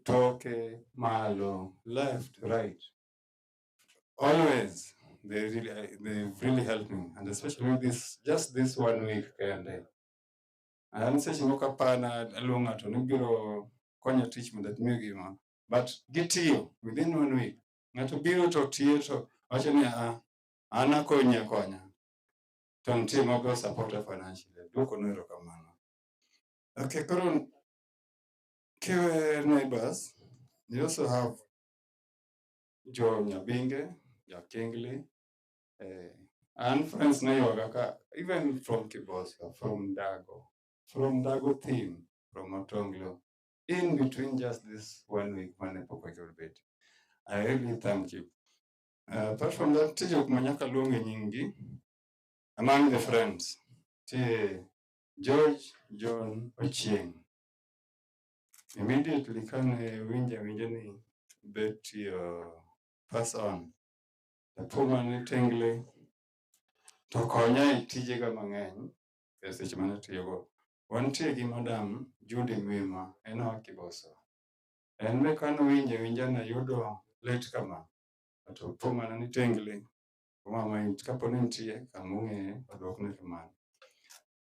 Speaker 8: Toke, malo, left, right. Always they've really helped me, and especially this just this one week kende. An seche moko apana aluongo ng'ato ni biro konya tich mondo amiyo gima, but gitiyo within one week. Ng'ato biro to tiyo to wacho ni an akonyi akonya. To nitie mago supporta financially. Aduokonu erokamano. Okay, koro kiwe neighbors, you also have jo Nyabinge, jo Kingli, and friends ne ka even from Kibosa, from Dago theme, from Otonglo, in between just this one week mane pok wachul bet. I really thank you. Apart from that, nitie jok ma nyaka luong e nying gi. Among the friends, tie George John Ochieng. Immediately kane winja winja ni Betty pass on. Apo mane tengle to konya e tijega mang'eny e seche mane atiyogo. Wantie gi Madam Judy Mwima, en oa Kiboso. En be kanowinjo awinja nayudo lit kama, to opo mana ni tengle mama kapo ni nitie kama ong'eye oduokne kamano.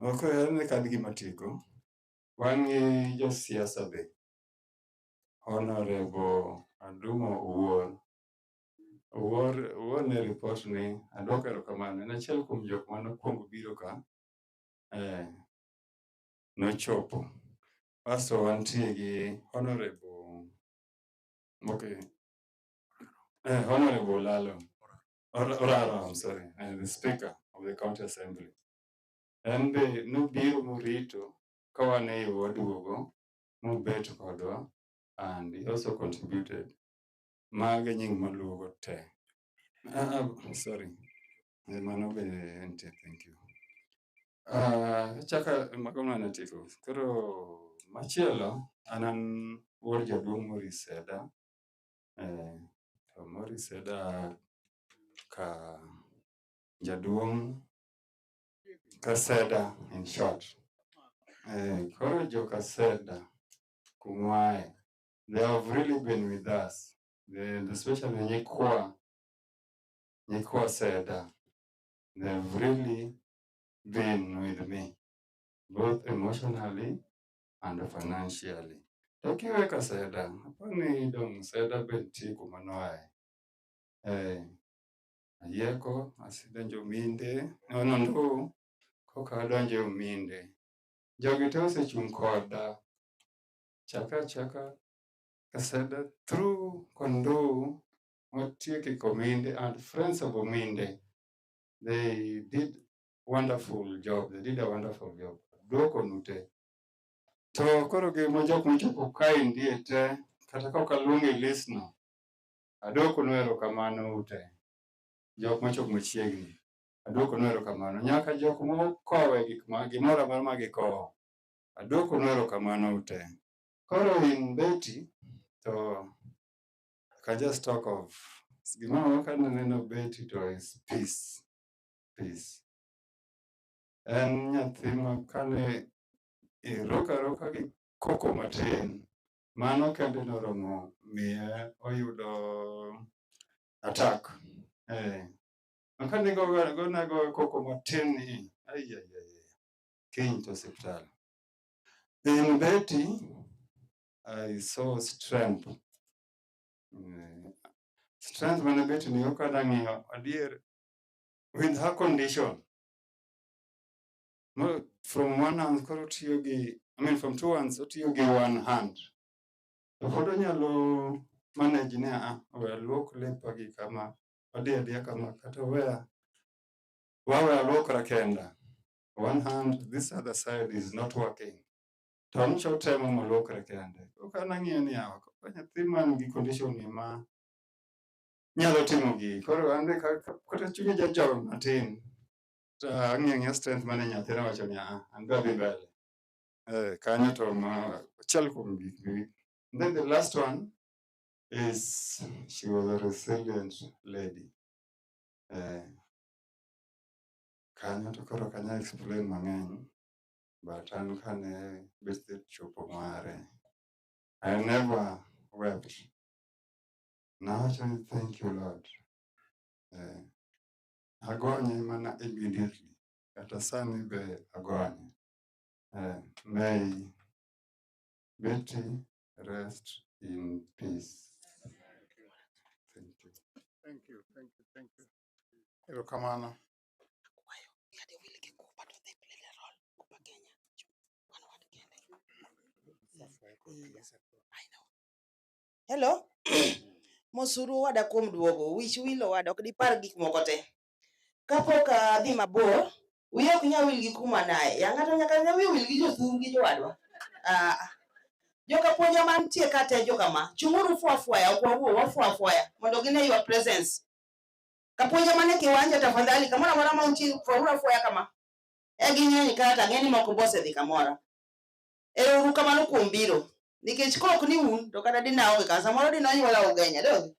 Speaker 8: Ok en kad gima tieko. Wan gi josiasa be. Honorable Adumo Owuor. Owuor Owuor ne report ni aduoko erokamano. En achiel kuom jok manokwongo biro ka. Nochopo. Asto wantie gi Honorable okay. Honorable Lalo. Oraro, I'm sorry, the Speaker of the County Assembly. En be nobiro morito ka wan e yo waduogo mobet kodwa and he also contributed. Mago e nying maluwogo te. Sorry. Mano be entie, thank you. Chaka mago mana tieko. Koro machielo an wuod jaduong' Maurice Seda. To Maurice Seda ka jaduong' Kaseda in short. Koro jo Kaseda kumwae, they have really been with us. Especially nyikwa Seda, they've really been with me, both emotionally and financially. To kiwe Kaseda, apani dong Seda be nitie kuma noae. Ayieko asedonjo Minde, no, koka adonjo e Minde. Jogi te osechung' koda chaka achaka Kaseda through Kondou watieko Kominde and Friends of Ominde. They did wonderful job. They did a wonderful job. Duoko nute. To koro gima jok mochopo kaendi te, kata ka ok aluongo e list no, aduoko nu erokamano ute. Jok mochopo machiegni. Aduoko nu erokamano. Nyaka jok mokowe gik ma gimoro amora ma gikowo. Aduoko nu erokamano ute. Koro in Betty, to I can just talk of gimoro ka naneno Betty to is peace. Peace. En nyathi ma kane iroka aroka gi koko matin, mano kende noromo miye oyudo attack. Ma kane gona go koko matin ni, ai ai ai, kiny to osiptal. In Betty, I saw strength. Strength mane Betty nigo kadang'iyo adier with her condition. No, from one hand koro otiyo gi, I mean from two hands otiyo gi one hand. To pod onyalo manage ni a we aluok lepa gi kama, wadhi adhiya kama kata weya wawe aluokra kenda. One hand, this other side is not working. To an cha otemo moluokre kende. Koro ka nang'iyo ni yawa, koro nyathi man gi condition ni ma nyalo timo gigi. Koro an be kata chunya jajol matin. To ang'iyo ang'iya strength mane nyathina wacho ni a an be adhi mbele. Kanyo to ma achiel kuom gik mi. Then the last one is she was a resilient lady. Kanyo to koro ok anyal explain mang'eny, but an kane birthday chopo mare, I never wept. Nawacho ni thank you Lord. Agonye mana immediately. Kata sani be agonye. May Betty rest in peace. Thank you.
Speaker 17: Thank you, thank you, thank you. Erokamano.
Speaker 21: Kade wil gi Kupa to dhi play the role. Kupa Kenya. Wan wan kende. I know. Hello. Mosuru owada kuom duogo. Wich wil owada ok dipar gik moko te. Kapok adhi mabor, wiya ok nyal wil gi kuma naye. Ya ng'ato nyaka ne wiye wil gi jothuru gi jowadwa. Ah. Joka puonja mantie ka te joka ma. Chung'uru fwa fwaya, ok wawuo, wafwa fwaya mondo gine your presence. Kapuonja mane kiwanja tafadhali kamoro amora ma untie fwauru afwaya kama. E ging'eny kata ang'e ni moko bosedhi kamoro. Ero uru kamano kuom biro. Nikech kok ni un to kata dina onge ka samoro dina onyuola Ugenya donge.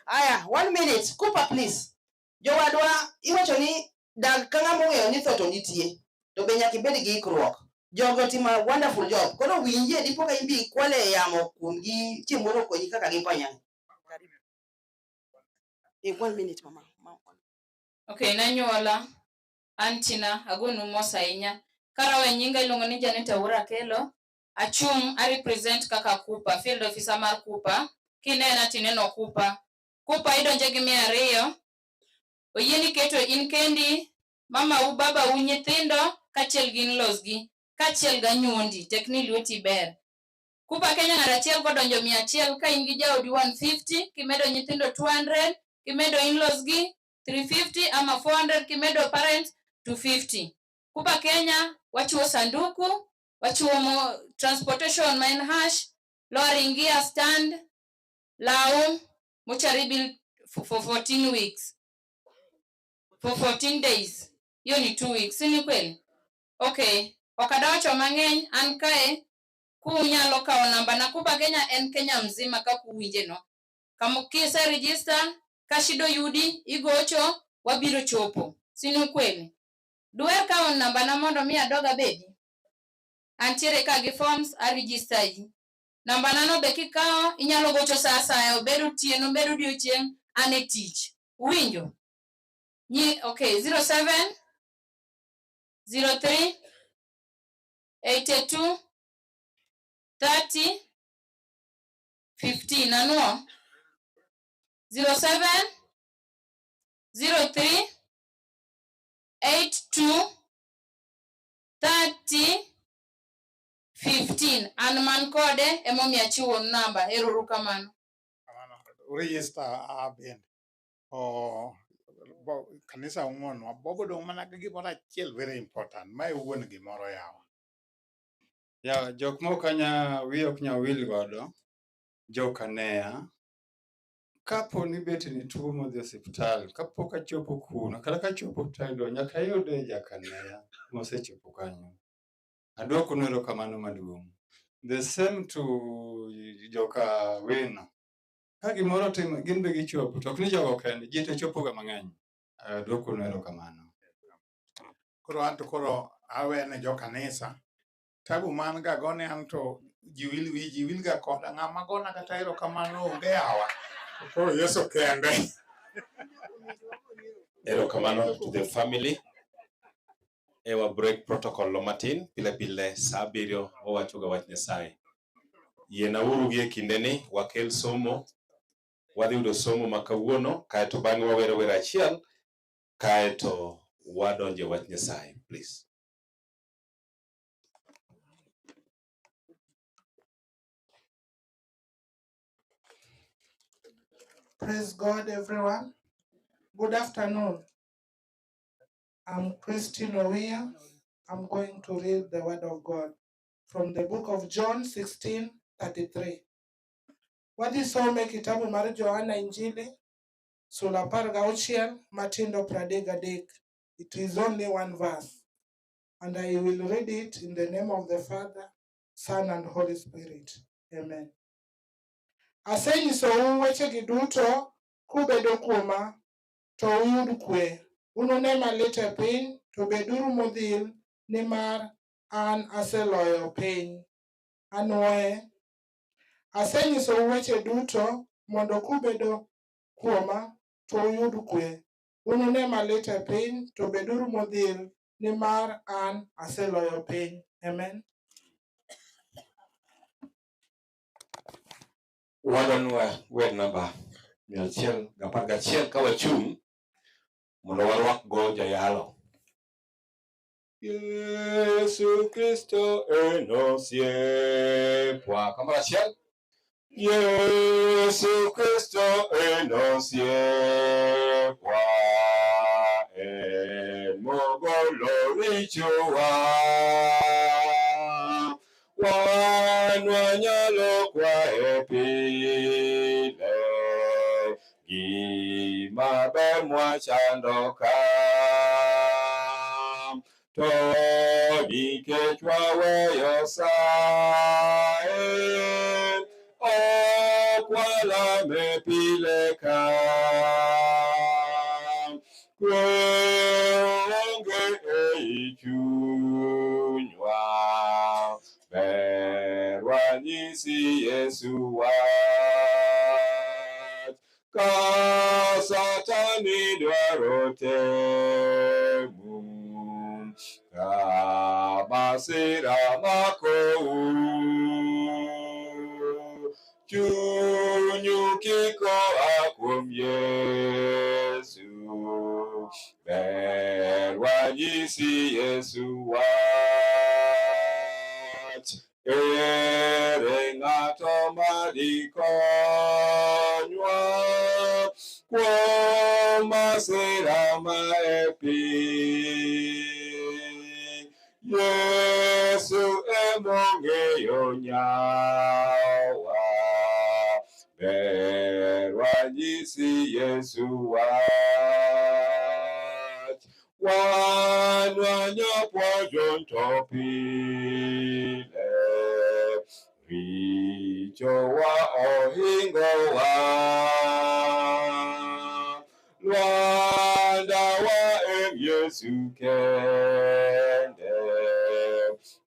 Speaker 21: Aya, 1 minute. Cooper please. Jowadwa iwacho ni dag ka ng'ama ong'eyo ni tho to nitie. To be nyaka ibed gi ikruok. Jogo otimo a wonderful job. Koro winjie dipo ka in be ikwale e yamo kuomgi chieng' moro okonyi kaka gikonya. 1 minute mama.
Speaker 1: Okay, nanyuola antina agonu mos ahinya. Karawe nyinga iluongo ni Janet Awuor Akelo. Achung' a represent kaka Kupa, field officer mar Kupa. Kinena tineno Kupa. Kupa idonje gi 200. Oyieni keto in kendi, mama u, baba u, nyithindo, kaachiel gi in-laws gi, kaachiel gi anyuondi, tek ni lweti ber. Kupa Kenya ng'ato achiel kodonjo 100 ka in gi jaodi 150, kimedo nyithindo 200, kimedo in-laws gi 350 ama 400, kimedo parents 250. Kupa Kenya wachiwo sanduku, wachiwo transportation ma en hash, lowering gear stand, law, mortuary bill for 14 weeks. For 14 days. Hiyo ni 2 weeks, si ni kweli? Okay, ok adawacho mang'eny, an kae kunyalo kawo namba na Kupa Kenya en Kenya mzima kaka uwinje no. Kama kise register, ka shida oyudi, igocho, wabiro chopo. Si ni kweli? Duher kawo namba na mondo mi adog abedi? Antiere ka gi forms, a register ji. Namba na no be kikawo, inyalo gocho sa asaya, obed otieno, obed odiochieng', an e tich. Uwinjo? Okay, 07 03 82 30 15. Anuo? 07 03 82 30 15. An man kode emomiyo achiwo namba. Ero kamano.
Speaker 17: Register a bende. O kanisa ung'wonwa bobo dong' mana gi gimoro achiel very important ma e wuon gimoro yawa.
Speaker 8: Ya, jok mok anya wiya ok nyal wil godo, jokanea. Kapo ni bet nituo modhi osiptal, kapok achopo kuno, kata kachopo tayudo, nyaka ayude jakanea mosechopo kanyo. Aduokonu erokamano maduong'. The same to joka Wino. Ka gimoro otimo, gin be gichopo, to ok ni jogo kende, ji te chopoga mang'eny. Aduokonu erokamano.
Speaker 17: Koro an to koro awene jo kanisa. Tabu man ga gone an to ji wil wi ji wil ga koda ng'ama gona kata erokamano onge yawa. Koro Yesu kende.
Speaker 3: Erokamano to the family. Ewa break protocol lo matin, pile pile sa 7 wawachoga wach Nyasaye. Yienauru gi e kindeni wakel somo, wadhi yudo somo ma kawuono, kaeto bang'e wawero wer achiel, kaeto wadonjo e wach Nyasaye. Please.
Speaker 22: Praise God, everyone. Good afternoon. I'm Christine Owia. I'm going to read the Word of God from the book of John 16:33. Wadhi some kitabu mar Johana Injili sula 16 matindo 33. It is only one verse, and I will read it in the name of the Father, Son, and Holy Spirit. Amen. Asenyisou wechegi duto kubedo kuoma, to uyud kwe. Unune malit e piny, to beduru modhil, nimar an aseloyo piny. Anuoye. Asenyisou weche duto mondo kubedo kuoma, to uyud kwe. Unune malit e piny, to beduru modhil, nimar an aseloyo piny. Amen.
Speaker 3: Wadonwa wer namba 111 ka wachung' mondo warwak go jayalo. Yesu Kristo en osiepwa. Kamoro achiel. Yesu Kristo en osiepwa. En mogolo richowa. Wan wanyalo kwaye pile. Gima ber mwa
Speaker 8: machando ka. To nikech waweyo sae, ok walame pile ka. Kwe onge ei chunywa, ber wanyisi Yesu wach. Ka Satani dwaro temu, ka masira makou, chunyu kik oa kuom Yesu, ber wanyisi Yesu wach. Ere ng'ato madikonywa kuom masira ma e piny? Yesu emong'eyo nyawa, ber wanyisi Yesu wach. Wan wanyapuonjo to pile, richowa ohingowa. Lwandawa en Yesu kende,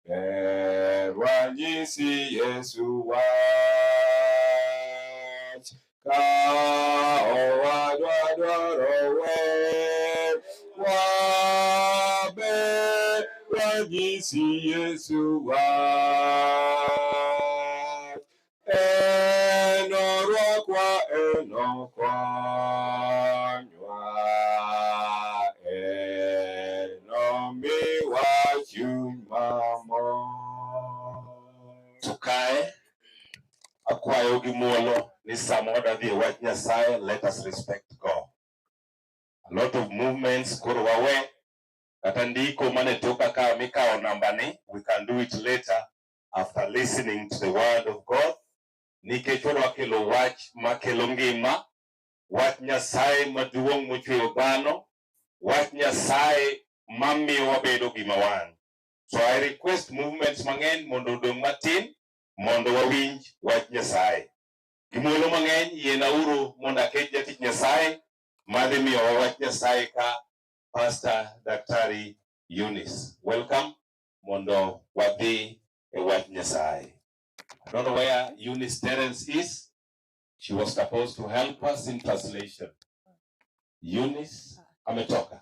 Speaker 8: ber wanyisi Yesu wach. Ka owadwa dwaro wer, waber wanyisi Yesu wach. En orwakwa en okonywa, en omiwa chuny mamor.
Speaker 3: Tukae, akwayo gi muolo ni sama wadwa dhi e wach Nyasaye, let us respect God. A lot of movements koro wawe, kata ndiko mane toka ka mikawo namba ni, we can do it later after listening to the word of God. Nikech wadwa kelo wach makelo ngima, wach Nyasaye maduong' mochweyo dhano, wach Nyasaye mamiyo wabedo gima wan. So I request movements mang'eny mondo odong' matin mondo wawinj wach Nyasaye. Gi muolo mang'eny yienauru mondo aket jatich Nyasaye madhi miyowa wach Nyasaye ka Pastor Daktari Eunice. Welcome mondo wadhi e wach Nyasaye. I don't know where Eunice Terence is. She was supposed to help us in translation. Eunice ametoka.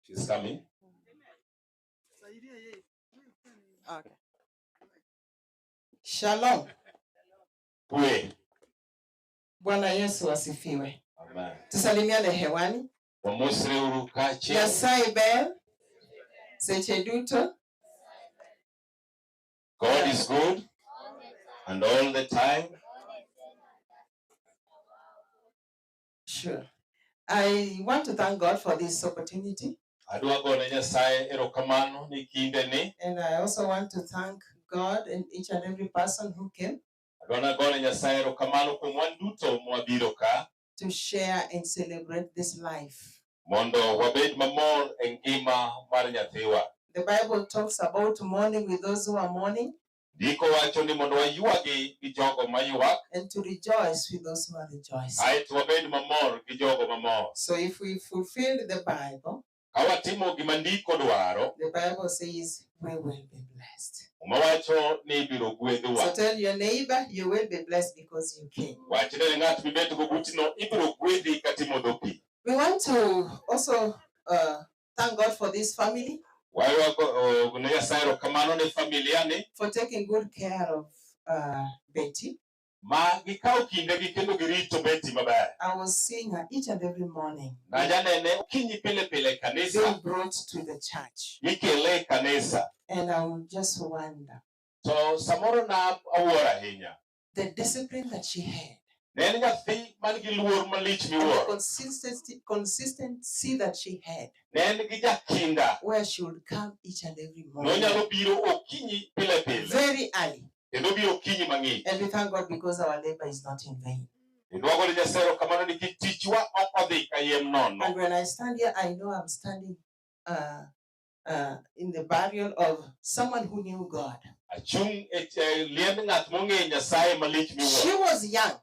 Speaker 3: She's coming.
Speaker 13: Okay. Shalom.
Speaker 3: Kwe.
Speaker 13: Bwana Yesu asifiwe.
Speaker 3: Amen.
Speaker 13: Tusalimiane hewani.
Speaker 3: Wamosre uru kaachiel.
Speaker 13: Nyasaye ber seche duto.
Speaker 3: God is good and all the time.
Speaker 13: Sure. I want to thank God for this opportunity.
Speaker 3: Adwa gone Nyasaye erokamano ni kinde ni.
Speaker 13: And I also want to thank God and each and every person who came
Speaker 3: Adwa na gone Nyasaye erokamano kuom wan duto mwabiro ka
Speaker 13: to share and celebrate this life.
Speaker 3: mondo wabed mamor e ngima mar nyathiwa.
Speaker 13: The Bible talks about mourning with those who are mourning
Speaker 3: Ndiko wacho ni mondo waywagi gi jogo maywak,
Speaker 13: and to rejoice with those who are rejoicing.
Speaker 3: aeto wabed mamor gi jogo mamor.
Speaker 13: So if we fulfill the Bible,
Speaker 3: Ka watimo gima ndiko dwaro,
Speaker 13: the Bible says we will be blessed.
Speaker 3: Muma wacho ni ibiro
Speaker 13: So
Speaker 3: gwedhowa.
Speaker 13: tell your neighbor you will be blessed because you came.
Speaker 3: Wachne ne ng'at mibetgo butino, ibiro gwedhi kata imodho pi.
Speaker 13: We want to also thank God for this family
Speaker 3: Waywago ne Nyasaye erokamano ne familia ni
Speaker 13: for taking good care of Betty.
Speaker 3: ma gikawo kindegi kendo girito Betty maber.
Speaker 13: I was seeing her each and every morning
Speaker 3: Najanene okinyi pile pile e kanisa,
Speaker 13: being brought to the church.
Speaker 3: ikele e kanisa.
Speaker 13: And I would just wonder
Speaker 3: To samoro na awuoro ahinya.
Speaker 13: the discipline that she had
Speaker 3: Ne en nyathi man gi luor malich
Speaker 13: and the
Speaker 3: miwuoro.
Speaker 13: consistency that she had,
Speaker 3: Ne en gi jakinda.
Speaker 13: where she would come each and every morning
Speaker 3: Nonyalo biro okinyi pile pile.
Speaker 13: very early.
Speaker 3: Kendo biro okinyi mang'ich.
Speaker 10: And we thank God because our labor is not in vain.
Speaker 3: Kendo wagone Nyasaye erokamano nikech tichwa ok odhi kayiem nono.
Speaker 10: And when I stand here, I know I'm standing in the burial of someone who knew God.
Speaker 3: Achung' e liend ng'at mong'eyo Nyasaye malich
Speaker 10: She
Speaker 3: miwuoro.
Speaker 10: was young,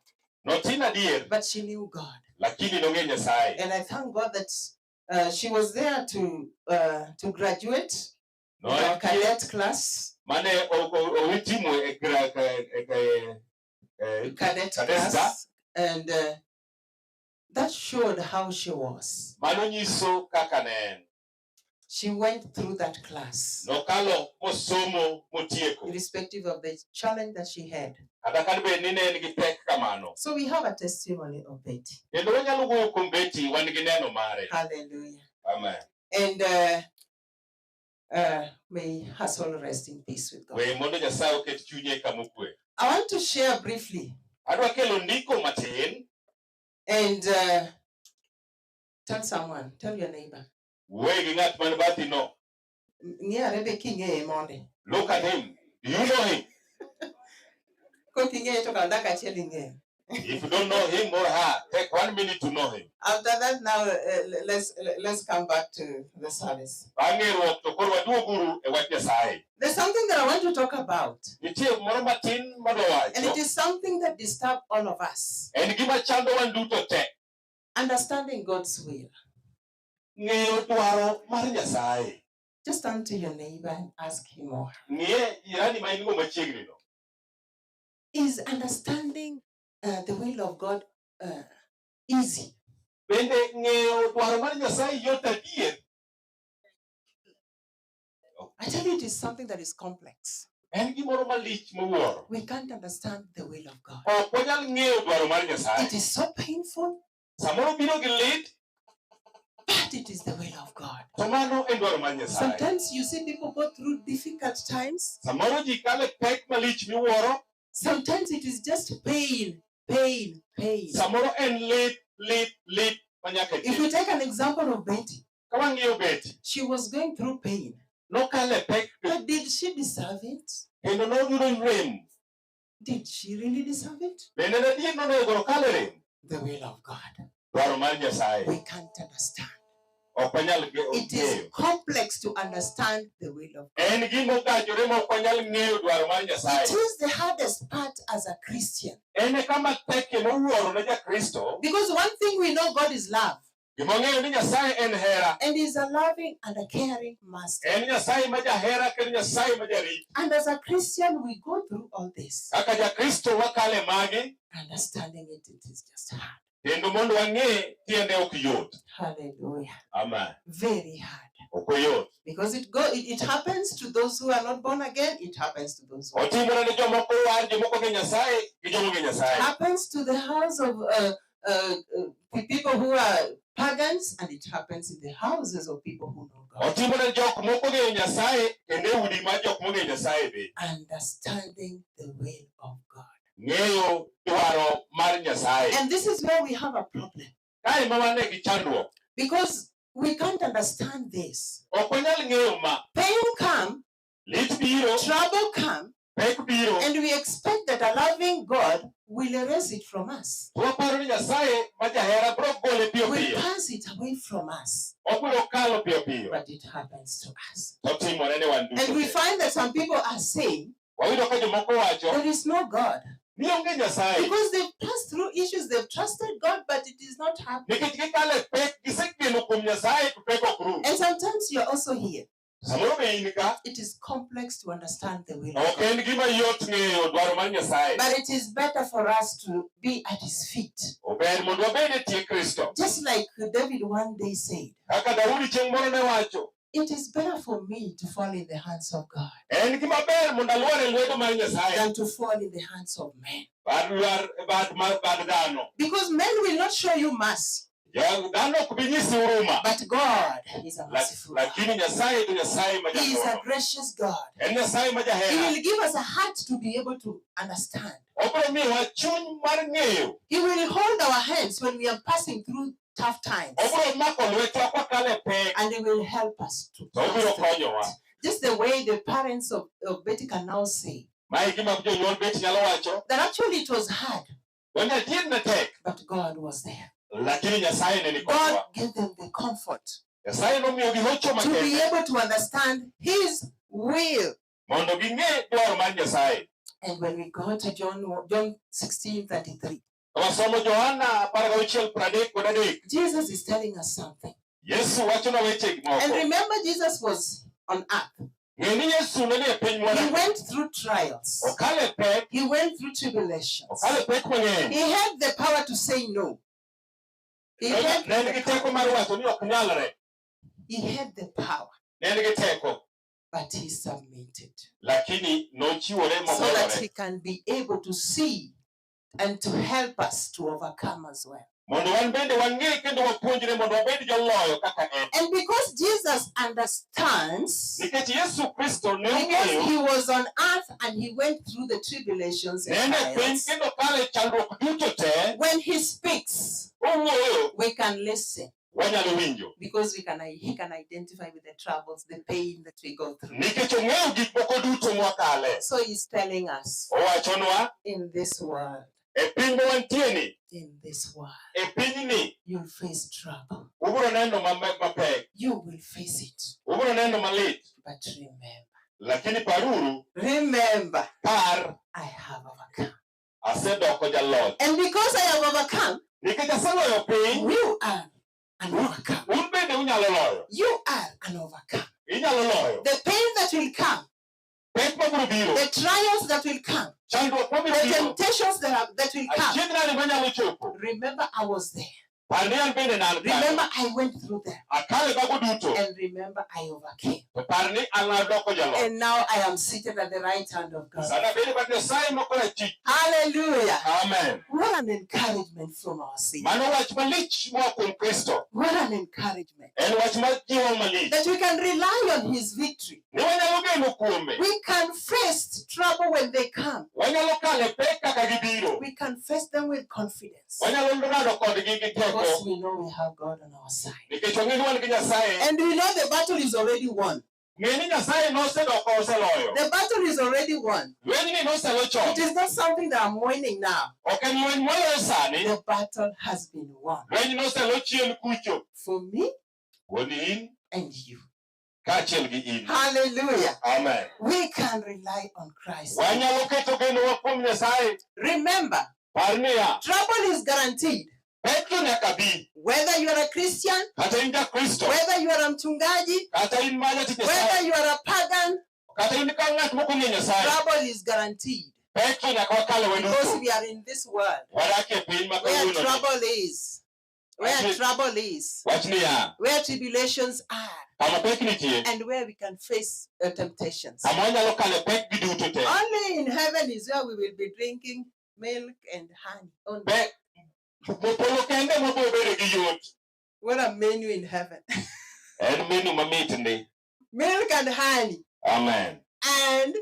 Speaker 3: Notin adier,
Speaker 10: but she knew God.
Speaker 3: lakini nong'eyo Nyasaye.
Speaker 10: And I thank God that she was there to graduate
Speaker 3: No,
Speaker 10: in our cadet class.
Speaker 3: Mane owitimo e
Speaker 10: Cadet
Speaker 3: cadet
Speaker 10: class. And that showed how she was.
Speaker 3: Mano nyiso kaka ne en.
Speaker 10: She went through that class,
Speaker 3: Nokalo mosomo motieko.
Speaker 10: irrespective of the challenge that she had.
Speaker 3: Kata ka bed ni ne en gi pek kamano.
Speaker 10: So we have a testimony of Betty.
Speaker 3: Kendo wanyalo wuoyo kuom Betty, wan gi neno mare.
Speaker 10: Hallelujah.
Speaker 3: Amen.
Speaker 10: And may her soul rest in peace with God.
Speaker 3: We mondo Nyasaye oket chunye kama okwe.
Speaker 10: I want to share briefly
Speaker 3: Adwa kelo ndiko matin.
Speaker 10: and tell someone, tell your neighbor.
Speaker 3: Wuoye gi ng'at man bathi no.
Speaker 10: Ng'i ane be king'eye monde.
Speaker 3: Look at him. Do you know him?
Speaker 10: Kok ing'eye to kaw dakika achiel ing'eye.
Speaker 3: If you don't know him or her, take 1 minute to know him.
Speaker 10: After that, now let's come back to the service.
Speaker 3: Bang' ng'eruok to koro waduoguru e wach Nyasaye.
Speaker 10: There's something that I want to talk about,
Speaker 3: Nitie moro matin madwa
Speaker 10: and it
Speaker 3: wacho.
Speaker 10: is something that disturbs all of us.
Speaker 3: En gima chando wan duto te.
Speaker 10: Understanding God's will.
Speaker 3: Ng'eyo dwaro mar Nyasaye.
Speaker 10: Just turn to your neighbor and ask him or her.
Speaker 3: Ng'iye jirani ma in go machiegni no.
Speaker 10: Is understanding the will of God easy?
Speaker 3: Bende ng'eyo dwaro mar Nyasaye yot adier?
Speaker 10: I tell you, it is something that is complex.
Speaker 3: En gimoro malich miwuoro.
Speaker 10: We can't understand the will of God.
Speaker 3: Ok wanyal ng'eyo dwaro mar
Speaker 10: It
Speaker 3: Nyasaye.
Speaker 10: is so painful,
Speaker 3: Samoro biro gi lit,
Speaker 10: but it is the will of God.
Speaker 3: to mano en dwaro mar Nyasaye.
Speaker 10: Sometimes you see people go through difficult times.
Speaker 3: Samoro ji kalo e pek malich miwuoro.
Speaker 10: Sometimes it is just pain, pain, pain.
Speaker 3: Samoro en lit, lit, lit manyaka
Speaker 10: If we
Speaker 3: chieng'.
Speaker 10: take an example of Betty,
Speaker 3: Ka wang'iyo Betty,
Speaker 10: she was going through pain.
Speaker 3: nokalo e pek
Speaker 10: But did she deserve it?
Speaker 3: kendo noyudo rem.
Speaker 10: Did she really deserve it?
Speaker 3: Bende en adier nonego okal e rem?
Speaker 10: The will of God.
Speaker 3: Dwaro mar Nyasaye.
Speaker 10: We can't understand.
Speaker 3: Ok wanyal
Speaker 10: It is
Speaker 3: ng'eyo.
Speaker 10: complex to understand the will of God.
Speaker 3: En gima ogajore ma ok wanyal ng'eyo dwaro mar Nyasaye.
Speaker 10: It is the hardest part as a Christian.
Speaker 3: En e kama tekie mowuoro ne Jakristo.
Speaker 10: Because one thing we know, God is love.
Speaker 3: Gima wang'eyo ni Nyasaye en hera.
Speaker 10: And He's a loving and a caring master.
Speaker 3: En Nyasaye ma jahera kendo Nyasaye ma jarit.
Speaker 10: And as a Christian, we go through all this.
Speaker 3: Kaka Jakristo wakale magi,
Speaker 10: Understanding it, it is just hard.
Speaker 3: kendo mondo wang'e tiende ok yot.
Speaker 10: Hallelujah.
Speaker 3: Amen.
Speaker 10: Very hard.
Speaker 3: Ok oyot.
Speaker 10: Because it happens to those who are not born again, it happens to those who are.
Speaker 3: Otimore ne jomoko war, jomoko ong'e Nyasaye gi joma ong'e
Speaker 10: It
Speaker 3: Nyasaye.
Speaker 10: happens to the house of the people who are pagans, and it happens in the houses of people who know God.
Speaker 3: Otimore jok moko ong'eyo Nyasaye kendo e udi mar jok mong'eyo Nyasaye be.
Speaker 10: Understanding the will of God.
Speaker 3: Ng'eyo dwaro mar Nyasaye.
Speaker 10: And this is where we have a problem.
Speaker 3: Kae ma wane gi chandruok.
Speaker 10: Because we can't understand this.
Speaker 3: Ok wanyal ng'eyo ma.
Speaker 10: Pain come,
Speaker 3: Lit biro,
Speaker 10: trouble come,
Speaker 3: pek biro.
Speaker 10: and we expect that a loving God will erase it from us,
Speaker 3: To waparo ni Nyasaye ma jahera biro gole piyo
Speaker 10: will
Speaker 3: piyo.
Speaker 10: pass it away from us.
Speaker 3: Obiro kalo piyo piyo.
Speaker 10: But it happens to us.
Speaker 3: To timore ne wan duto.
Speaker 10: And we
Speaker 3: te.
Speaker 10: find that some people are saying,
Speaker 3: Wayudo ka jomoko wacho
Speaker 10: there is no God.
Speaker 3: ni onge Nyasaye.
Speaker 10: Because they've passed through issues, they've trusted God, but it is not happening.
Speaker 3: Nikech gikalo e pek, gisegeno kuom Nyasaye to pek ok rum.
Speaker 10: And sometimes you're also here.
Speaker 3: Samoro be in ka,
Speaker 10: It is complex to understand the will of
Speaker 3: ok
Speaker 10: God.
Speaker 3: en gima yot ng'eyo dwaro mar Nyasaye.
Speaker 10: But it is better for us to be at his feet.
Speaker 3: Ober mondo wabed e tie Kristo.
Speaker 10: Just like David one day said,
Speaker 3: Kaka Daudi chieng' moro ne wacho,
Speaker 10: it is better for me to fall in the hands of God
Speaker 3: en gima ber mondo alwar e lwedo mar Nyasaye
Speaker 10: than to fall in the hands of men.
Speaker 3: bad lwar e bad mar bad dhano.
Speaker 10: Because men will not show you mercy,
Speaker 3: Dhano ok bi nyisi huruma,
Speaker 10: but God is a merciful God.
Speaker 3: lakini Nyasaye to Nyasaye ma
Speaker 10: He is a
Speaker 3: jang'wono.
Speaker 10: gracious God.
Speaker 3: En Nyasaye ma
Speaker 10: He
Speaker 3: jahera.
Speaker 10: will give us a heart to be able to understand.
Speaker 3: Obiro miyowa chuny mar ng'eyo.
Speaker 10: He will hold our hands when we are passing through tough times.
Speaker 3: Obiro mako lwetwa kwakalo e pek,
Speaker 10: And He will help us to
Speaker 3: to obiro
Speaker 10: pass through
Speaker 3: konyowa.
Speaker 10: it. Just the way the parents of Betty can now say,
Speaker 3: Mae gima jonyuol bet nyalo wacho.
Speaker 10: That actually it was hard,
Speaker 3: Wani adier ne tek,
Speaker 10: but God was there.
Speaker 3: lakini Nyasaye ne ni
Speaker 10: God
Speaker 3: kodwa.
Speaker 10: gave them the comfort
Speaker 3: Nyasaye nomiyogi hocho
Speaker 10: to be
Speaker 3: makende
Speaker 10: able to understand His will.
Speaker 3: mondo ging'e dwaro mar Nyasaye.
Speaker 10: And when we go to John 16:33,
Speaker 3: Ka wasomo Johana 16:33,
Speaker 10: Jesus is telling us something.
Speaker 3: Yesu wachonwa weche
Speaker 10: And
Speaker 3: moko.
Speaker 10: remember, Jesus was on earth.
Speaker 3: Ng'e ni Yesu ne ni e piny
Speaker 10: He
Speaker 3: mwadake.
Speaker 10: went through trials.
Speaker 3: Okalo e pek,
Speaker 10: He went through tribulations.
Speaker 3: okalo e pek mang'eny.
Speaker 10: He had the power to say no. He
Speaker 3: Ne
Speaker 10: had
Speaker 3: ne en gi teko mar wacho ni ok nyalre.
Speaker 10: he had the power,
Speaker 3: Ne en gi teko,
Speaker 10: but he submitted
Speaker 3: lakini nochiwore
Speaker 10: so that
Speaker 3: mobolore
Speaker 10: he can be able to see and to help us to overcome as well.
Speaker 3: mondo wan bende wang'e kendo wapuonjre mondo wabed joloyo kaka en.
Speaker 10: And because Jesus understands,
Speaker 3: Nikech Yesu Kristo ne
Speaker 10: because
Speaker 3: ong'eyo
Speaker 10: he was on earth and he went through the tribulations
Speaker 3: ne en
Speaker 10: and
Speaker 3: e piny
Speaker 10: trials,
Speaker 3: kendo kalo e chandruok duto te,
Speaker 10: when he speaks,
Speaker 3: owuoyo
Speaker 10: we can listen
Speaker 3: wanyalo winjo.
Speaker 10: because we can he can identify with the troubles, the pain that we go through.
Speaker 3: Nikech ong'eyo gik moko duto mwakale.
Speaker 10: So he's telling us
Speaker 3: Owachonwa
Speaker 10: in this world,
Speaker 3: e piny ma wantie ni,
Speaker 10: in this world,
Speaker 3: e pinyni,
Speaker 10: you'll face trouble.
Speaker 3: ubiro neno mapek,
Speaker 10: You will face it.
Speaker 3: ubiro neno malit.
Speaker 10: But remember,
Speaker 3: Lakini paruru,
Speaker 10: remember,
Speaker 3: par
Speaker 10: I have overcome.
Speaker 3: asedoko jaloch.
Speaker 10: And because I have overcome,
Speaker 3: Nikech aseloyo piny,
Speaker 10: you are an overcomer.
Speaker 3: un bende unyalo loyo.
Speaker 10: You are an overcomer.
Speaker 3: Inyalo loyo.
Speaker 10: The pain that will come,
Speaker 3: Pek mabiro biro,
Speaker 10: the trials that will come,
Speaker 3: chandruok mabiro
Speaker 10: the
Speaker 3: biro,
Speaker 10: temptations that will come.
Speaker 3: achiedh nade manyalo chopo.
Speaker 10: Remember, I was there.
Speaker 3: Par ni an bende ne an kanyo.
Speaker 10: Remember, I went through them.
Speaker 3: Akale mago duto.
Speaker 10: And remember, I overcame.
Speaker 3: To par ni an adoko jaloch.
Speaker 10: And now I am seated at the right hand of God.
Speaker 3: Sana bedo bad Nyasaye ma korachich.
Speaker 10: Hallelujah.
Speaker 3: Amen.
Speaker 10: What an encouragement from our Savior.
Speaker 3: Mano wach malich moa kuom Kristo.
Speaker 10: What an encouragement.
Speaker 3: En wach ma jiwo malich.
Speaker 10: That we can rely on His victory.
Speaker 3: Ni wanyalo geno kuome.
Speaker 10: We can face trouble when they come.
Speaker 3: Wanyalo kalo e pek kaka gibiro.
Speaker 10: We can face them with confidence.
Speaker 3: Wanyalo rado kodgi gi
Speaker 10: Because
Speaker 3: teko.
Speaker 10: we know we have God on our side.
Speaker 3: Nikech wang'e ni wan gi Nyasaye.
Speaker 10: And we know the battle is already won.
Speaker 3: Ng'e ni Nyasaye nosedoko oseloyo.
Speaker 10: The battle is already won.
Speaker 3: Lwenyni noselo chon.
Speaker 10: It is not something that I'm winning now.
Speaker 3: Ok en lweny moloyo sani.
Speaker 10: The battle has been won.
Speaker 3: Lweny noselo chien kucho.
Speaker 10: For me
Speaker 3: Wuon in
Speaker 10: and you.
Speaker 3: kaachiel gi in.
Speaker 10: Hallelujah.
Speaker 3: Amen.
Speaker 10: We can rely on Christ.
Speaker 3: Wanyalo keto genowa kuom Nyasaye.
Speaker 10: Remember,
Speaker 3: Par niya,
Speaker 10: trouble is guaranteed.
Speaker 3: pek to nyaka bi.
Speaker 10: Whether you are a Christian,
Speaker 3: Kata in jakristo,
Speaker 10: whether you are a mchungaji,
Speaker 3: kata in ma jatich
Speaker 10: whether
Speaker 3: Nyasaye,
Speaker 10: you are a pagan,
Speaker 3: kata in ka ng'at mok ong'eyo Nyasaye,
Speaker 10: trouble is guaranteed.
Speaker 3: pek to nyaka wakale
Speaker 10: Because
Speaker 3: waduto.
Speaker 10: we are in this world
Speaker 3: Wadak e piny ma
Speaker 10: where
Speaker 3: kawuononi.
Speaker 10: trouble is, where trouble is,
Speaker 3: Wach niya,
Speaker 10: where tribulations are,
Speaker 3: kama pek nitie,
Speaker 10: and where we can face temptations.
Speaker 3: kama wanyalo kale pek gi duto te.
Speaker 10: Only in heaven is where we will be drinking milk and honey. Only.
Speaker 3: Pek polo kende mabiro bedo gi yot.
Speaker 10: What a menu in heaven.
Speaker 3: En menu mamit ndi.
Speaker 10: Milk and honey.
Speaker 3: Amen.
Speaker 10: And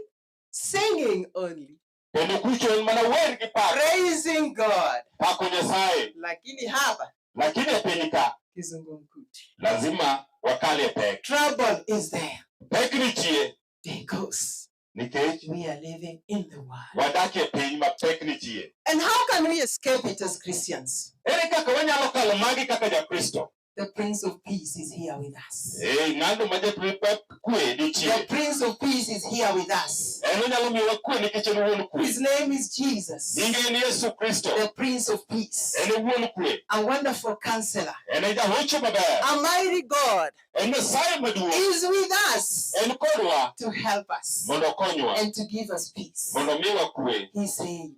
Speaker 10: singing only.
Speaker 3: Kendo kucho en mana wer gi pak.
Speaker 10: Praising God.
Speaker 3: Pako Nyasaye.
Speaker 10: Lakini hapa
Speaker 3: Lakini e piny ka,
Speaker 10: kizungumkuti.
Speaker 3: lazima wakale e pek.
Speaker 10: Trouble is there
Speaker 3: Pek nitie
Speaker 10: because
Speaker 3: nikech
Speaker 10: we are living in the world.
Speaker 3: wadak e piny ma pek nitie.
Speaker 10: And how can we escape it as Christians?
Speaker 3: Ere kaka wanyalo kalo magi kaka jakristo?
Speaker 10: The Prince of Peace is here with us.
Speaker 3: Eh, ng'ano ma japiny kwe
Speaker 10: The
Speaker 3: nitie.
Speaker 10: Prince of Peace is here with us.
Speaker 3: En onyalo miyowa kwe nikech en wuon kwe.
Speaker 10: His name is Jesus,
Speaker 3: Nyinge en Yesu Kristo.
Speaker 10: the Prince of Peace,
Speaker 3: En e wuon kwe.
Speaker 10: a wonderful counselor,
Speaker 3: En e jahocho maber.
Speaker 10: a mighty God
Speaker 3: En Nyasaye maduong'.
Speaker 10: is with us
Speaker 3: En kodwa
Speaker 10: to help us
Speaker 3: mondo okonywa.
Speaker 10: and to give us peace.
Speaker 3: Mondo omiwa kwe.
Speaker 10: He said,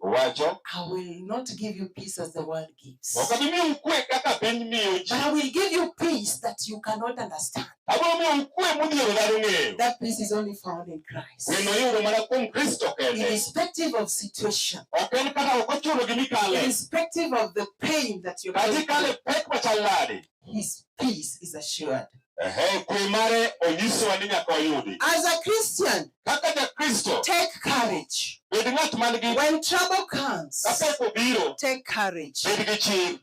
Speaker 3: Owacho,
Speaker 10: I will not give you peace as the world gives,
Speaker 3: ok abi miyou kwe kaka piny miyo ji.
Speaker 10: but I will give you peace that you cannot understand.
Speaker 3: Abiro miyou kwe modhiero dhano ng'eyo.
Speaker 10: That peace is only found in Christ.
Speaker 3: Kweno iyudo mana kuom Kristo kende.
Speaker 10: Irrespective of situation,
Speaker 3: Ok en kata ok ochuno gimikale.
Speaker 10: irrespective of the pain that you're
Speaker 3: Kata
Speaker 10: going
Speaker 3: ikale
Speaker 10: through,
Speaker 3: pek machal nade.
Speaker 10: His peace is assured.
Speaker 3: Ehe, kwe mare onyisowa ni nyaka wayudi.
Speaker 10: As a Christian,
Speaker 3: Kaka jakristo,
Speaker 10: take courage.
Speaker 3: bed ng'at man gi
Speaker 10: When trouble comes,
Speaker 3: ka pek obiro,
Speaker 10: take courage.
Speaker 3: bed gi chir.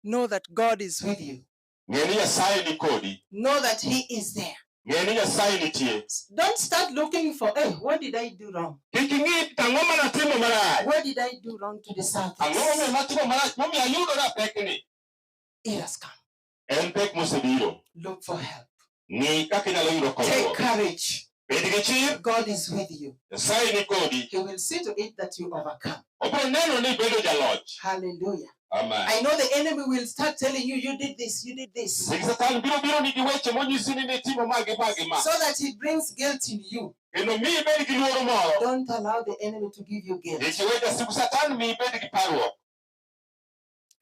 Speaker 10: Know that God is with you.
Speaker 3: Ng'e ni Nyasaye ni kodi.
Speaker 10: Know that He is there.
Speaker 9: Ng'e ni Nyasaye nitie.
Speaker 10: Don't start looking for, hey, what did I do wrong?
Speaker 9: Kik ing'i to ang'o manatimo marach.
Speaker 10: What did I do wrong to deserve
Speaker 9: Ang'o momiyo
Speaker 10: this?
Speaker 9: natimo marach momiyo ayudora pekni?
Speaker 10: It has come.
Speaker 9: En pek mosebiro.
Speaker 10: Look for help.
Speaker 9: Ng'i kaka inyalo yudo
Speaker 10: Take
Speaker 9: konyruok.
Speaker 10: courage.
Speaker 9: Bed gi chir.
Speaker 10: God is with you.
Speaker 9: Nyasaye ni kodi.
Speaker 10: He will see to it that you overcome.
Speaker 9: Obiro neno ni ibedo jaloch.
Speaker 10: Hallelujah.
Speaker 9: Amen.
Speaker 10: I know the enemy will start telling you, you did this, you did this.
Speaker 9: Sig Satan biro biro ni gi weche monyisi ni nitimo ma gi ma gi ma.
Speaker 10: So that he brings guilt in you.
Speaker 9: Kendo mi ibed gi luoro moro.
Speaker 10: Don't allow the enemy to give you guilt.
Speaker 9: Kik iwe jasigu Satan mi ibed gi parruok.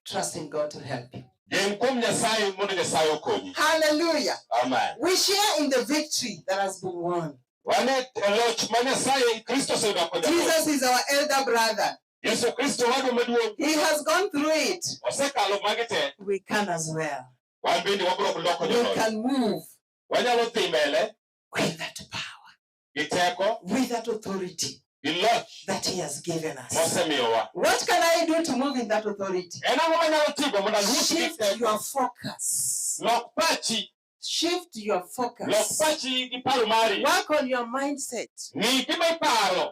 Speaker 10: Trust in God to help you.
Speaker 9: Gen kuom Nyasaye mondo Nyasaye okonyi.
Speaker 10: Hallelujah.
Speaker 9: Amen.
Speaker 10: We share in the victory that has been won.
Speaker 9: Wan e loch ma Nyasaye Kristo oseyudo kod jaloch.
Speaker 10: Jesus is our elder brother.
Speaker 9: Yesu Kristo wadwa maduong'
Speaker 10: He has gone through it.
Speaker 9: osekalo magi te.
Speaker 10: We can as well.
Speaker 9: Wan bende wabiro loko
Speaker 10: We
Speaker 9: joloch.
Speaker 10: can move
Speaker 9: Wanyalo dhi mbele
Speaker 10: with that power,
Speaker 9: gi teko
Speaker 10: with that authority
Speaker 9: gi loch
Speaker 10: that He has given us.
Speaker 9: mosemiyowa.
Speaker 10: What can I do to move in that authority?
Speaker 9: En ang'o manyalo timo mondo aluw gi
Speaker 10: Shift
Speaker 9: teko?
Speaker 10: your focus.
Speaker 9: Lok pachi,
Speaker 10: Shift your
Speaker 9: lok
Speaker 10: focus.
Speaker 9: pachi gi paro mari.
Speaker 10: Work on your mindset
Speaker 9: Ng'i gima iparo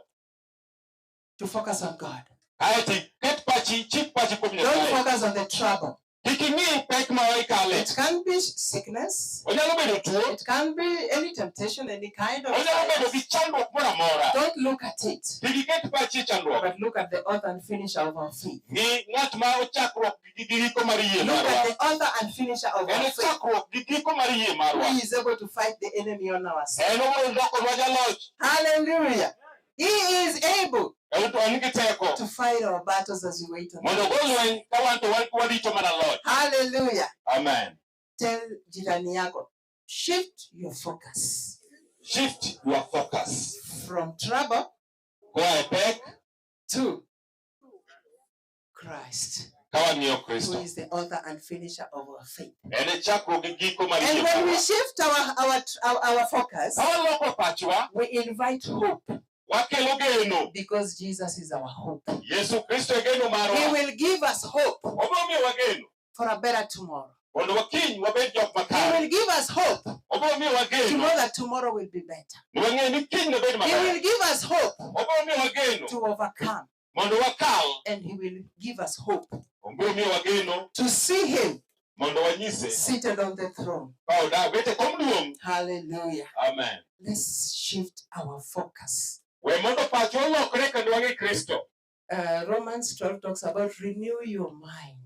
Speaker 10: to focus on God.
Speaker 9: Kaeto iket pachi, chik pachi kuom
Speaker 10: Don't
Speaker 9: Nyasaye.
Speaker 10: focus on the trouble.
Speaker 9: Kik ing'i pek ma ikale.
Speaker 10: It can be sickness.
Speaker 9: Onyalo bedo tuo,
Speaker 10: It can be any temptation, any kind of.
Speaker 9: onyalo bedo gi chandruok moro amora.
Speaker 10: Don't look at it,
Speaker 9: Kik iket pachi e chandruok.
Speaker 10: but look at the author and finisher of our faith.
Speaker 9: Ng'i ng'at ma ochakruok gi giko mar yie
Speaker 10: Look
Speaker 9: marwa.
Speaker 10: at the author and finisher of
Speaker 9: En
Speaker 10: our
Speaker 9: e
Speaker 10: faith,
Speaker 9: chakruok gi giko mar yie
Speaker 10: who
Speaker 9: marwa.
Speaker 10: is able to fight the enemy on our side.
Speaker 9: En obiro lokonwa jaloch.
Speaker 10: Hallelujah. He is able
Speaker 9: En to en gi teko
Speaker 10: to fight our battles as we wait on
Speaker 9: mondo
Speaker 10: him.
Speaker 9: ogo lweny ka wan to warito mana loch.
Speaker 10: Hallelujah.
Speaker 9: Amen.
Speaker 10: Tell jirani yako, shift your focus
Speaker 9: Shift your focus.
Speaker 10: from trouble
Speaker 9: Koa e pek
Speaker 10: to Christ,
Speaker 9: ka wang'iyo
Speaker 10: who
Speaker 9: Kristo.
Speaker 10: is the author and finisher of our faith.
Speaker 9: En e chakruok gi giko mar
Speaker 10: And
Speaker 9: yie
Speaker 10: when we
Speaker 9: marwa.
Speaker 10: shift our focus,
Speaker 9: Ka waloko pachwa,
Speaker 10: we invite hope
Speaker 9: wakelo geno.
Speaker 10: because Jesus is our hope.
Speaker 9: Yesu Kristo e geno
Speaker 10: He
Speaker 9: marwa.
Speaker 10: will give us hope
Speaker 9: Obiro miyowa geno
Speaker 10: for a better tomorrow.
Speaker 9: mondo wakiny wabed jok
Speaker 10: He
Speaker 9: makare.
Speaker 10: will give us hope
Speaker 9: Obiro miyowa
Speaker 10: to
Speaker 9: geno
Speaker 10: know that tomorrow will be better.
Speaker 9: ni wang'e ni kiny nobed
Speaker 10: He
Speaker 9: maber.
Speaker 10: will give us hope
Speaker 9: Obiro miyowa geno
Speaker 10: to overcome.
Speaker 9: mondo wakal.
Speaker 10: And He will give us hope
Speaker 9: Obiro miyowa geno
Speaker 10: to see Him
Speaker 9: mondo wanyise
Speaker 10: seated on the throne.
Speaker 9: ka odak bet e kom duong'.
Speaker 10: Hallelujah.
Speaker 9: Amen.
Speaker 10: Let's shift our focus.
Speaker 9: We mondo pachwa olokre kendo wang'e Kristo.
Speaker 10: Romans 12 talks about renew your mind.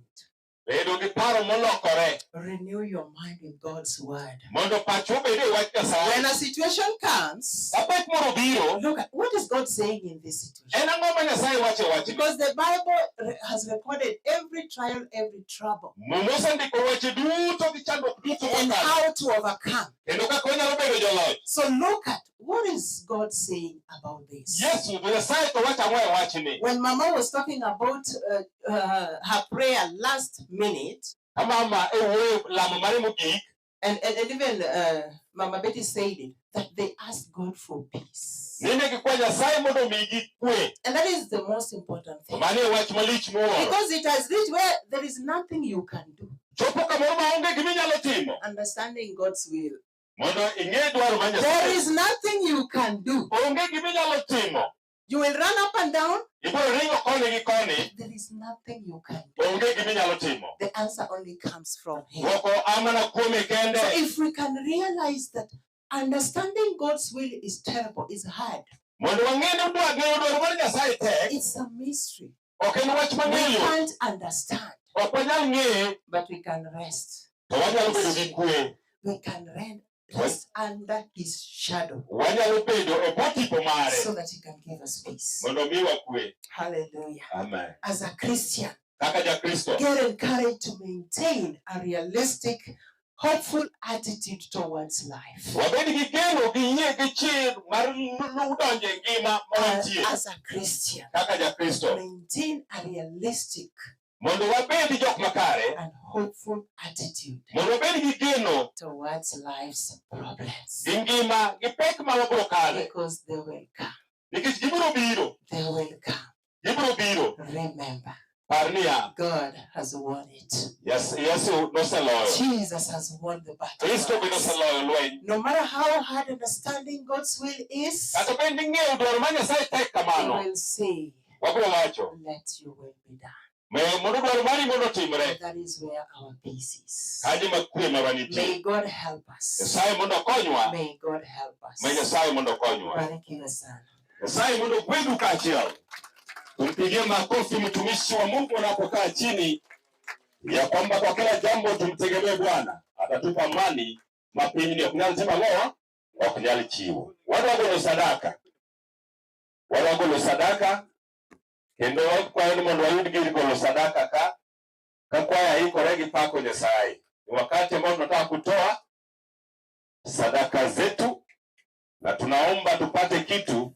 Speaker 9: Bedo gi paro molokore
Speaker 10: Renew your mind with God's word.
Speaker 9: mondo pachwa obed e wach
Speaker 10: When
Speaker 9: Nyasaye.
Speaker 10: a situation comes,
Speaker 9: Ka pek moro biro,
Speaker 10: look at what is God saying in this situation.
Speaker 9: en ang'o ma Nyasaye wacho e wachni?
Speaker 10: Because the Bible has recorded every trial, every trouble,
Speaker 9: Muma osendiko weche duto gi chandruok duto
Speaker 10: and
Speaker 9: mokalo
Speaker 10: how to overcome.
Speaker 9: kendo kaka wanyalo bedo joloch.
Speaker 10: So look at what is God saying about this.
Speaker 9: Yesu to Nyasaye to wacho ang'o e wachni?
Speaker 10: When Mama was talking about her prayer last minute,
Speaker 9: Ka mama e wuoyo lamo mare mogik,
Speaker 10: and even Mama Betty said it, that they asked God for peace.
Speaker 9: ni ne gikwa Nyasaye mondo omigi kwe.
Speaker 10: And that is the most important
Speaker 9: To
Speaker 10: thing.
Speaker 9: mano e wach malich miwuoro.
Speaker 10: Because it has reached where there is nothing you can do.
Speaker 9: Chopo kamoro maonge gima inyalo timo
Speaker 10: Understanding God's will.
Speaker 9: mondo ing'e dwaro mar
Speaker 10: There
Speaker 9: Nyasaye.
Speaker 10: is nothing you can do.
Speaker 9: Onge gima inyalo timo.
Speaker 10: You will run up and down.
Speaker 9: Ibiro ringo koni gi koni,
Speaker 10: There is nothing you can do.
Speaker 9: onge gima inyalo timo.
Speaker 10: The answer only comes from Him.
Speaker 9: Dwoko a mana kuome kende.
Speaker 10: So if we can realize that understanding God's will is terrible, is hard.
Speaker 9: Mondo wang'e ni dwa ng'eyo dwaro mar Nyasaye tek,
Speaker 10: It's a mystery.
Speaker 9: ok en wach
Speaker 10: We
Speaker 9: mang'eyo.
Speaker 10: can't understand,
Speaker 9: Ok wanyal ng'eye,
Speaker 10: but we can rest.
Speaker 9: to wanyalo bedo gi kwe.
Speaker 10: We can rest under His shadow
Speaker 9: Wanyalo bedo e bwo tipo mare
Speaker 10: so that He can give us peace.
Speaker 9: mondo omiwa kwe.
Speaker 10: Hallelujah.
Speaker 9: Amen.
Speaker 10: As a Christian,
Speaker 9: Kaka Jakristo,
Speaker 10: get encouraged to maintain a realistic, hopeful attitude towards life.
Speaker 9: wabed gi geno gi yie gi chir mar donjo e ngima ma wantie
Speaker 10: As a Christian,
Speaker 9: kaka Jakristo.
Speaker 10: maintain a realistic
Speaker 9: Mondo wabed jok makare,
Speaker 10: and hopeful attitude
Speaker 9: mondo wabed gi geno
Speaker 10: towards life's problems
Speaker 9: gi ngima gi pek ma wabiro kale
Speaker 10: because they will come.
Speaker 9: nikech gibiro biro,
Speaker 10: They will come.
Speaker 9: gibiro biro.
Speaker 10: Remember,
Speaker 3: Par niya,
Speaker 2: God has won it.
Speaker 3: Yes, Yesu noseloyo.
Speaker 2: Jesus has won the battle.
Speaker 3: Kristo be noseloyo lweny.
Speaker 2: No matter how hard understanding God's will is,
Speaker 3: Kata bed ni ng'eyo dwaro mar Nyasaye tek
Speaker 2: we
Speaker 3: kamano,
Speaker 2: will say,
Speaker 3: wabiro wacho,
Speaker 2: let your will be done.
Speaker 3: Me mondo dwaro mari mondo otimre.
Speaker 2: That is where our peace is.
Speaker 3: Kanyo ma kwe marwa
Speaker 2: May
Speaker 3: nitie.
Speaker 2: God help us.
Speaker 3: Nyasaye mondo okonywa.
Speaker 2: May God help us.
Speaker 3: Ma Nyasaye mondo okonywa.
Speaker 2: Barikiwe sana.
Speaker 3: Nyasaye mondo gwedhu kaachiel. Tumpigie makofi mtumishi wa Mungu anapokaa chini, ya kwamba kwa kila jambo tumtegemee Bwana, atatupa amani ma pinyni ok nyal timo ang'owa, ok nyal chiwo. Wadwa golo sadaka, wadwa golo sadaka kendo wakwayo ni mondo wayud gir golo sadaka ka kwaya ikore gi pako Nyasaye. Ni wakati ambao tunataka kutoa sadaka zetu, na tunaomba tupate kitu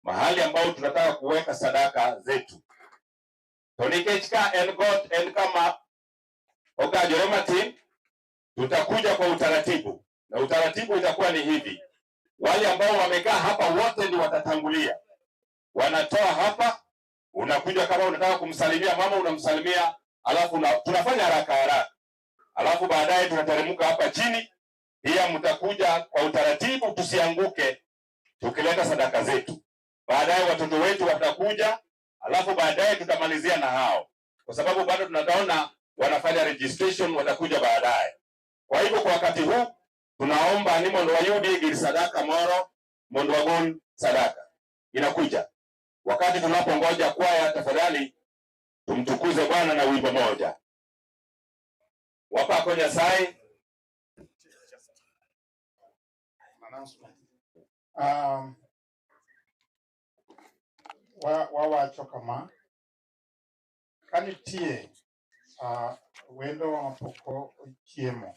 Speaker 3: mahali ambao tunataka kuweka sadaka zetu. To nikech ka en got en kama ogajore matin, tutakuja kwa utaratibu, na utaratibu itakuwa ni hivi: wale ambao wamekaa hapa wote ndio watatangulia, wanatoa hapa. Unakuja kama unataka kumsalimia mama unamsalimia, alafu tunafanya haraka haraka, alafu baadaye tunateremka hapa chini. Pia mtakuja kwa utaratibu, tusianguke tukileta sadaka zetu. Baadaye watoto wetu watakuja, alafu baadaye tutamalizia na hao, kwa sababu bado tunataona wanafanya registration, watakuja baadaye. Kwa hivyo kwa wakati huu tunaomba ni mondo wayudi gir sadaka moro mondo wagol sadaka inakuja. Wakati tunapongoja kwaya, tafadhali tumtukuze Bwana na wimbo moja. Wapako Nyasaye.
Speaker 17: Announcement. Wawacho kama ka nitie wendo mapok ochiemo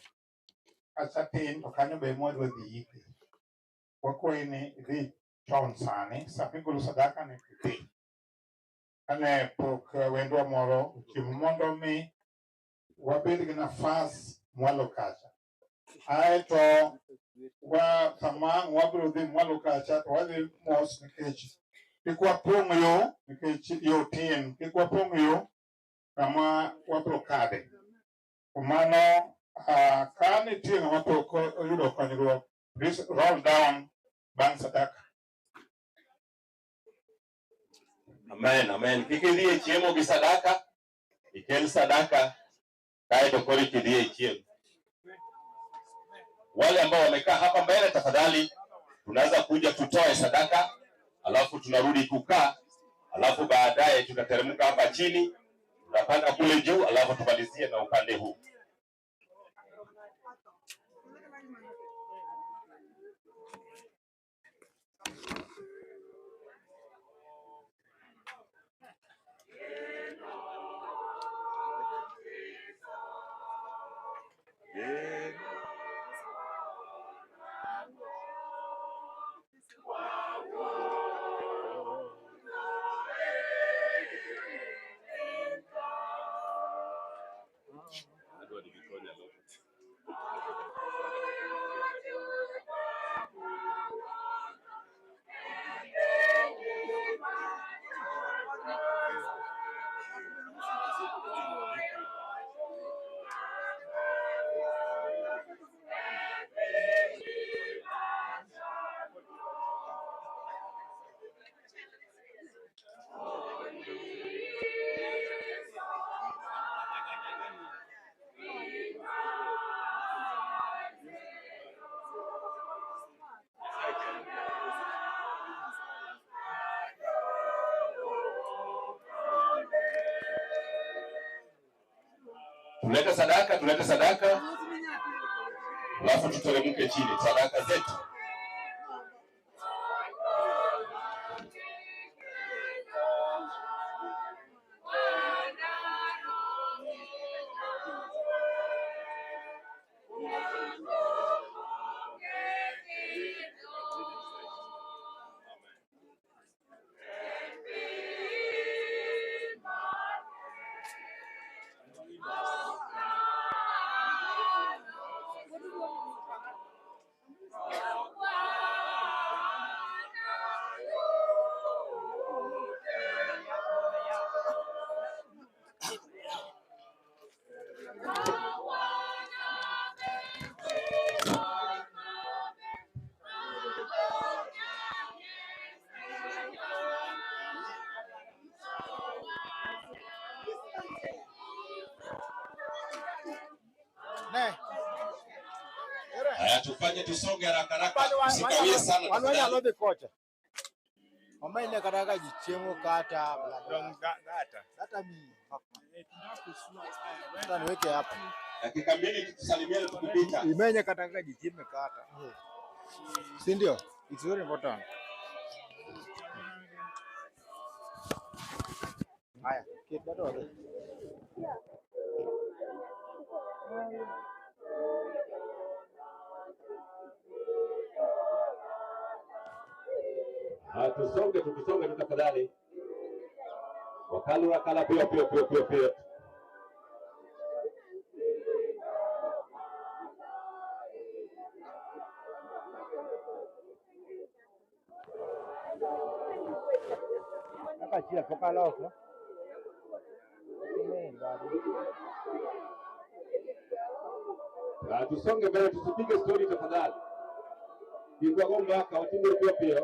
Speaker 17: kata tin to kanyo be mwadwa dhi ike, wakwayi ni idhi chon sani sama igolo sadaka ni idhi kane pok wendwa moro ochiemo mondo mi wabed gi nafas mwalo kacha. Aeto wa sama wabiro dhi mwalo kacha to wadhi mos nikech kik wapong' yo, nikech yo tin, kik wapong' yo kama wabiro kadhe. Kuom mano ka nitie ng'ama pok oyudo konyruok, please roll down bang' sadaka.
Speaker 3: Amen, amen. Kik idhi e chiemo gi sadaka, ikel sadaka kaeto koro idhi e chiemo. Wale ambao wamekaa hapa mbele, tafadhali tunaweza kuja tutoe sadaka, alafu tunarudi kukaa, alafu baadaye tutateremka hapa chini, tunapanda kule juu, alafu tumalizie na upande huu. Tulete sadaka, tulete sadaka, alafu tuteremke chini, sadaka zetu. Haya, tufanye tusonge haraka haraka, usikawie sana
Speaker 11: Wan wanyalo
Speaker 3: tafadhali.
Speaker 11: dhi kocha. Omedne kata ka ji chiemo kata bla bla. Data miyi. Data niweke hapa.
Speaker 3: Dakika mbili tusalimiane tukipita.
Speaker 11: Imenye kata ka ji chiemo kata. Si ndio? It's very important. Haya, ket data wadhi.
Speaker 3: Haya, tusonge tukisonge tu tafadhali. Wakalu wakala pio pio pio pio pio.
Speaker 11: Kaka achiel pok aloso.
Speaker 3: Haya, tusonge mbele tusipige story tafadhali. Kikwago mbaka watinde pio pio.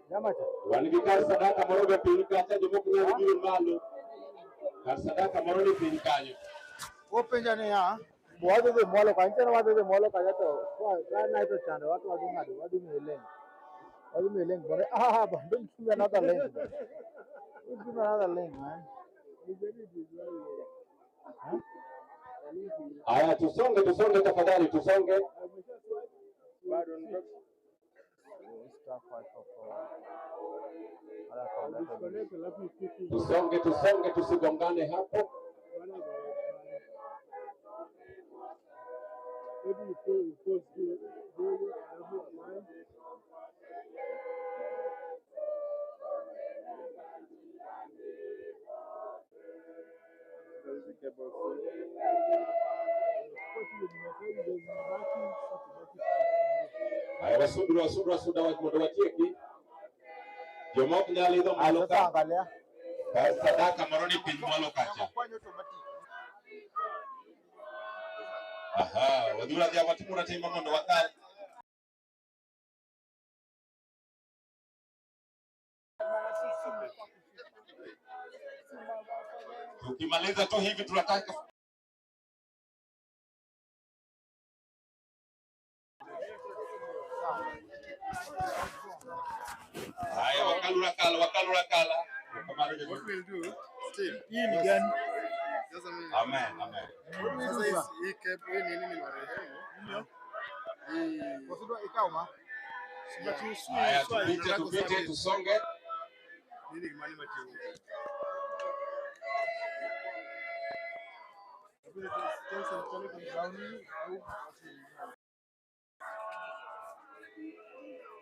Speaker 11: Jamacha.
Speaker 3: Wan gi kar sadaka moro be piny kacha jomoko nyalo biro malo. Kar sadaka moro ni piny kanyo.
Speaker 11: Openja niya, wadhi dhi mwalo kanyo, nitie ni wadhi dhi mwalo kacha to ka night ochando watu wadhi ng'ado, wadhi miyi lane. Wadhi miyi lane, but ah, but don't give me another lane. Man. Don't give me another lane, man. Huh?
Speaker 3: Haya, tusonge tusonge tafadhali, tusonge. Tusonge tusonge, tusigongane hapo. Haya, wasudra wasudra wasuda mondo watieki. Joma ok nyal idho malo
Speaker 11: Sasa
Speaker 3: ka,
Speaker 11: angalia.
Speaker 3: kar sadaka moro ni piny mwalo kacha. Aha, wadhuru adhiya watimuru atima mondo wakal. Tukimaliza tu hivi tunataka haya, wakalura kala wakalura kala.
Speaker 16: What we'll do, Steve.
Speaker 11: Hii ni gani?
Speaker 16: Just a minute.
Speaker 3: Amen, amen.
Speaker 16: Sasa hii cap hii ni nini marehemu? Hii
Speaker 11: Wasudwa ikauma.
Speaker 3: Haya, tupite tupite tusonge.
Speaker 16: Nini kimani matiyo?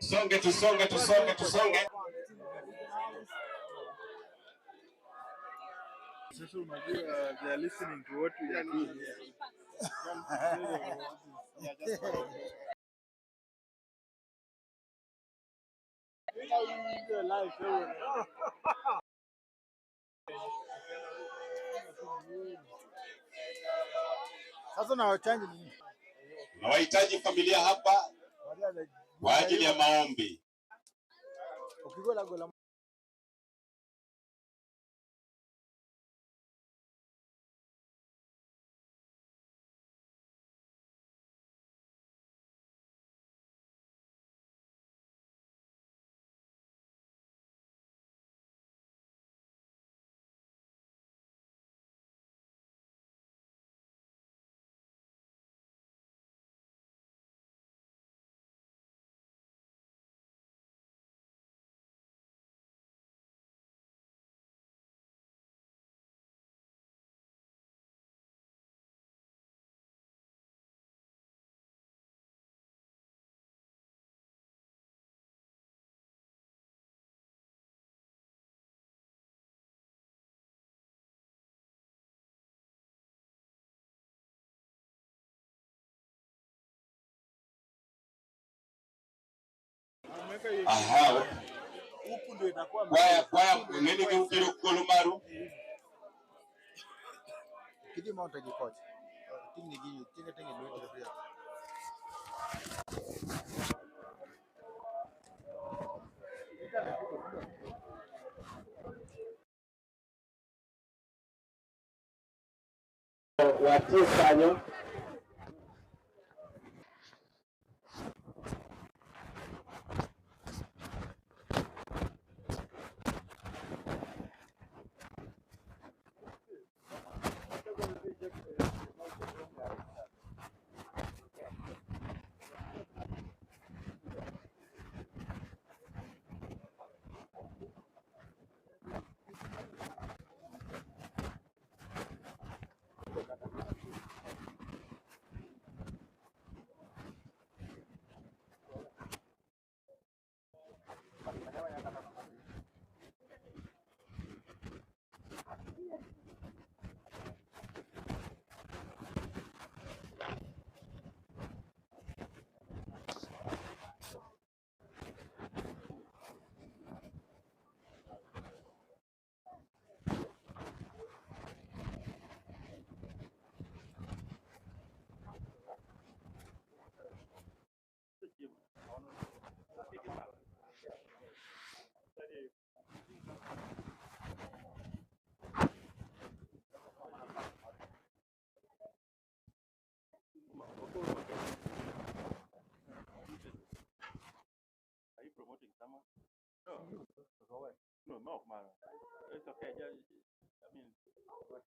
Speaker 3: Songe tusonge tusonge tusonge.
Speaker 16: Sasa unajua they are listening to what we are doing.
Speaker 11: Sasa na wachanji nini?
Speaker 3: Tunawahitaji familia hapa kwa ajili ya maombi.
Speaker 11: Ukigola gola
Speaker 3: Aha,
Speaker 11: huku ndio itakuwa
Speaker 3: kwaya kwaya nini gi ubiro golo maru.
Speaker 11: Kidhi ma utagi kocha. Tingni gi tinge tinge lweti pia.
Speaker 3: Watiek kanyo.
Speaker 12: Are you promoting someone? No. No, no, man. It's okay. Yeah, I mean, hold on,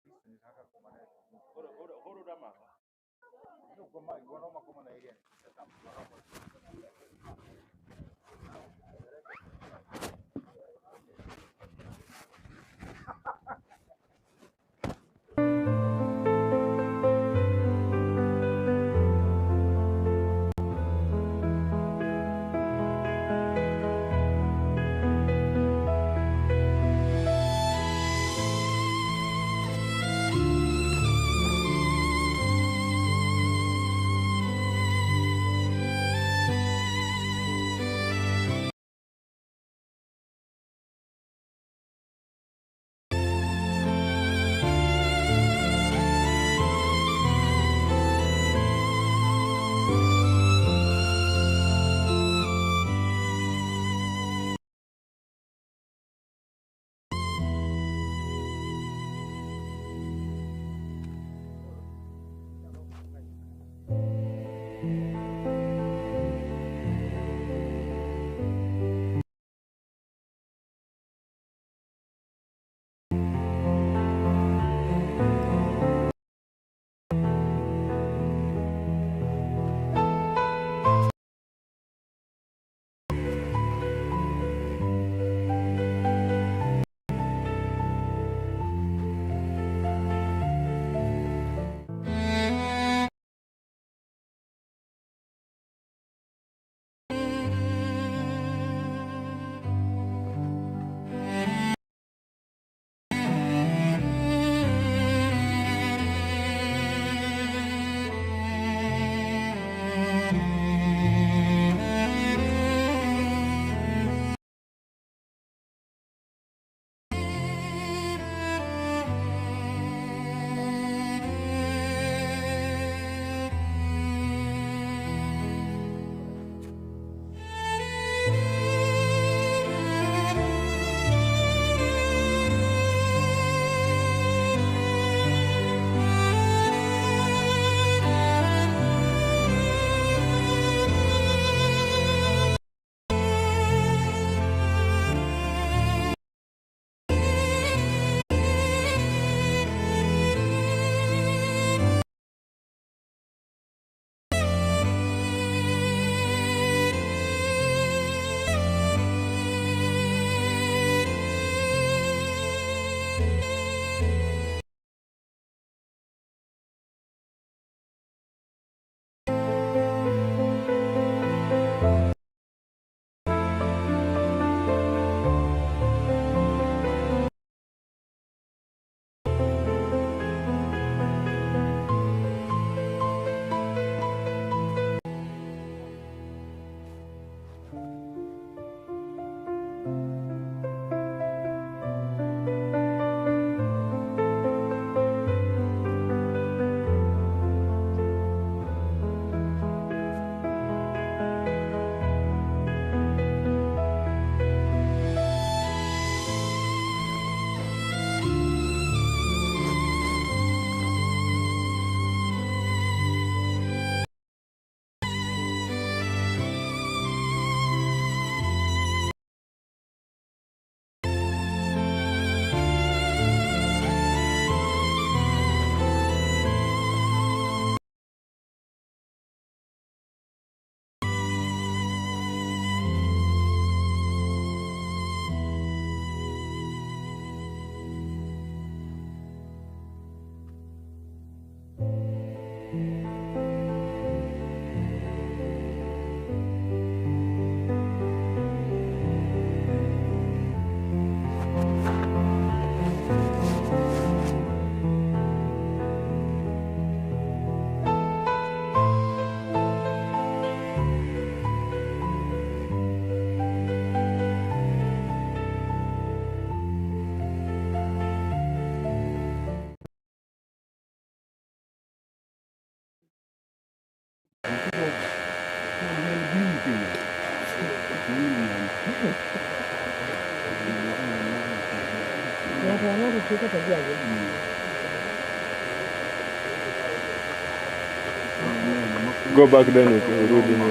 Speaker 16: Go back then urudi nyuma.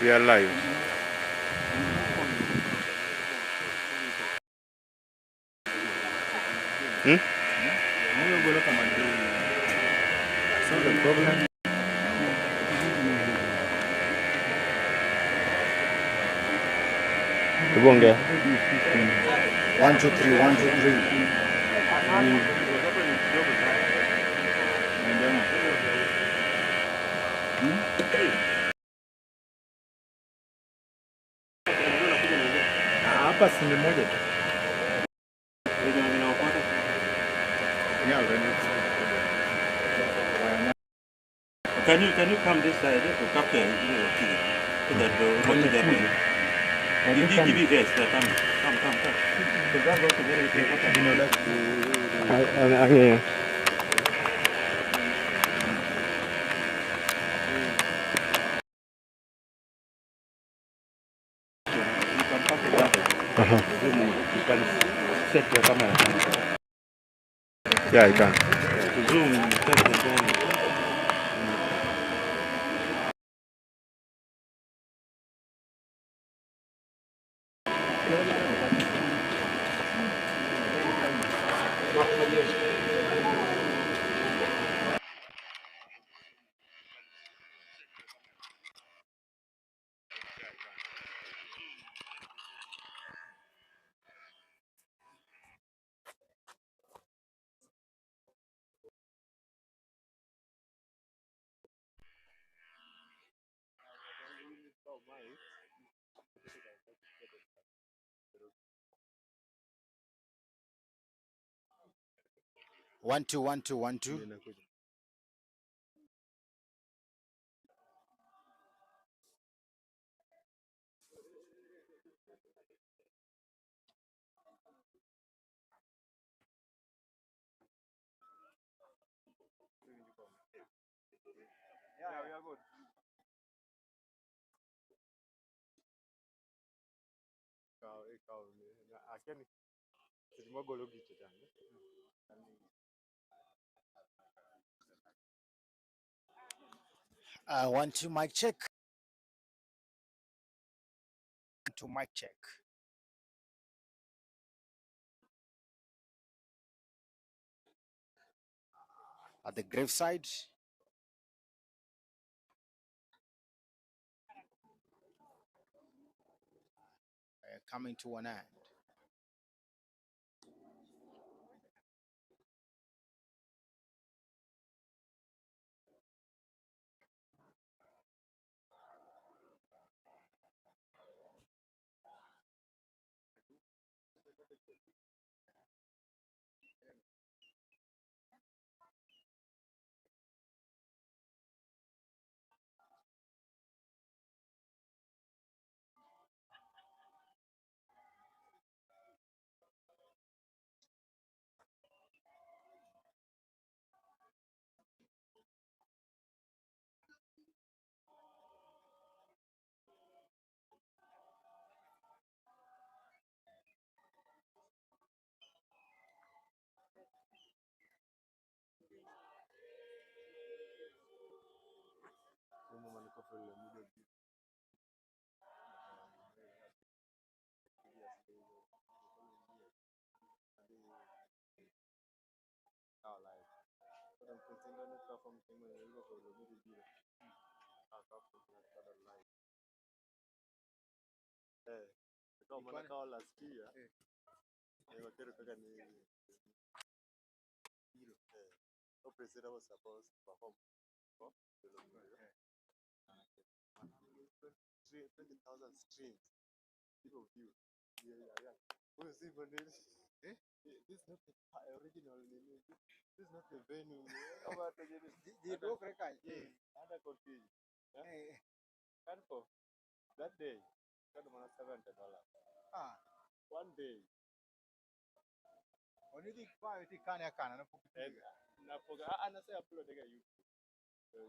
Speaker 16: We are live. Hmm?
Speaker 8: So the problem.
Speaker 16: Tubonge.
Speaker 11: 1 2 3 1 2 3.
Speaker 17: Hapa si ni moja tu.
Speaker 12: Can you come this side to capture that give you guys that come.
Speaker 16: Ang'eyo.
Speaker 12: You can set your camera.
Speaker 16: Yeah, I can.
Speaker 12: Zoom, set the camera.
Speaker 11: One two 1 2 1 2.
Speaker 16: Yeah, we are good.
Speaker 11: One 2 mic check. 2 mic check. At the graveside. Coming to an end.
Speaker 12: Kawo mana kawo last year. Eh, wakero kaka ni biro. Eh. No president was supposed to perform. For 20,000 streams. People view. Yeah. Who is even eh? This is not the original. This is not the venue.
Speaker 11: Ji dwokre kanyo.
Speaker 12: Yeah. Under confused. Yeah. And for that day, got mana $70.
Speaker 11: Ah.
Speaker 12: One day.
Speaker 11: Onidhi kwayo tikane akana napok
Speaker 12: itiga. Napok ah nase upload e YouTube.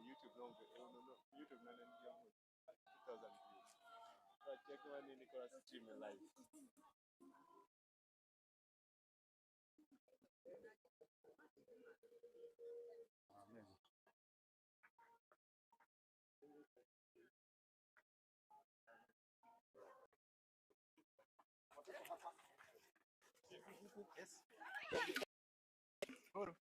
Speaker 12: YouTube no no YouTube nane nigi almost 2000 views. So I check when Nicolas stream live.
Speaker 16: Amen.
Speaker 11: Yes. Koro.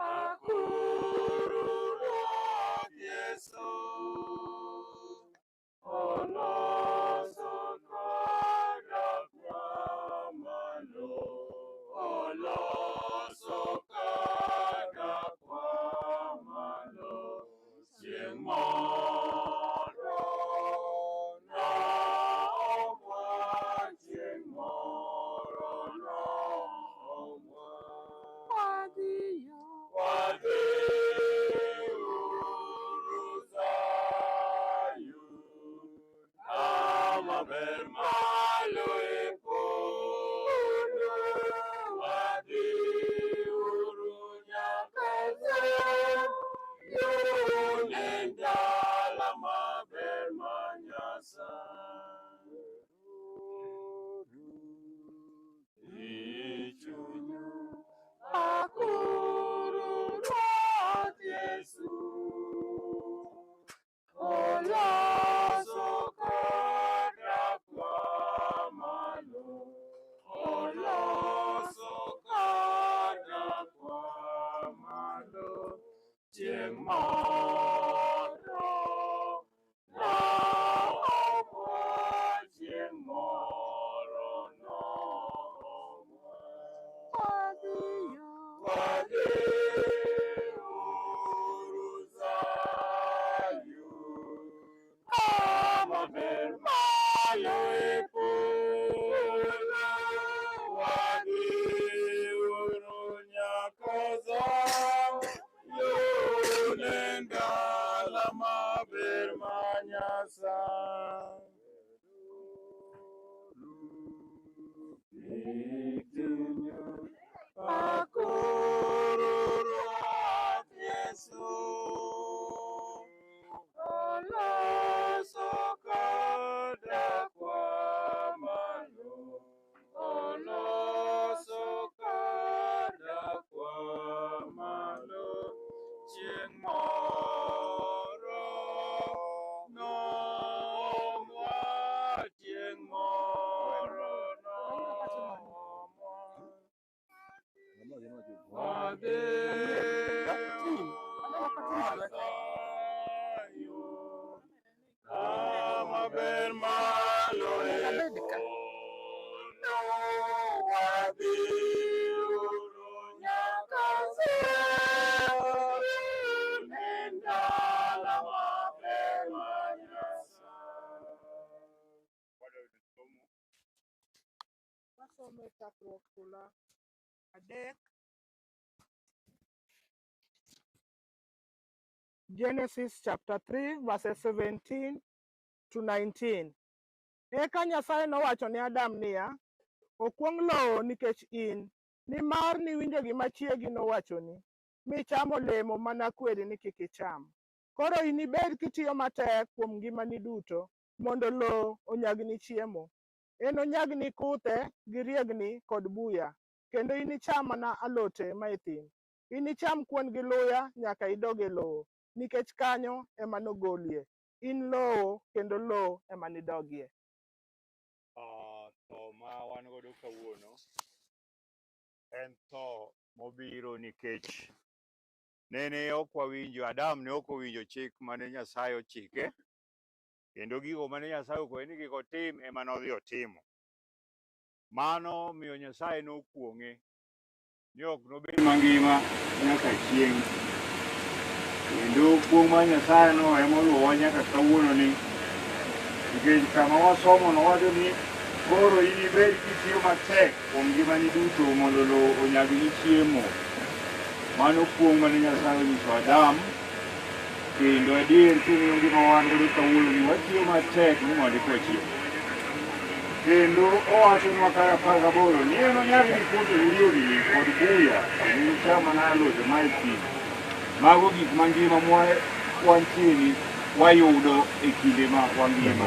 Speaker 6: Akuru chieng' moro noomwa, chieng' moro noomwa. Wadhiuru Sayun, kama ber malo e polo. Wadhiuru nyaka Sayun, e dala maber ma Nyasaye. Pakuru Ruoth Yesu, oloso koda kwa malo, oloso koda kwa malo, chieng' moro noomwa, chieng' moro noomwa. Wadhiuru Sayun, kama ber malo e polo. Wadhiuru nyaka Sayun, e dala maber ma Nyasaye.
Speaker 22: Wasomo e chakruok sula 3. Genesis chapter 3 verses 17 to 19. Eka Nyasaye nowacho ne Adam niya, "Okwong' lowo nikech in, nimar niwinjo gima chiegi nowachoni, michamo olemo mane akweri ni kik icham. Koro inibed kitiyo matek kuom ngimani duto, mondo lowo onyagni chiemo. Enonyagni kuthe gi riegni kod buya, kendo inicham mana alote mae thim. Inicham kuon gi luya nyaka idog e lowo, nikech kanyo ema nogolie. In lowo kendo lowo ema nidogie."
Speaker 6: Tho ma wan godo kawuono en tho mobiro nikech nene ok wawinjo, Adam ne ok owinjo chik mane Nyasaye ochike, kendo gigo mane Nyasaye okone ni kik otim ema nodhi otimo. Mano miyo Nyasaye nokuong'e ni ok nobed mangima nyaka chieng'. Kendo kuong' mar Nyasaye no ema oluwowa nyaka kawuononi, nikech kama wasomo no wacho ni koro inibed kitiyo matek kuom ngimani duto mondo lowo onyagni chiemo. Mano kuong' mane Nyasaye onyiso Adam, kendo adier king'iyo ngima wan godo kawuononi watiyo matek ni mondo eka wachiemo. Kendo owachonwa kar 18 ni enonyagni kuthe gi riegni kod buya, kendo inicham mana alote mae thim. Mago gik mangima mwa wantieni wayudo e kinde ma wangima.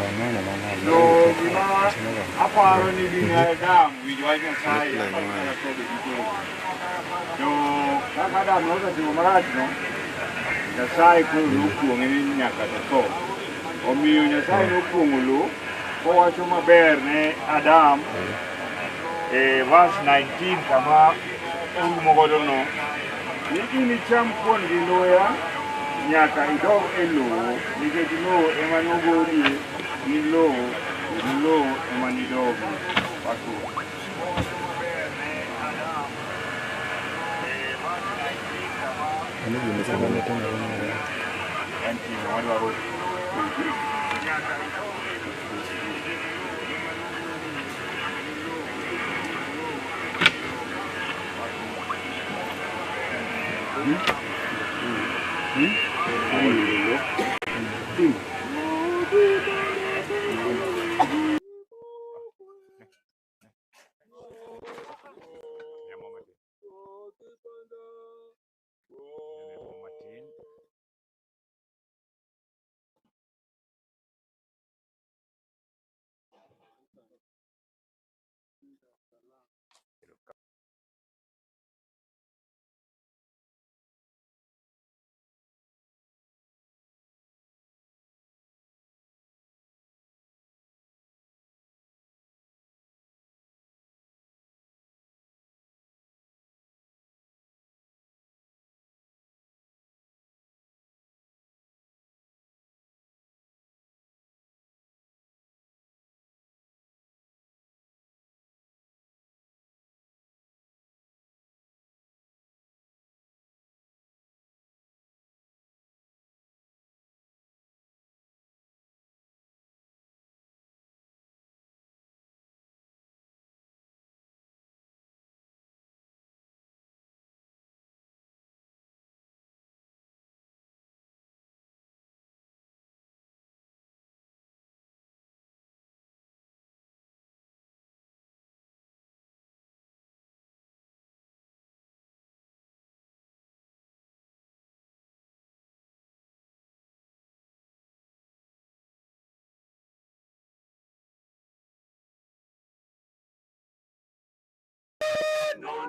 Speaker 6: To gima aparo ni gin Adam winjo wach Nyasaye, aparo ni kata tho be gitero. To kaka Adam nosetimo marachno, Nyasaye koro nokuong'e ni nyaka to tho. Omiyo Nyasaye nokuong'o lowo kowacho maber ne Adam e verse 19 kama orumo godo no, ni inicham kuon gi luya nyaka idog e lowo, nikech lowo ema nogolie, in lowo, kendo lowo ema nidogie. Pakuru. En timo wadwaro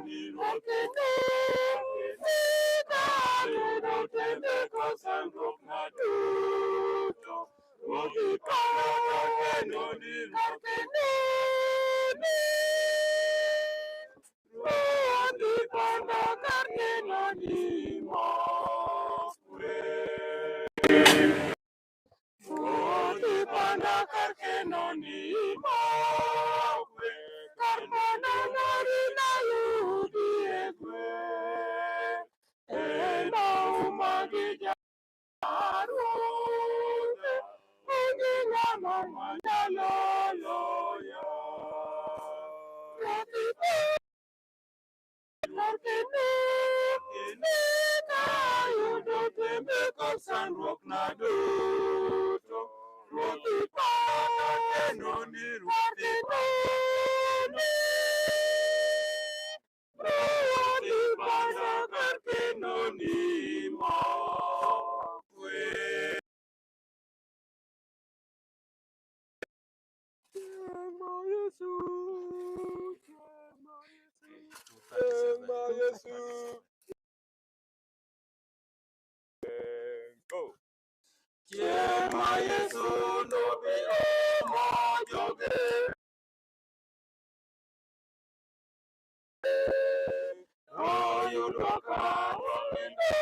Speaker 7: ni ruoth Kayudo tembe kod sandruok na duto Ruoth ipanda kar kendo ni ruoth Ruoth ipanda kar kendo ni mokwe Ruoth ipanda kar kendo ni mokwe Kar pando mari nayudi e kwe En auma gi jaruodhe Onge ng'ano manyalo loyo Ruoth ipanda kar kendo Kayudo tembe kod sandruok na duto Ruoth ipanda kendo ni ruoth ipanda Ruoth ipanda kar kendo ni mokwe Chieng' ma Yesu Go. Chieng' ma Yesu nobi omo joge Noyudwa ka wanindo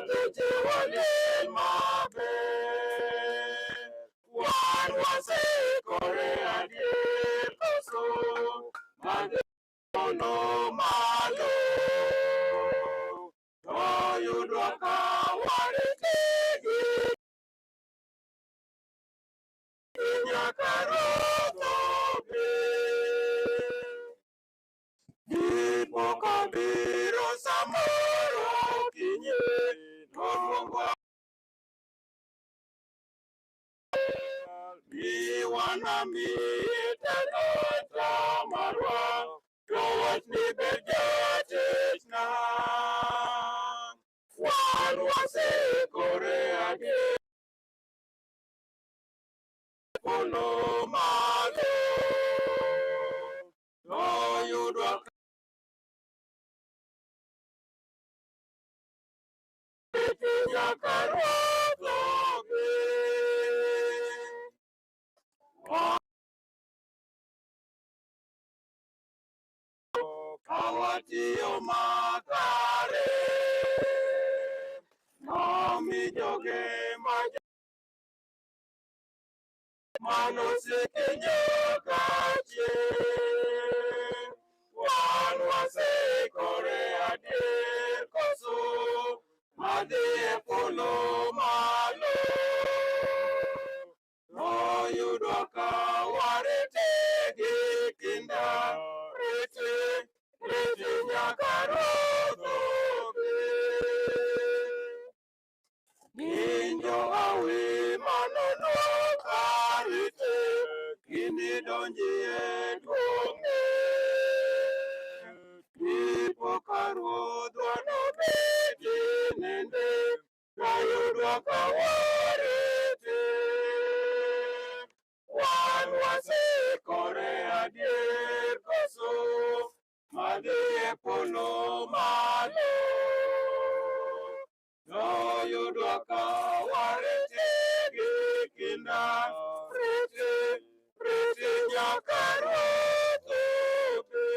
Speaker 7: Tije liel maber Wan waseikore adier koso Madhi polo malo Noyudwa ka warite gi Nyaka Ruoth obi Dipo kobiro samoro okinyi Noluongwa Mi wanamiyi talanta marwa To wachni bed jatichna Wan waseikore adier polo malo Noyudwa nyaka Ruoth obi Ka watiyo makare Nomi joge ma manosike nyaka chieng' Wan waseikore adier koso madhi e polo malo Noyudwa ka warite gi kinda rite rite nyaka Ruoth obi Ng'injo hawi manono karite Ginidonji e duong'ne Dipo ka Ruodhwa nobedi nende Kayudwa ka warite Wan waseikore adier koso Madhi e polo malo Noyudwa ka warite gi kinda Rite, rite nyaka Ruoth obi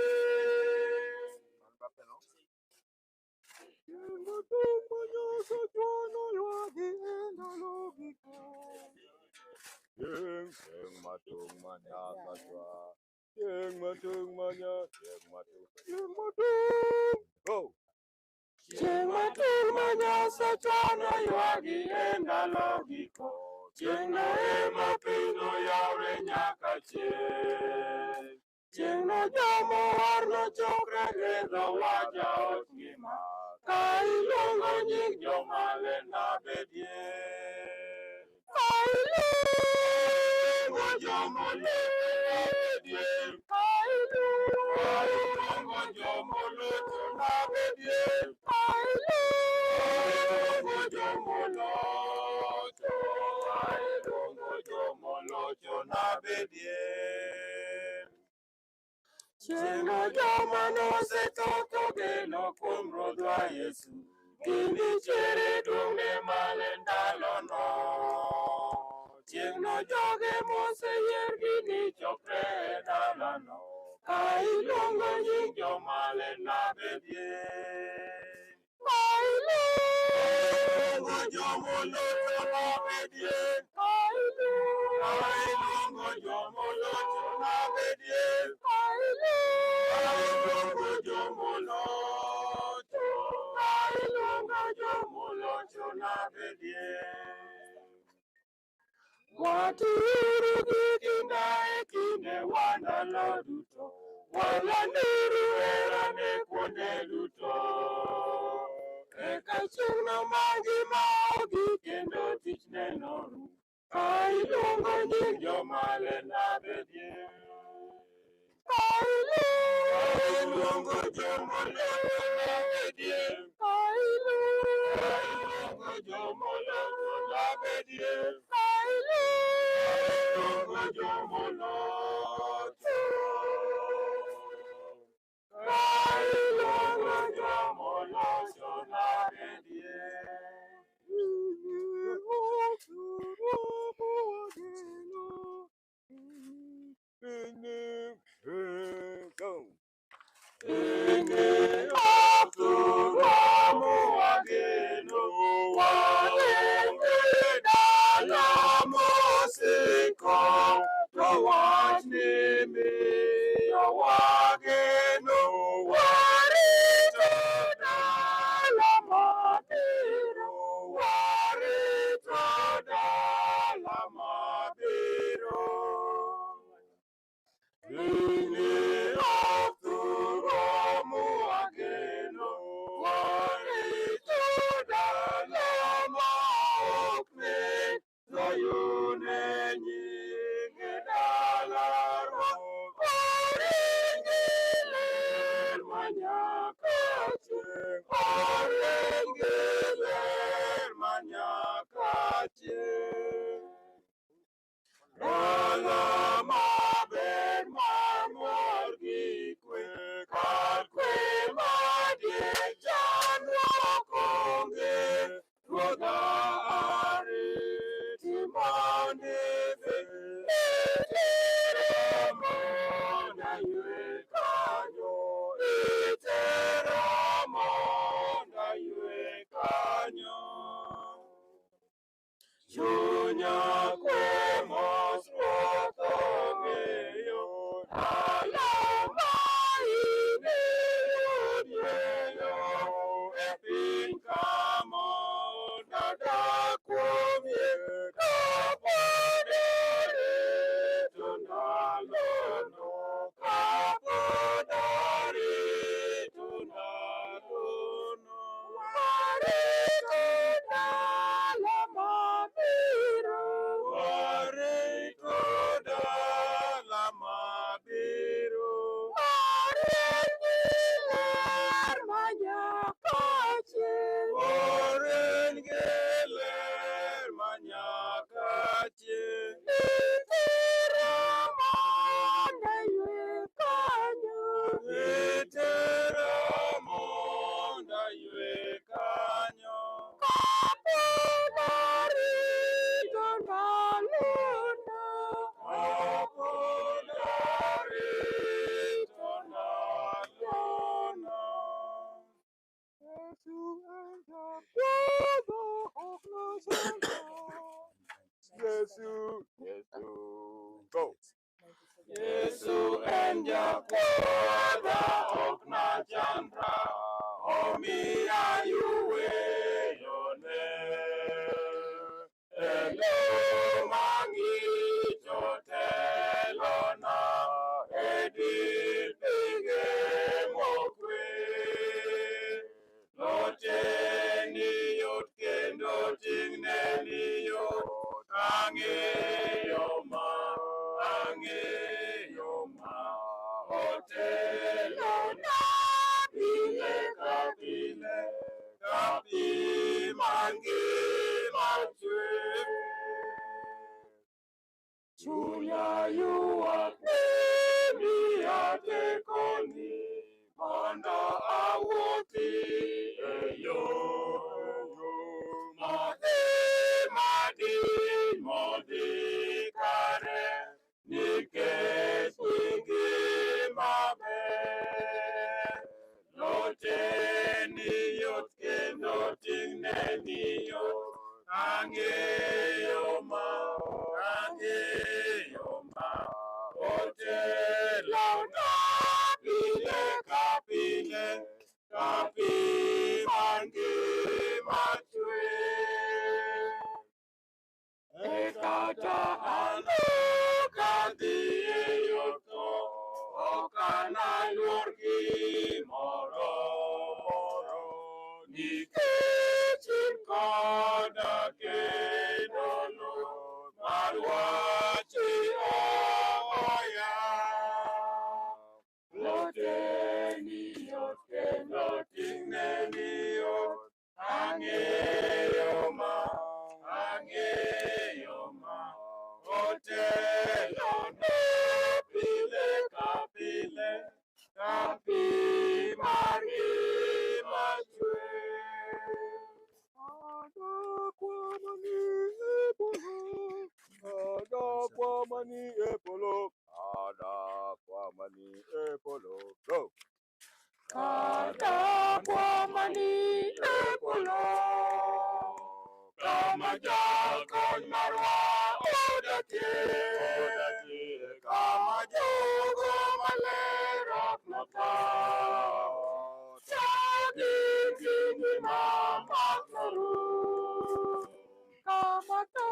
Speaker 7: Chieng' maduong' ma Nyasachwa noywagi e ndalo giko Chieng' chieng' maduong' ma Nyasachwa Chieng' maduong' ma Nya chieng' maduong' chieng' maduong' Go! Chieng' maduong' ma Nyasachwa noywagi e ndalo giko Chieng'no ema piny noyawre nyaka chieng' Chieng'no jomowar nochokre e dho wach jaot ngima Ka iluongo nying joma ler nabedie Ka iluongo joma ler nabedie Ka iluongo jomolocho nabedie Ka iluongo jomolocho Ka iluongo jomolocho nabedie Chieng'no joma nosetho kogeno kuom Ruodhwa Yesu, ginichier e duong'ne malo ndalono. Chieng'no joge moseyier ginichokre e dalano, ka iluongo nying joma ler nabedie. Ka iluongo jomolocho nabedie. Ka iluongo jomolocho nabedie. Ka iluongo jomolocho, ka iluongo jomolocho nabedie. Watiuru gi kinda e kinde wa ndalo duto, walanduru herane kuonde duto. Eka chieng'no mangima ogik kendo tichne norum, ka iluongo nying joma ler nabedie. Ka iluongo jomolocho nabedie. Ka iluongo jomolocho nabedie. Ka iluongo jomolocho. Ka iluongo jomolocho nabedie. Go. Ine okturomo wageno walenge dala mosiko to wach ni miyo wageno warito dala mabiro warito dala mabiro. Ine okturomo wageno warito dala ma ok ne Sayun e nying dalano oringi ler manyaka chieng' oringi ler manyaka chieng'. Dala maber mamor gi kwe, kar kwe madier chandruok onge. Ruodha ariti mondo idhi, itera mondo aywe kanyo, itera mondo aywe kanyo. Chunya kwe mos Ruoth ong'eyo, dala ma ineyudieyo e piny ka mondo adak kuomie, kapod arito ndalono, kapod arito ndalono. Warito dala mabiro, warito dala mabiro, orengi ler manyaka chieng', orengi ler manyaka chieng'. Itera mondo aywe kanyo, itera mondo aywe kanyo. Kapod arito ndalono, kapod arito ndalono. Yesu en jakwadha ok nochanda. Yesu, Yesu, go. Yesu en jakwadha ok nachandra, omiya yuweyone. E lo mang'icho telona, e dir pige mokwe. Loche ni yot kendo ting'ne ni yot, ang'eyo ma, ang'eyo ma. Otelona pile ka pile, ka pi mangima chwe. ting'ne ni yot. Ang'eyo ma, ang'eyo ma, otelona pile ka pile, ka pi mangima chwe. E kata alo kadhi e yor tho, ok analuor gimoro, nikech in koda kendo luth mar wachi ohoya. Loteni yot kendo ting'ne ni yot, ang'eyo ma, ang'eyo ma, otelona pile ka pile, ka pi mar ngima chwe. Ada kwa mani e polo, ada kwa mani e polo, go. Ada kwa mani e polo, kama jakony marwa odakie, kama jogo maler ok notho, chagi gi ngima mak norum. Kama tho,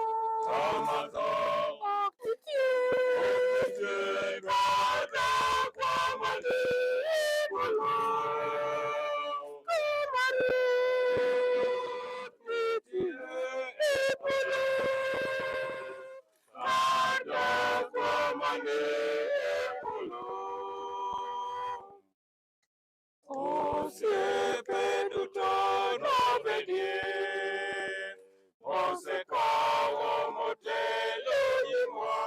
Speaker 7: kama tho ok nitie, kata kwa mani e polo, kama ruoth nitie e polo, kata kwa mani e polo. Osiepe duto nobedie, osekawo motelo nyimwa,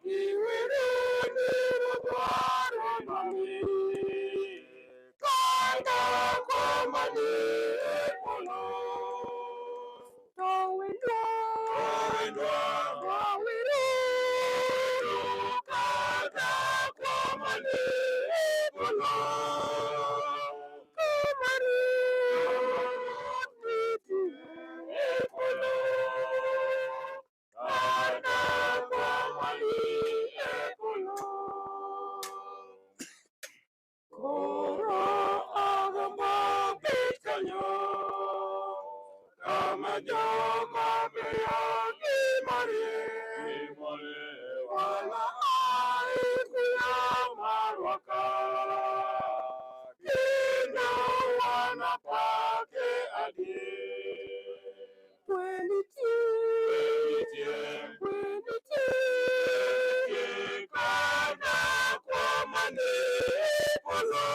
Speaker 7: giwero ni Ruodhwa nomi, kata kwa mani e polo. To wendwa, wawero, kata kwa mani e polo, kama Ruoth nitie e polo, kata kwa mani e polo. Koro agombo bet kanyo, kama jogo beyo gi morie, wala ae kuyo marwa ka, kendo wanapake adier. Kwe nitie, kwe nitie, kata kwa mani e polo,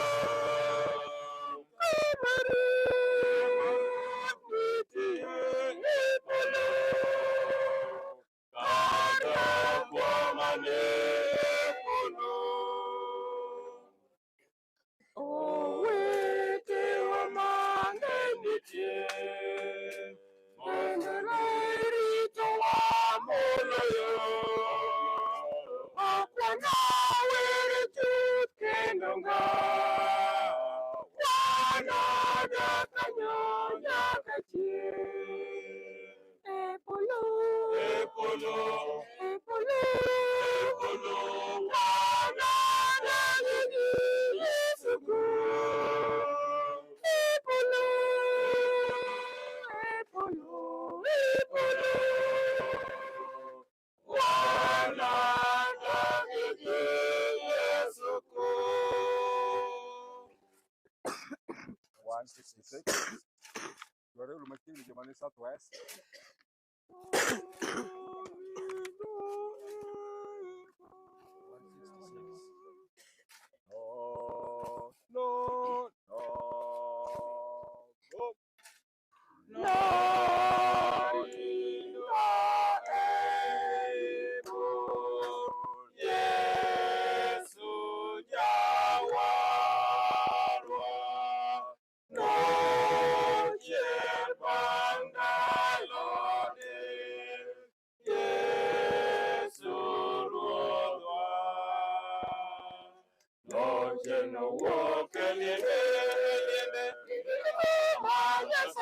Speaker 7: kama Ruoth nitie e polo, kata kwa mani e polo. Owetewa mang'eny nitie, bende ritowa moloyo. Ok wanawere chuth kendo ngang', wanadak kanyo nyaka chieng'. E polo, e polo, e polo, e polo, wanadak gi Yesu Kristo. E polo, e polo, e polo, wanadak gi Yesu Kristo.
Speaker 12: 166. Dwareuru machiegni joma ni South West. No, no, no. Go. No, Yesu jawarwa, nochier bang' ndalone.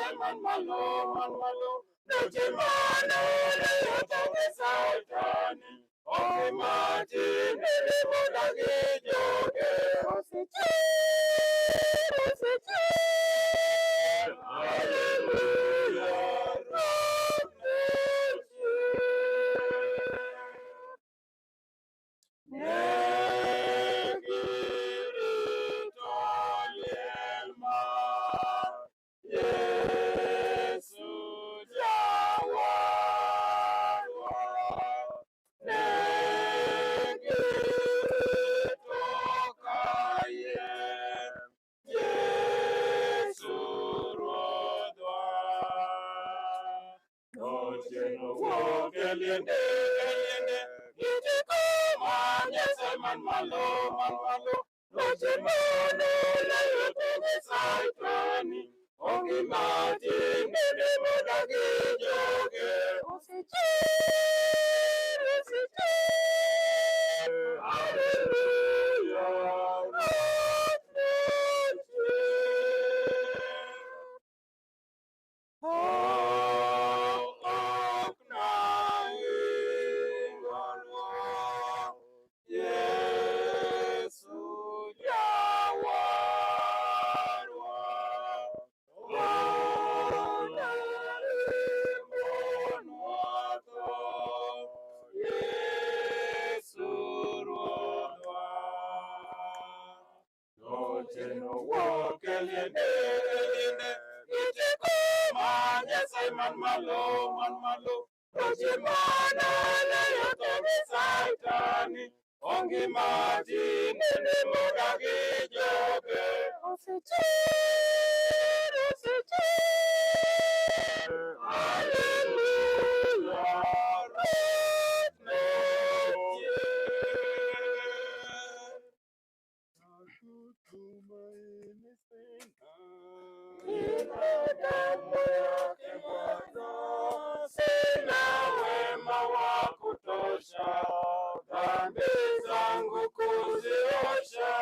Speaker 7: Nyasaye man malo, man malo. Loche mane loyo gi Satani. Onge matin modagi joge. Osechier, osechier. Haleluya, Ruoth nochier. Ne girito liel mar Yesu Jawarwa. Ne girito kayiem Yesu Ruodhwa. Otieno wuok e liende, e liende, gi teko mar Nyasaye man malo, man malo. Loche mane loyo gi Satani, onge matin bende modagi joge. Osechier, osechier, haleluya, Ruoth nochier. Ok naingorwa, Yesu Jawarwa. Onarimbonwa tho, Yesu Ruodhwa. Otieno wuok e liende, e liende, gi teko mar Nyasaye man malo, man malo. Loche mane loyo tho gi Satani, onge matin bende modagi joge. Osechier, osechier, haleluya, Ruoth nochier. Damu yake Bwana, sina wema wa kutosha, dhambi zangu kuziosha.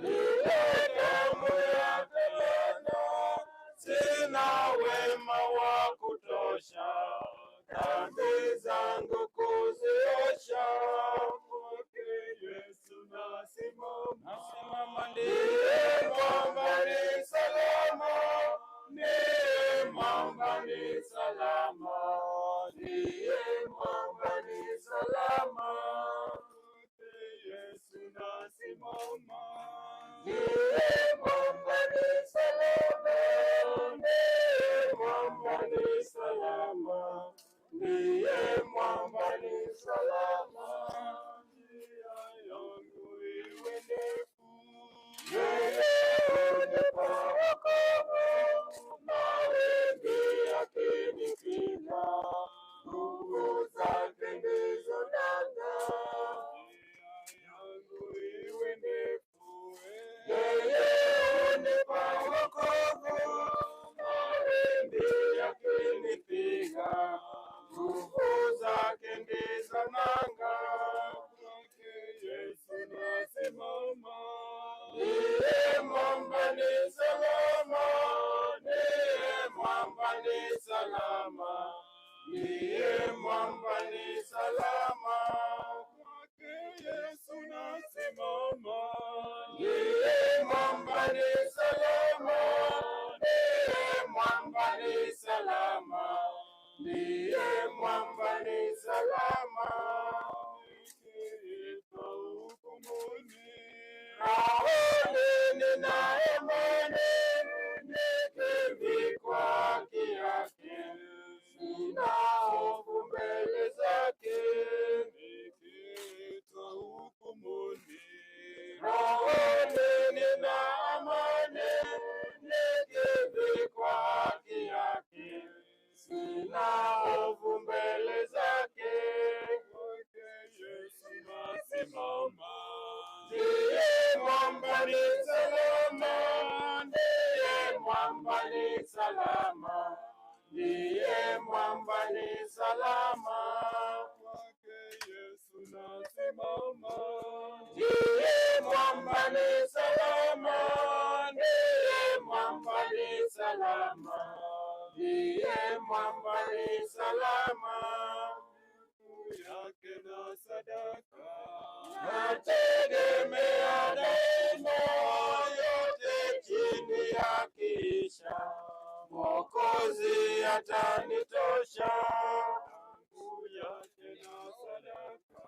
Speaker 7: Ile damu yake Bwana, sina wema wa kutosha, dhambi zangu kuziosha. Kwake Yesu nasimama, nasimama ndiye mwamba ni salama, ndiye mwamba ni salama, ndiye mwamba ni salama. Kwake Yesu nasimama, ndiye mwamba ni salama, ndiye mwamba ni salama, ndiye mwamba ni salama. Njia yangu iwe ndefu, yeye hunipa wokovu, mawimbi yakinipiga, nguvu zake ndizo nanga. Njia yangu iwe ndefu, yeye hunipa wokovu, mawimbi yakinipiga, nguvu zake ndizo nanga. Kwake Yesu nasimama, ndiye mwamba ni salama, ndiye mwamba ni salama, ndiye mwamba ni salama. Kwake Yesu nasimama, ndiye mwamba ni salama, ndiye mwamba ni salama, ndiye mwamba ni salama. Nikiitwa hukumuni, rohoni nina amani, nikivikwa haki yake, sina hofu mbele zake. Nikiitwa hukumuni, rohoni nina amani, nikivikwa haki yake, sina hofu mbele zake. Kwake Yesu nasimama, ndiye mwamba ni salama, ndiye mwamba ni salama, ndiye mwamba ni salama. Kwake Yesu nasimama, ndiye mwamba ni salama, salama, ndiye mwamba ni salama, yake na sadaka nategemea daima, yote chini ya kisha Mwokozi atanitosha, yake na sadaka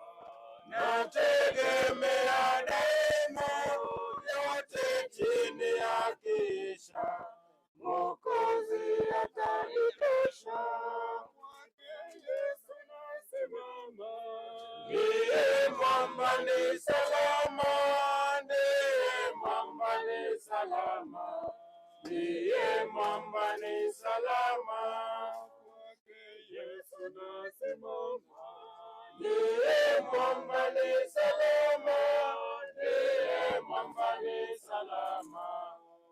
Speaker 7: nategemea daima, yote chini ya kisha Mwokozi atanitosha. Kwake Yesu nasimama, ndiye mwamba ni salama, ndiye mwamba ni salama, ndiye mwamba ni salama. Kwake Yesu nasimama, ndiye mwamba ni salama, ndiye mwamba ni salama,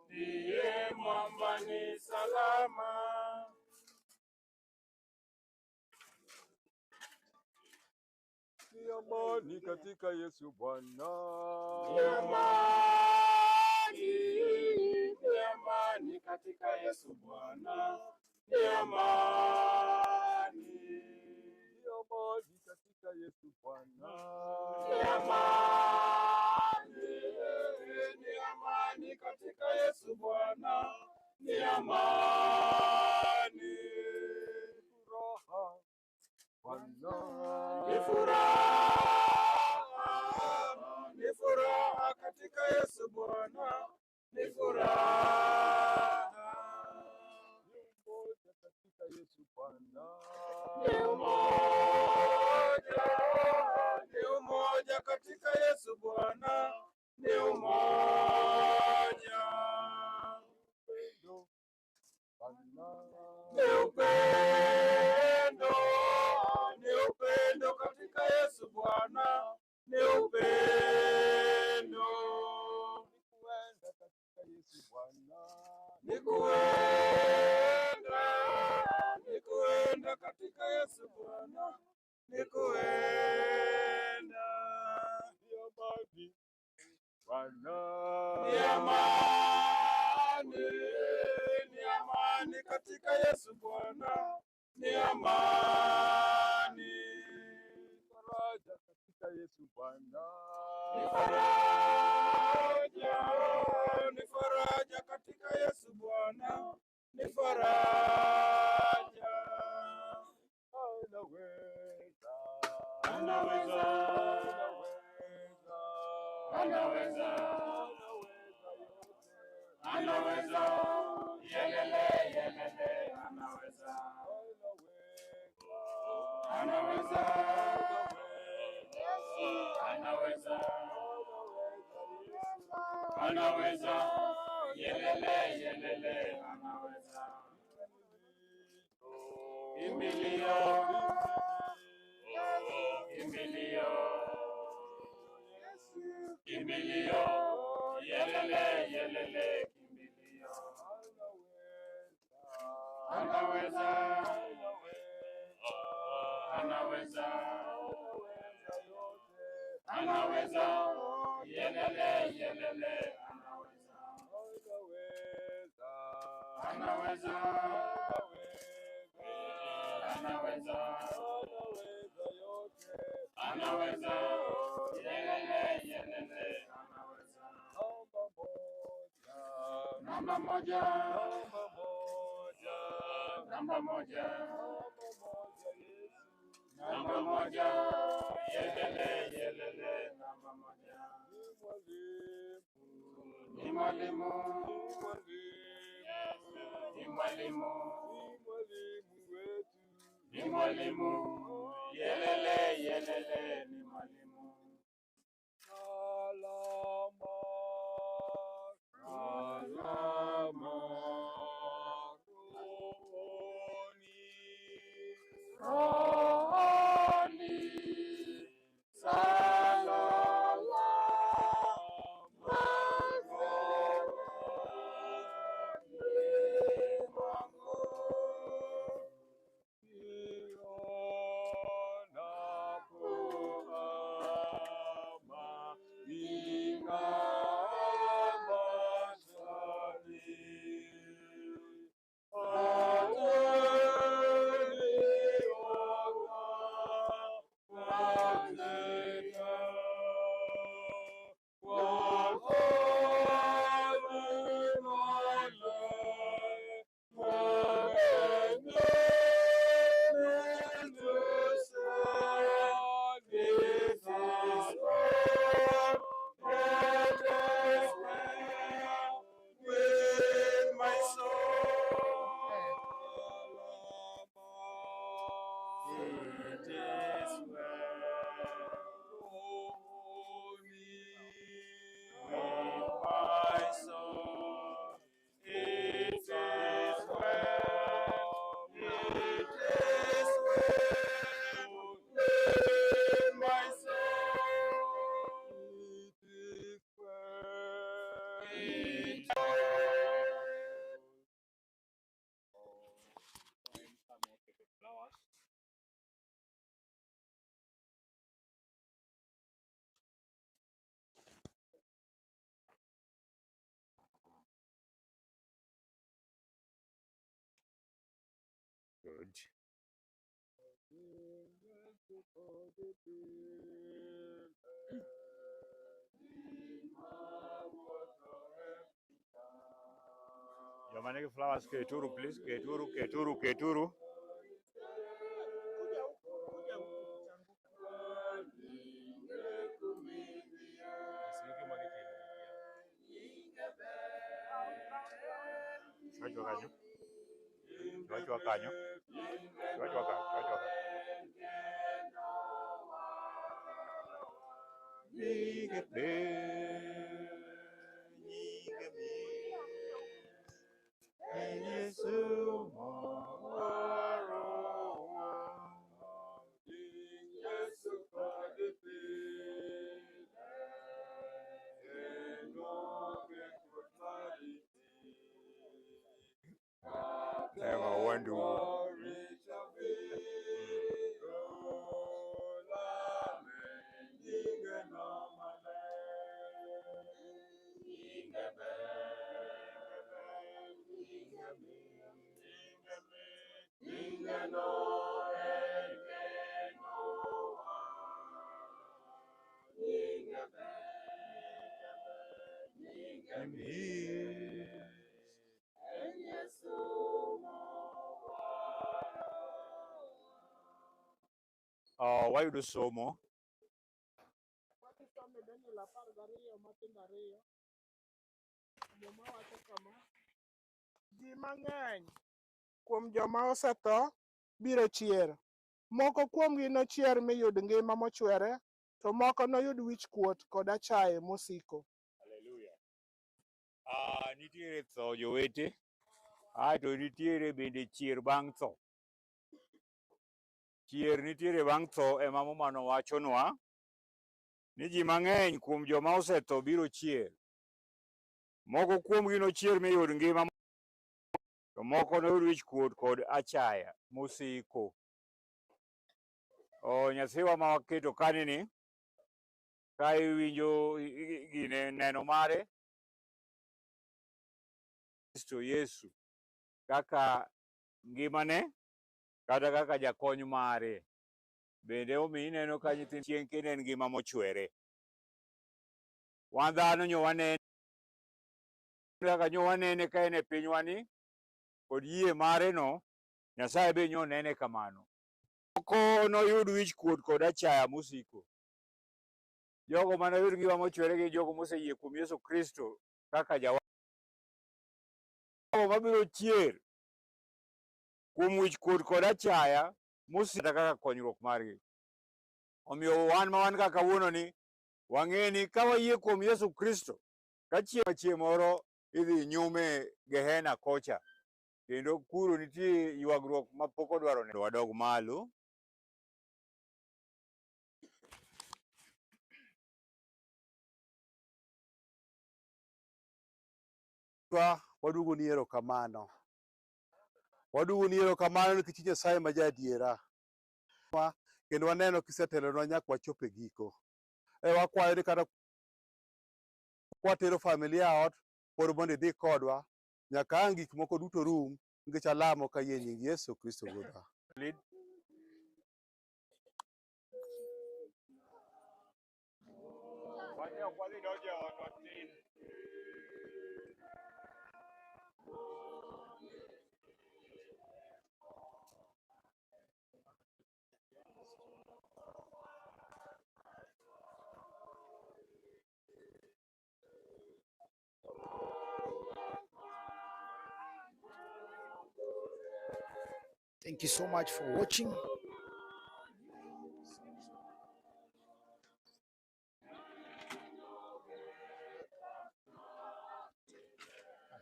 Speaker 7: ndiye mwamba ni salama.
Speaker 12: Ni amani katika Yesu Bwana.
Speaker 7: Ni amani, ni amani katika Yesu Bwana. Ni amani,
Speaker 12: Ni amani katika Yesu Bwana.
Speaker 7: ni amani, ni amani katika Yesu Bwana. Ni amani,
Speaker 12: Furaha Bwana.
Speaker 7: ni furaha, ni furaha katika Yesu Bwana. Ni furaha,
Speaker 12: Ni umoja katika Yesu Bwana.
Speaker 7: ni umoja, ni umoja katika Yesu Bwana. Ni umoja,
Speaker 12: Upendo Bwana.
Speaker 7: ni upendo, ni upendo katika Yesu Bwana. Ni upendo,
Speaker 12: Ni kuenda katika Yesu Bwana.
Speaker 7: ni kuenda, ni kuenda katika Yesu Bwana. Ni kuenda,
Speaker 12: Ni amani Bwana.
Speaker 7: ni amani, ni amani katika Yesu Bwana. Ni amani,
Speaker 12: Faraja katika Yesu Bwana.
Speaker 7: ni faraja, ni faraja katika Yesu Bwana. Ni faraja,
Speaker 12: Anaweza.
Speaker 7: anaweza,
Speaker 12: Anaweza.
Speaker 7: anaweza,
Speaker 12: Anaweza yote.
Speaker 7: anaweza, yelele, yelele, anaweza,
Speaker 12: Anaweza.
Speaker 7: anaweza, anaweza, anaweza, yelele, yelele, anaweza. Kimbilio, kimbilio, kimbilio, yelele, yelele, kimbilio. Anaweza, anaweza, anaweza, yelele, yelele, anaweza, anaweza, anaweza, anaweza, yelele, yelele, anaweza. Namba moja, namba moja, namba moja, yelele, yelele, namba moja. Ni mwalimu, ni mwalimu, ni mwalimu, yelele, yelele, ni mwalimu.
Speaker 12: Salama, salama, rohoni.
Speaker 7: Rohoni, salama, rohoni mwangu.
Speaker 12: Nionapo amani.
Speaker 7: In my soul, it is well. It
Speaker 6: Flowers. Good. Joma nigi flowers keturu please, keturu, keturu, keturu. Chwachwa kanyo. Chwachwa kanyo. Chwachwa ka, chwachwa ka. Nyinge ber, nyinge ber, en Yesu mawarowa.
Speaker 7: Nying Yesu kod pile, enoge kod mariti.
Speaker 6: Ema wandu.
Speaker 7: Richo biro lame, nyinge no maler. Nyinge ber, nyinge ber, nyinge ber, nyinge no en genowa. Nyinge ber, nyinge ber, en Yesu
Speaker 6: Wayudo somo
Speaker 11: Wakisomo e Daniel 12 matindo ariyo, Muma wacho kama: Ji mang'eny kuom joma osetho biro chier. Moko kuomgi nochier mi yud ngima mochwere, to moko noyud wichkuot kod achaye mosiko.
Speaker 6: Haleluya. Nitiere tho jowete, aeto nitiere bende chier bang' tho. Chier nitiere bang' tho ema Muma nowachonwa ni ji mang'eny kuom joma osetho biro chier. Moko kuomgi nochier mi yud ngima, to moko noyud wichkuot kod achaya mosiko. O nyathiwa ma waketo kani ni, ka iwinjo gine neno mare, Kristo Yesu kaka ngimane kata kaka jakony mare. Bende omiyo ineno ka nyithind chieng' kendo en ngima mochwere. Wan dhano nyo wanene kaka nyo wanene ka en e pinywani kod yie mare no, Nyasaye be nyo nene kamano. Moko noyud wichkuot kod achaya mosiko. Jogo manoyud ngima mochwere gin jogo moseyie kuom Yesu Kristo kaka jawar. Jogo mabiro chier kuom wichkuot kod achaya mosiko kaka konyruok margi. Omiyo wan ma wan ka kawuono ni wang'e ni ka wayie kuom Yesu Kristo, ka chieng' moro idhi nyume Gehena kocha, kendo kuro nitie ywagruok mapok odwaro neno. Wadog malo.
Speaker 14: Waduogo ni erokamano. Waduogo ni erokamano nikech Nyasaye ma jaadiera. Kendo waneno kisetelonwa nyaka wachop e giko. E wakwayo ni kata kwatero familia ot, pod mondo idhi kodwa nyaka ang' gik moko duto rum, nikech alamo ka yie nying Yesu Kristo Ruodhwa.
Speaker 6: Lead. Wadhi donjo e ot watin.
Speaker 11: Thank you so much for watching.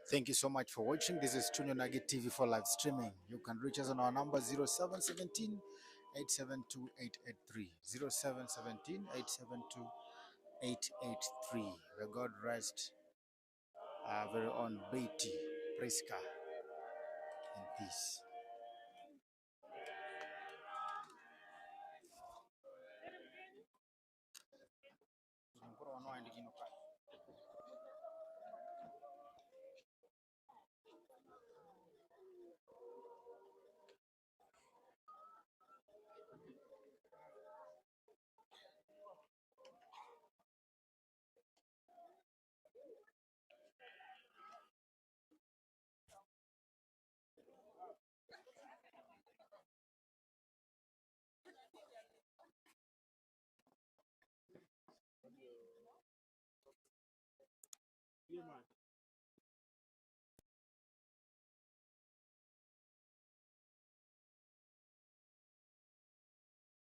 Speaker 11: Thank you so much for watching. This is Chuny Onagi TV for live streaming. You can reach us on our number 0717
Speaker 4: 872 883. 0717 872 883. May God rest our very own Betty Prisca in peace.